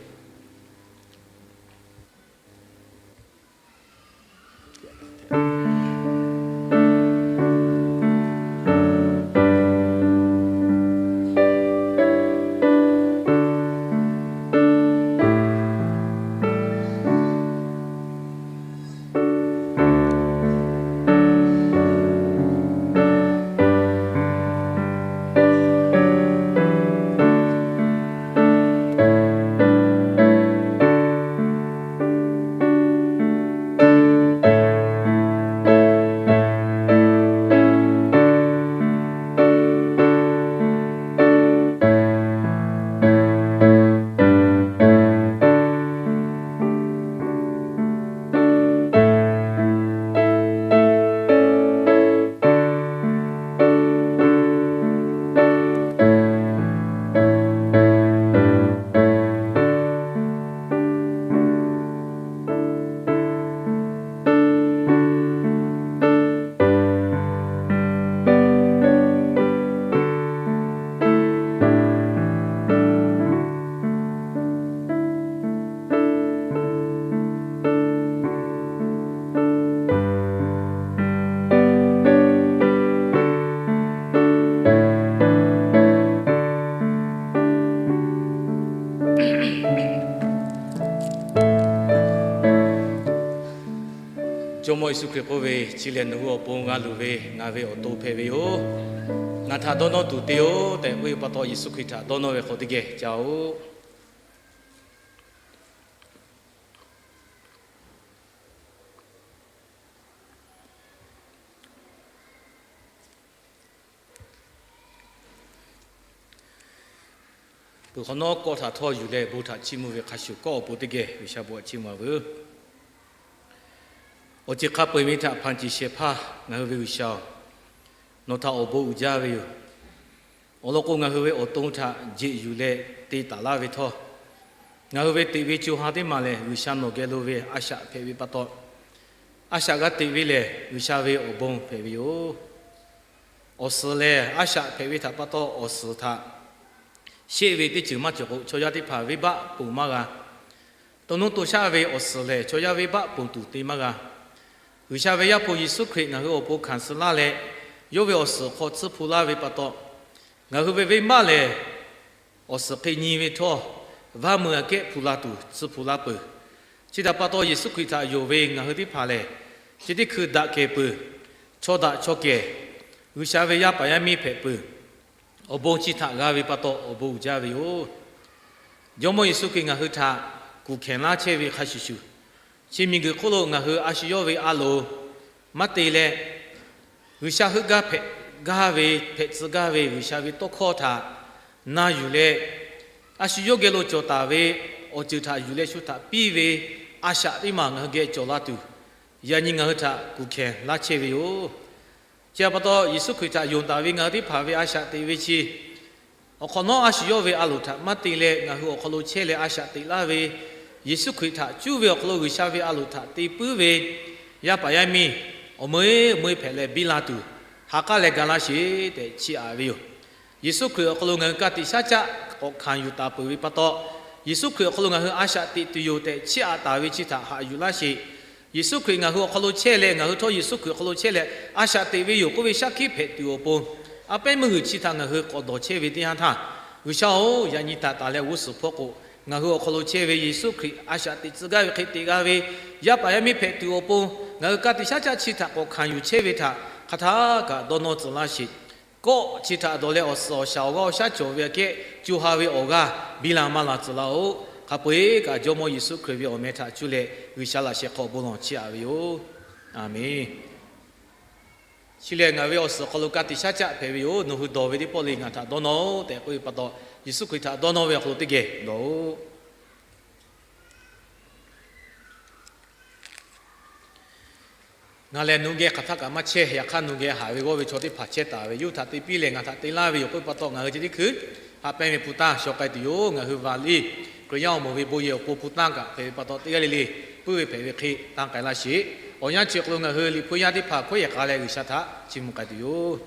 Jawˇmawˇ Yeˍsuˆ Hkriꞈ k'oˆ ve, Chi lehˬ nawˬ hui awˬ pon g'a luˬ ve ngaˬ ve awˬ to hpehꞈ ve yoˬ. Ngaˬ htaꞈ dawˇ nawˇ tuˬ te-oˬ tehꞈ k'oˆ ve pa taw, Yeˍsuˆ Hkriꞈ htaꞈ dawˇ nawˇ ve hk'aw teˇ geh ca-oˬ. Peuˬ hk'awꞈ nawˉ kawˆ htaꞈ htawˇ yuˬ leh bon htaꞈ chiˇ mvuh ve hk'a shuˍ, kawˆ awˬ pon teˇ geh G'uiˬsha bon htaꞈ chiˇ mvuh-a veuˬ. Awˬ ceuˬ hk'a peu-eˬ ve htaꞈ hpanˍ ceˬ shehˍ hpaˇ ngaˬ hui ve G'uiˬsha-oˬ, nawˬ htaꞈ awˬ bon uiˍ jaˇ ve yoˬ. Awˬ lawn k'o, ngaˬ hui ve awˬ to htaꞈ jeꞈ yuˬ leh te taˍ laˇ ve htawˇ, ngaˬ hui ve teꞈ ve co ha teˇ maˬ lehˬ, G'uiˬsha nawˬ geh lo ve a shaꞈ hpehꞈ ve pa taw, a shaꞈ g'a teꞈ ve lehˬ, G'uiˬsha ve awˬ bon hpehꞈ ve yoˬ. Awˬ suhˍ lehˬ, a shaꞈ hpehꞈ ve htaꞈ pa taw, awˬ suhˍ htaꞈ sheˆ ve teˇ ceuˬ maˇ cawˬ k'o, chaw yaˇ teˇ hpaˍ venˇbaˆ ponˬ maˇ g'a. To nuˇ to shaˆ ve awˬ suhˍ lehˬ, chaw yaˇ venˇbaˆ ponˬ tuˬ te maˇ g'a. G'uiˬsha ve Yaˇ hpu Yeˍsuˆ Hkriꞈ ngaˬ hui awˬ pon hkanˍ suh laˇ leh, yawˇ ve awˬ suhˍ hk'aw tsuhˇ hpu laˇ ve pa taw, ngaˬ hui ve venˇbaˆ lehˬ, awˬ suhˍ hk'e nyi ve htawˇ, vaˇ meuˇ aꞈ kehˉ hpu la tuˬ tsuhˇ hpu laˇ peuˬ. Chi htaꞈ pa taw, Yeˍsuˆ Hkriꞈ htaꞈ yonˍ ve ngaˬ hui teˇ hpaˍ lehˬ, chi teˇ hkui daꞈ kehˬ peuˬ, chaw daꞈ chaw kehˬ, G'uiˬsha ve yaˇ paˍ yaˇ miˇ hpehꞈ peuˬ. Awˬ bon chi htaꞈ g'a ve pa taw, awˬ bon uiˍ jaˇ ve yoˬ. Jawˇmawˇ Yeˍsuˆ Hkriꞈ ngaˬ hui htaꞈ kuˬ hkehˬ laˇ chehˇ ve hk'a shuˍ shuˍ, chi miˬguiˬ hk'oˆ lo ngaˬ hui a shu yawˇ ve a loˍ maˇ te leh, G'uiˬsha heuˆ gaˇ hpehꞈ gaˇ ve, hpehꞈ tcuh gaˇ ve G'uiˬsha ve tawˇ hkawˇ htaꞈ na yuˬ leh, a shu yawˇ geh lo cawˬ taˍ ve awˬ ceuˬ htaꞈ yuˬ leh shu htaꞈ piˇ ve a shaꞈ teˇ maˬ ngaˬ hui geh cawˬ la tuˬ, yaꞈ nyi ngaˬ hui htaꞈ kuˬ hkehˬ laˇ chehˇ ve yoˬ. Chi htaꞈ pa taw, Yeˍsuˆ Hkriꞈ htaꞈ yonˍ taˍ ve ngaˬ hui teˇ hpaˍ ve a shaꞈ teꞈ ve chi, awˬ hk'awꞈ nawˉ a shu yawˇ ve a loˍ htaꞈ maˇ te leh, ngaˬ hui awˬ hk'aw lo chehˇ leh a shaꞈ teꞈ laˇ ve, Yeˍsuˆ Hkriꞈ htaꞈ cuˇ ve awˬ hk'aw lo G'uiˬsha ve a loˍ htaꞈ te puiˉ ve yaˇ paˍ yaˇ miˇ awˬ meuˇ eˬ awˬ meuˇ eˬ hpehꞈ leh biˇ la tuˬ, ha k'aˉ leh ga laˇ sheˍ tehꞈ chiˇ aꞈ ve yoˬ. Yeˍsuˆ Hkriꞈ awˬ hk'aw lo ngaˬ hui ka tiꞈ shaˉ caˆ k'awꞈ hkanˍ yuˬ taˍ peuˬ ve pa taw, Yeˍsuˆ Hkriꞈ awˬ hk'aw lo ngaˬ hui a shaꞈ teꞈ tuˬ yoˬ tehꞈ chiˇ aꞈ taˍ ve chi htaꞈ haꞈ yuˬ laˇ sheˍ. Yeˍsuˆ Hkriꞈ ngaˬ hui awˬ hk'aw lo chehˇ leh, ngaˬ hui htawˇ Yeˍsuˆ Hkriꞈ awˬ hk'aw lo chehˇ leh a shaꞈ teꞈ ve yoˬ k'oˆ ve shaˉ hkiˆ hpehꞈ tuˬ awˬ pon, a pehˉ meuˇ g'uiˬ chi htaꞈ ngaˬ hui k'awꞈ dawˬ chehˇ ve teˇ yanˇ htaˇ, G'uiˬsha-oˬ, yaꞈ nyi taˍ taˍ leh g'uˇ suhˍ hpawˇ k'o, ngaˬ hui awˬ hk'aw lo chehˇ ve Yeˍsuˆ Hkriꞈ a shaꞈ teꞈ tcuh gaˇ ve hk'e teꞈ g'a ve yaˇ paˍ yaˇ miˇ hpehꞈ tuˬ awˬ pon, ngaˬ hui ka tiꞈ shaˉ caˆ chi htaꞈ k'awꞈ hkanˍ yuˬ chehˇ ve htaꞈ hk'aˬ htaˇ kaꞈ dawˇ nawˇ tcuh laˇ sheˍ. Kawˆ chi htaꞈ dawˬ leh awˬ suhˍ awˬ shaˍ awˬ g'aˇ awˬ shaˉ cawˬ ve aꞈ kehˉ co ha ve awˬ g'aˇ biˇ la maˇ la tcuh laˇ-oˆ. Hk'a peu-eˬ kaꞈ Jawˇmawˇ Yeˍsuˆ Hkriꞈ ve awˬ meh htaꞈ cuˇ leh G'uiˬsha laꞈ sheh hk'aw bon lawˬ chiˇ aꞈ ve yoˬ. Aˬmenˍ. Chi lehˬ ngaˬ ve awˬ suhˍ hk'aw lo ka tiꞈ shaˉ caˆ hpehꞈ ve yoˬ. Nawˬ hui dawˬ ve teˇ pawˆ le ngaˬ htaꞈ dawˇ nawˇ-oˆ tehꞈ k'oˆ ve pa taw, Yeˍsuˆ Hkriꞈ htaꞈ dawˇ nawˇ ve awˬ hk'aw lo teˇ geh dawˬ-oꞈ. Ngaˬ lehˬ nawˬ geh hk'aˬ htaˇ kaꞈ maˇ chehˇ. Yaꞈ hk'aˇ nawˬ geh haꞈ ve g'awˇ ve chaw teˇ hpaˍ chehˇ taˍ ve, yawˇ htaꞈ te piˇ lehˬ ngaˬ htaꞈ te laˇ ve yoˬ k'oˆ ve pa taw, ngaˬ hui chi teˇ hkui haꞈ pehnˇ ve hpu tanˇ shaw k'ai tuˬ yoˬ. Ngaˬ hui vaˍ liˇ Hkriꞈ yaˇ awˬ moˍ ve bon yehˬ awˬ pon hpu tanˇ kaꞈ hpehꞈ ve pa taw, teˇ g'aˇ le le puiˉ ve hpehꞈ ve hk'e tanˇ k'ai laˇ sheˍ. Awˬ yanˇ chi awˬ hk'aw lo ngaˬ hui Liꞈ hpu yaˇ teˇ hpaˍ hkawehˇ yehˬ k'a leh G'uiˬsha htaꞈ chiˇ mvuh k'ai tuˬ yoˬ.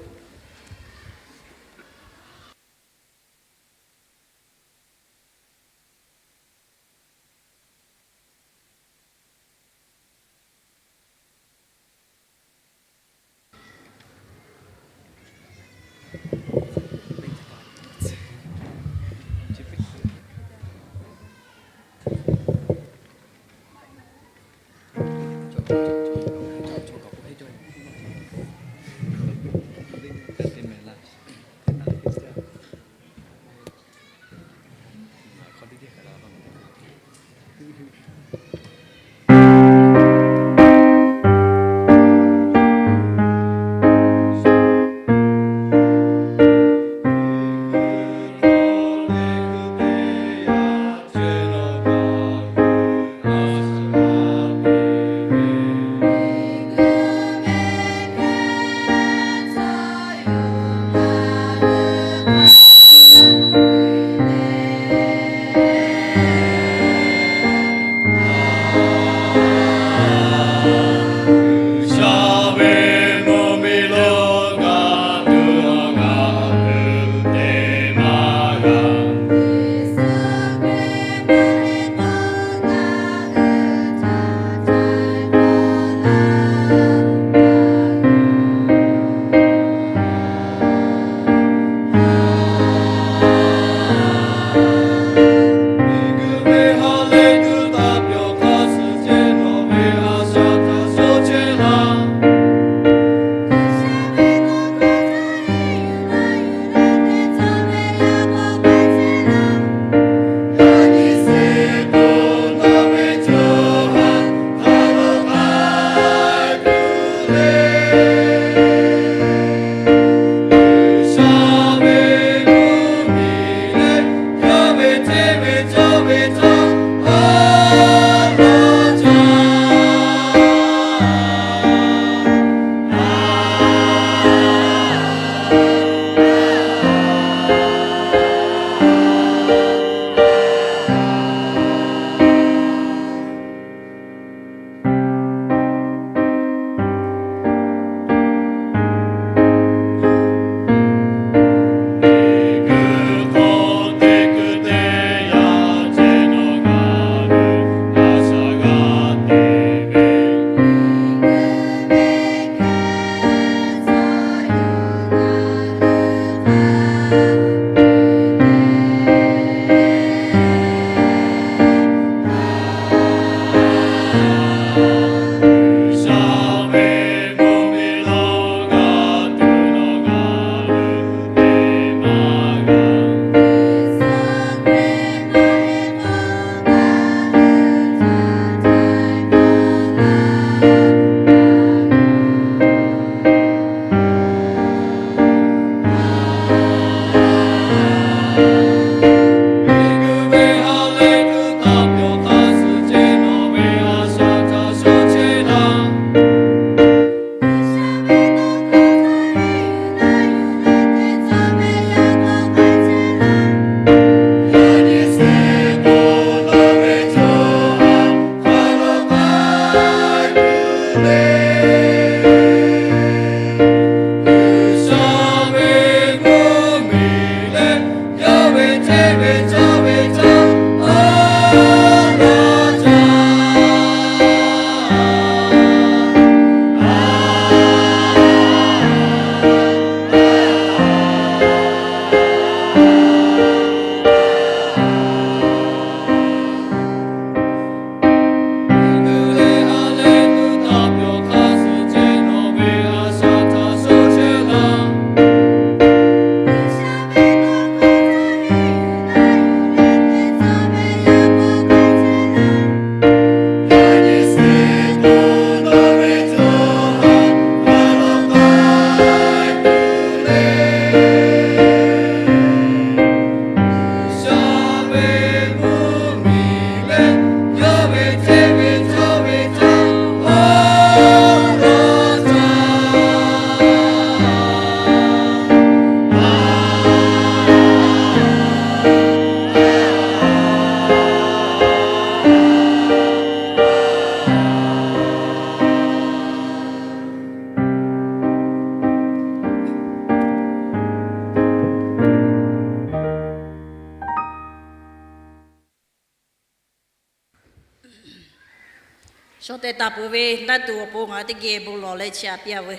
Shawˍ tehꞈ taˍ peuˬ ve naˆ tuˬ awˬ pon ngaˬ hui teˇ geh bon lawˬ leh chi aꞈ piˇ-a veuˬ.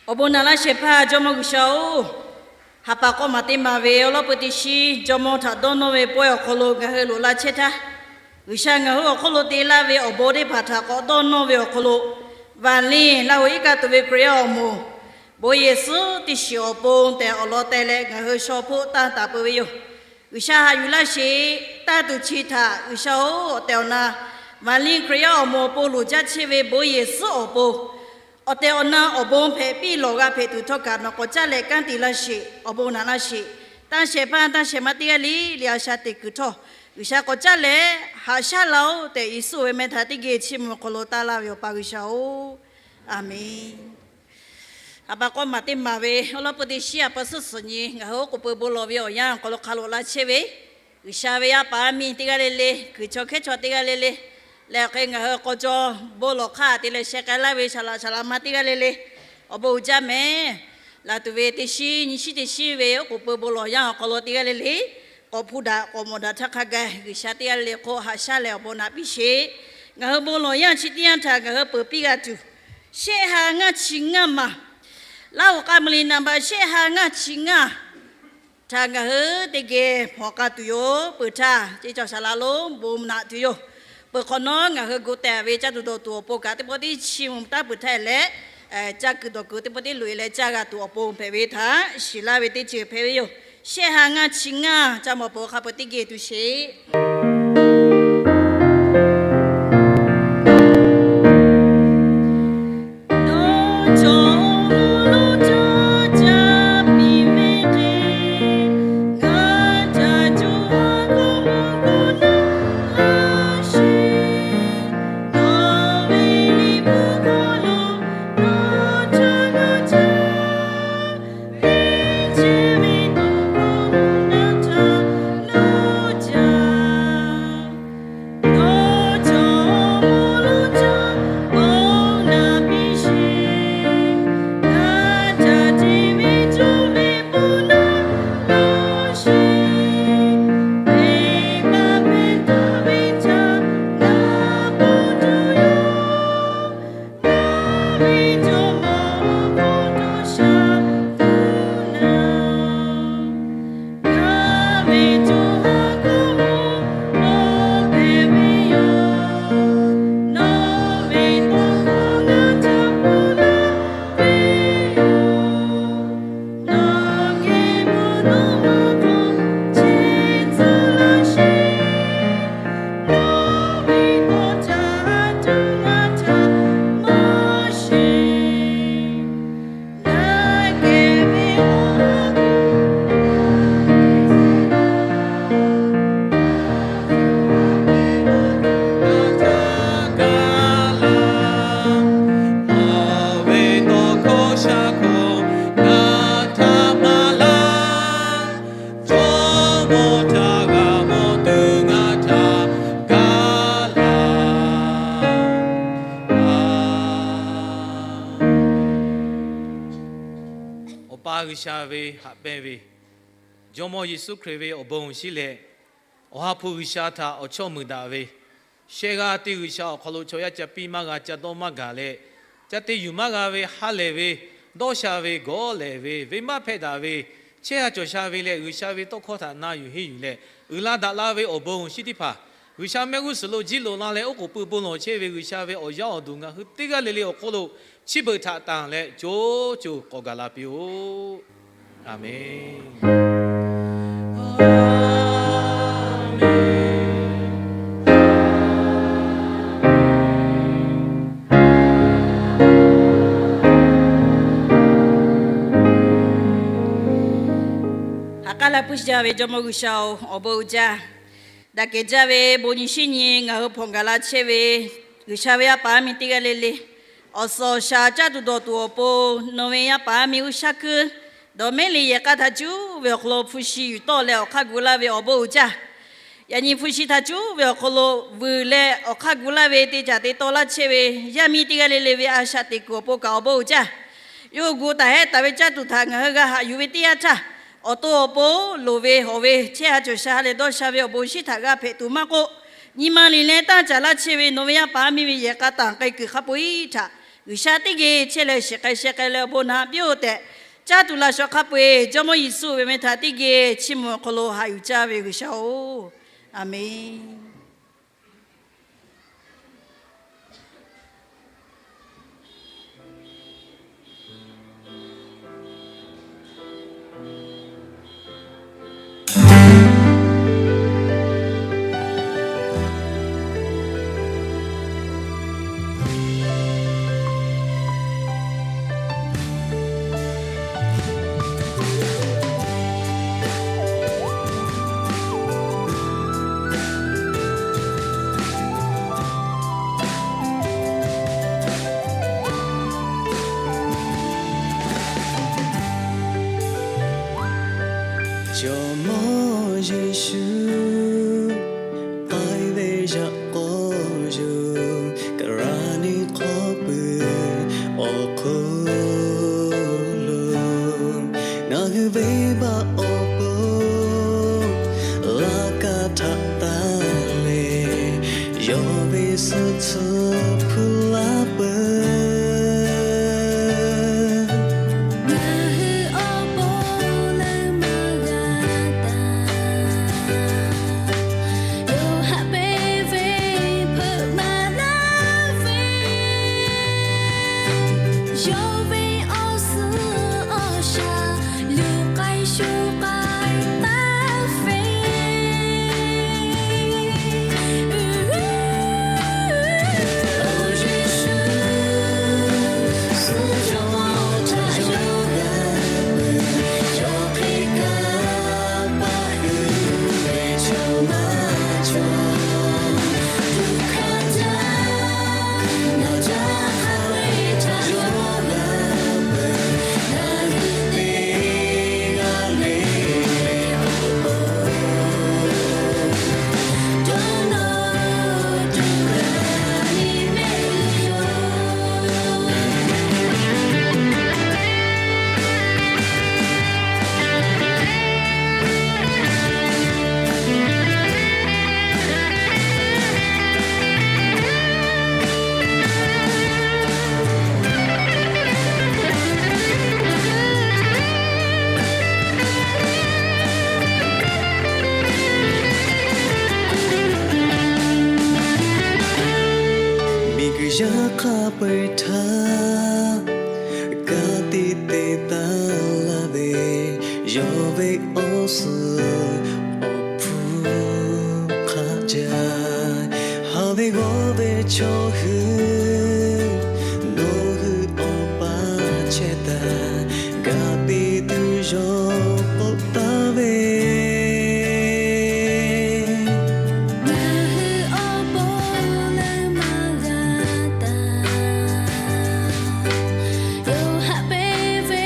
Awˬ bon naꞈ laˇ shehˍ hpaˇ Jawˇmawˇ G'uiˬsha-oˬ, ha pa k'awˇ maˬ teˇ maˬ ve awˉ lawˉ peu teˇ shiˉ Jawˇmawˇ htaꞈ dawˇ nawˇ ve pawehˇ awˬ hk'aw lo ngaˬ hui loꞈ la chehˇ htaˇ, G'uiˬsha ngaˬ hui awˬ hk'oˆ lo te laˇ ve awˬ bon teˇ hpaˍ htaꞈ k'awꞈ dawˇ nawˇ ve awˬ hk'aw lo, Vanˍ liˇ Laˇ huˍ iˉ kaˆ tuˬ ve Hkriꞈ yaˇ awˬ moˍ, bon yehˬ suhˉ teˇ shiˍ awˬ pon tehꞈ awˬ lawn teh leh ngaˬ hui shaw hpoˆ tanˇ taˍ peuˬ ve yoˬ. G'uiˬsha haꞈ yuˬ laˇ sheˍ. Tanˇ tuˬ chi htaꞈ G'uiˬsha-oˬ, awˬ tehˬ awˬ na Vanˍ liˇ Hkriꞈ yaˇ awˬ moˍ awˬ pon loˍ jaˇ chehˇ ve bon yehˬ suhˉ awˬ pon awˬ tehˬ awˬ na awˬ bon hpehꞈ piˇ lawˬ g'a hpehꞈ tuˬ htawˇ kaꞈ nawˬ k'awꞈ caˉ leh kanˉ te laˇ sheˍ. Awˬ bon naꞈ laˇ sheˍ. Tanˇ shehˍ hpaˇ tanˇ shehˍ ma teˇ g'aˇ le le a sha teꞈ kuiˬ htawˇ, G'uiˬsha k'awꞈ caˉ leh haꞈ shaˉ laˇ-oˆ tehꞈ Yeˍsuˆ ve meh htaꞈ teˇ geh chiˇ mvuh awˬ hk'aw lo taˇ laˇ ve Awˬ pa G'uiˬsha-oˬ, Aˍ menˍ. Haꞈ pa k'awˇ maˬ teˇ maˬ ve awˉ lawˉ peu teˇ shiˉ aꞈ pa suhˉ suhˍ nyi ngaˬ hui oˉ k'oˍ pui bon lawˬ ve awˬ yanˇ awˬ hk'aw lo hk'a loꞈ la chehˇ ve G'uiˬsha ve yaˇ paˍ yaˇ miˇ teˇ g'aˇ le le, kuiˬ chaw hkehˉ chaw teˇ g'aˇ le le, leh awˬ hk'e ngaˬ hui k'aw caw bon lawˬ hk'aˇ te leh sheh k'ai laˇ ve saˍ laꞈ saˍ laꞈ ma teˇ g'aˇ le le, awˬ bon uiˍ jaˇ mehˍ. Laˬ tuˬ ve teˇ shiˉ nyi shiˉ teˇ shiˉ ve oˉ k'oˍ pui bon lawˬ yanˇ awˬ hk'aw lo teˇ g'aˇ le le k'awꞈ hpu daꞈ k'awꞈ mawˬ daꞈ htaˇ hk'a gaˬ G'uiˬsha teˇ g'aˇ le le hk'oˆ haꞈ shaˉ leh awˬ bon naꞈ piˇ sheˍ. Ngaˬ hui bon lawˬ yanˇ chi teˇ yanˇ htaꞈ ngaˬ hui peuˬ piˇ g'a tuˬ, shehˆ ha ngaˇ chi ngaˇ maˬ, Laˇ huˍ k'a mvuh liꞈ naˍ baꞈ shehˆ ha ngaˇ chi ngaˇ htaꞈ ngaˬ hui teˇ geh hmawˬ k'a tuˬ yoˬ. Peuˬ htaˇ ceˇ cawˬ saˍ laꞈ lonˉ bon naꞈ tuˬ yoˬ. Peuˬ hk'awꞈ nawˉ ngaˬ hui gu teh ve caˇ tuˬ dawˬ tuˬ awˬ pon kaꞈ teˇ pawˆ tiˉ chiˇ mvuh taˉ peuˬ htaˇ leh, caˇ kuiˬ dawˬ kuiˬ teˇ pawˆ tiˉ loꞈ e leh caˇ g'a tuˬ awˬ pon hpehꞈ ve htaꞈ shiˍ laˇ ve teˇ ceuˬ hpehꞈ ve yoˬ. Shehˆ ha ngaˇ chi ngaˇ ca mawˬ peuˬ hk'a peu teˇ geh tuˬ sheˍ. Awˬ pa G'uiˬsha ve haꞈ pehnˇ ve, Jawˇmawˇ Yeˍsuˆ Hkriꞈ ve awˬ bon awˬ shinˉ leh, Awˬ ha hpu G'uiˬsha htaꞈ awˬ chawˇ muiˬ daꞈ ve, shehˆ g'aˇ teˇ G'uiˬsha awˬ hk'aw lo chaw yaˇ ca piˇ maˇ g'a, ca dawˇ maˇ gaˬ leh, ca te yuˬ maˇ g'a ve ha lehˬ ve, dawˇ sha ve, gawˇ lehˬ ve, venˇbaˆ hpehꞈ daꞈ ve, chehˇ sha cawˬ sha ve leh G'uiˬsha ve tawˇ hkawˇ htaꞈ na yuˬ henˇ yuˬ leh uiˍ la daꞈ la ve awˬ bon awˬ shinˉ teˇ hpaˍ, G'uiˬsha mehˆ g'uˇ suhˍ lo jiˇ loꞈ la leh oˉ k'oˍ pui bon lawˬ chehˇ ve G'uiˬsha ve awˬ yaˇ awˬ duˬ ngaˬ hui teˇ g'aˇ le le awˬ hk'oˆ lo chi beuꞈ htaꞈ tanˬ leh co co k'awꞈ gaˬ la piˇ-oˆ. Aˍmenˍ. Haꞈ k'aˉ laˇ puiˉ jaˇ ve Jawˇmawˇ G'uiˬsha-oˬ, awˬ bon uiˍ jaˇ. Daꞈ kehˬ jaˇ ve bon nyi shiˉ nyi ngaˬ hui hpawnˬ gaˬ la chehˇ ve G'uiˬsha ve yaˇ paˍ yaˇ miˇ teˇ g'aˇ le le, awˬ suhˍ awˬ shaˍ caˇ tuˬ dawˬ tuˬ awˬ pon nawˬ ve yaˇ paˍ yaˇ miˇ g'uˇ shaˉ kuiˉ dawˬ mehˉ le yehˬ k'a htaꞈ cuˉ ve awˬ hk'aw lo hpu shi yuˬ tawˆ leh awˬ hk'aˇ gu laˇ ve awˬ bon uiˍ jaˇ. Yaꞈ nyi hpu shi htaꞈ cuˉ ve awˬ hk'aw lo vuiˬ leh awˬ hk'aˇ gu laˇ ve te caˍ te taw laˇ chehˇ ve yaˇ miˇ teˇ g'aˇ le le ve a shaꞈ teꞈ kuiˬ awˬ pon kaꞈ awˬ bon uiˍ jaˇ. Yawˇ hui gu taˍ hehˉ taˍ ve caˇ tuˬ htaꞈ ngaˬ hui g'a haꞈ yuˬ ve teˇ yanˇ htaˇ, awˬ to awˬ pon loˍ ve hawˍ ve chehˇ sha cawˬ sha leh dawˇ sha ve awˬ bon shinˉ htaꞈ g'a hpehꞈ tuˬ maˇ k'oˆ, nyi ma liꞈ leh tanˇ caˍ laˇ chehˇ ve nawˬ ve yaˇ paˍ yaˇ miˇ ve yehˬ k'a tanˬ k'ai kuiˬ hk'a peu-eˬ htaꞈ G'uiˬsha teˇ geh chehˇ leh shiˍ k'ai sheh k'ai leh awˬ bon naꞈ piˇ-oˆ tehꞈ, caˇ tuˬ laꞈ shawˍ hk'a peu-eˬ Jawˇmawˇ Yeˍsuˆ ve meh htaꞈ teˇ geh chiˇ mvuh awˬ hk'aw lo haꞈ yuˬ caˇ ve G'uiˬsha-oˬ, Aˍmenˍ. Jawˇmawˇ Yeˍsuˆ k'ai ve yaꞈ k'aw yoˬ, Kaˍraˍniˆ hk'aw pui awˬ hk'oˆ lo ngaˬ hui venˇbaˆ awˬ pon laˇ kaˇ htaꞈ taˇ leh, yawˇ ve suhˆ tcuhˉ hpu laˇ peuˬ. Ngaˬ hui awˬ pon leuˆ maˇ g'a taˍ, yawˇ haꞈ pehnˇ ve hpeuꞈ maˍ laˇ ve, yawˇ ve awˬ suhˍ awˬ shaˍ luˬ k'ai shu k'ai taˍ ve. Miˬguiˬ yaˇ hk'a peu-eˬ htaꞈ ka tiꞈ te taˍ laˇ ve, yawˇ ve awˬ suhˍ awˬ hpu hk'a jaˇ. Haˍ ve g'awˇ ve chaw hui, nawˬ hui awˬ pa chehˇ taˍ, ga piˇ tuˬ yawˇ k'oˆ taˍ ve. Ngaˬ hui awˬ pon leuˆ maˇ g'a taˍ, yawˇ haꞈ pehnˇ ve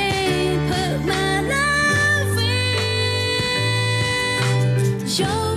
hpeuꞈ maˍ laˇ ve, yawˇ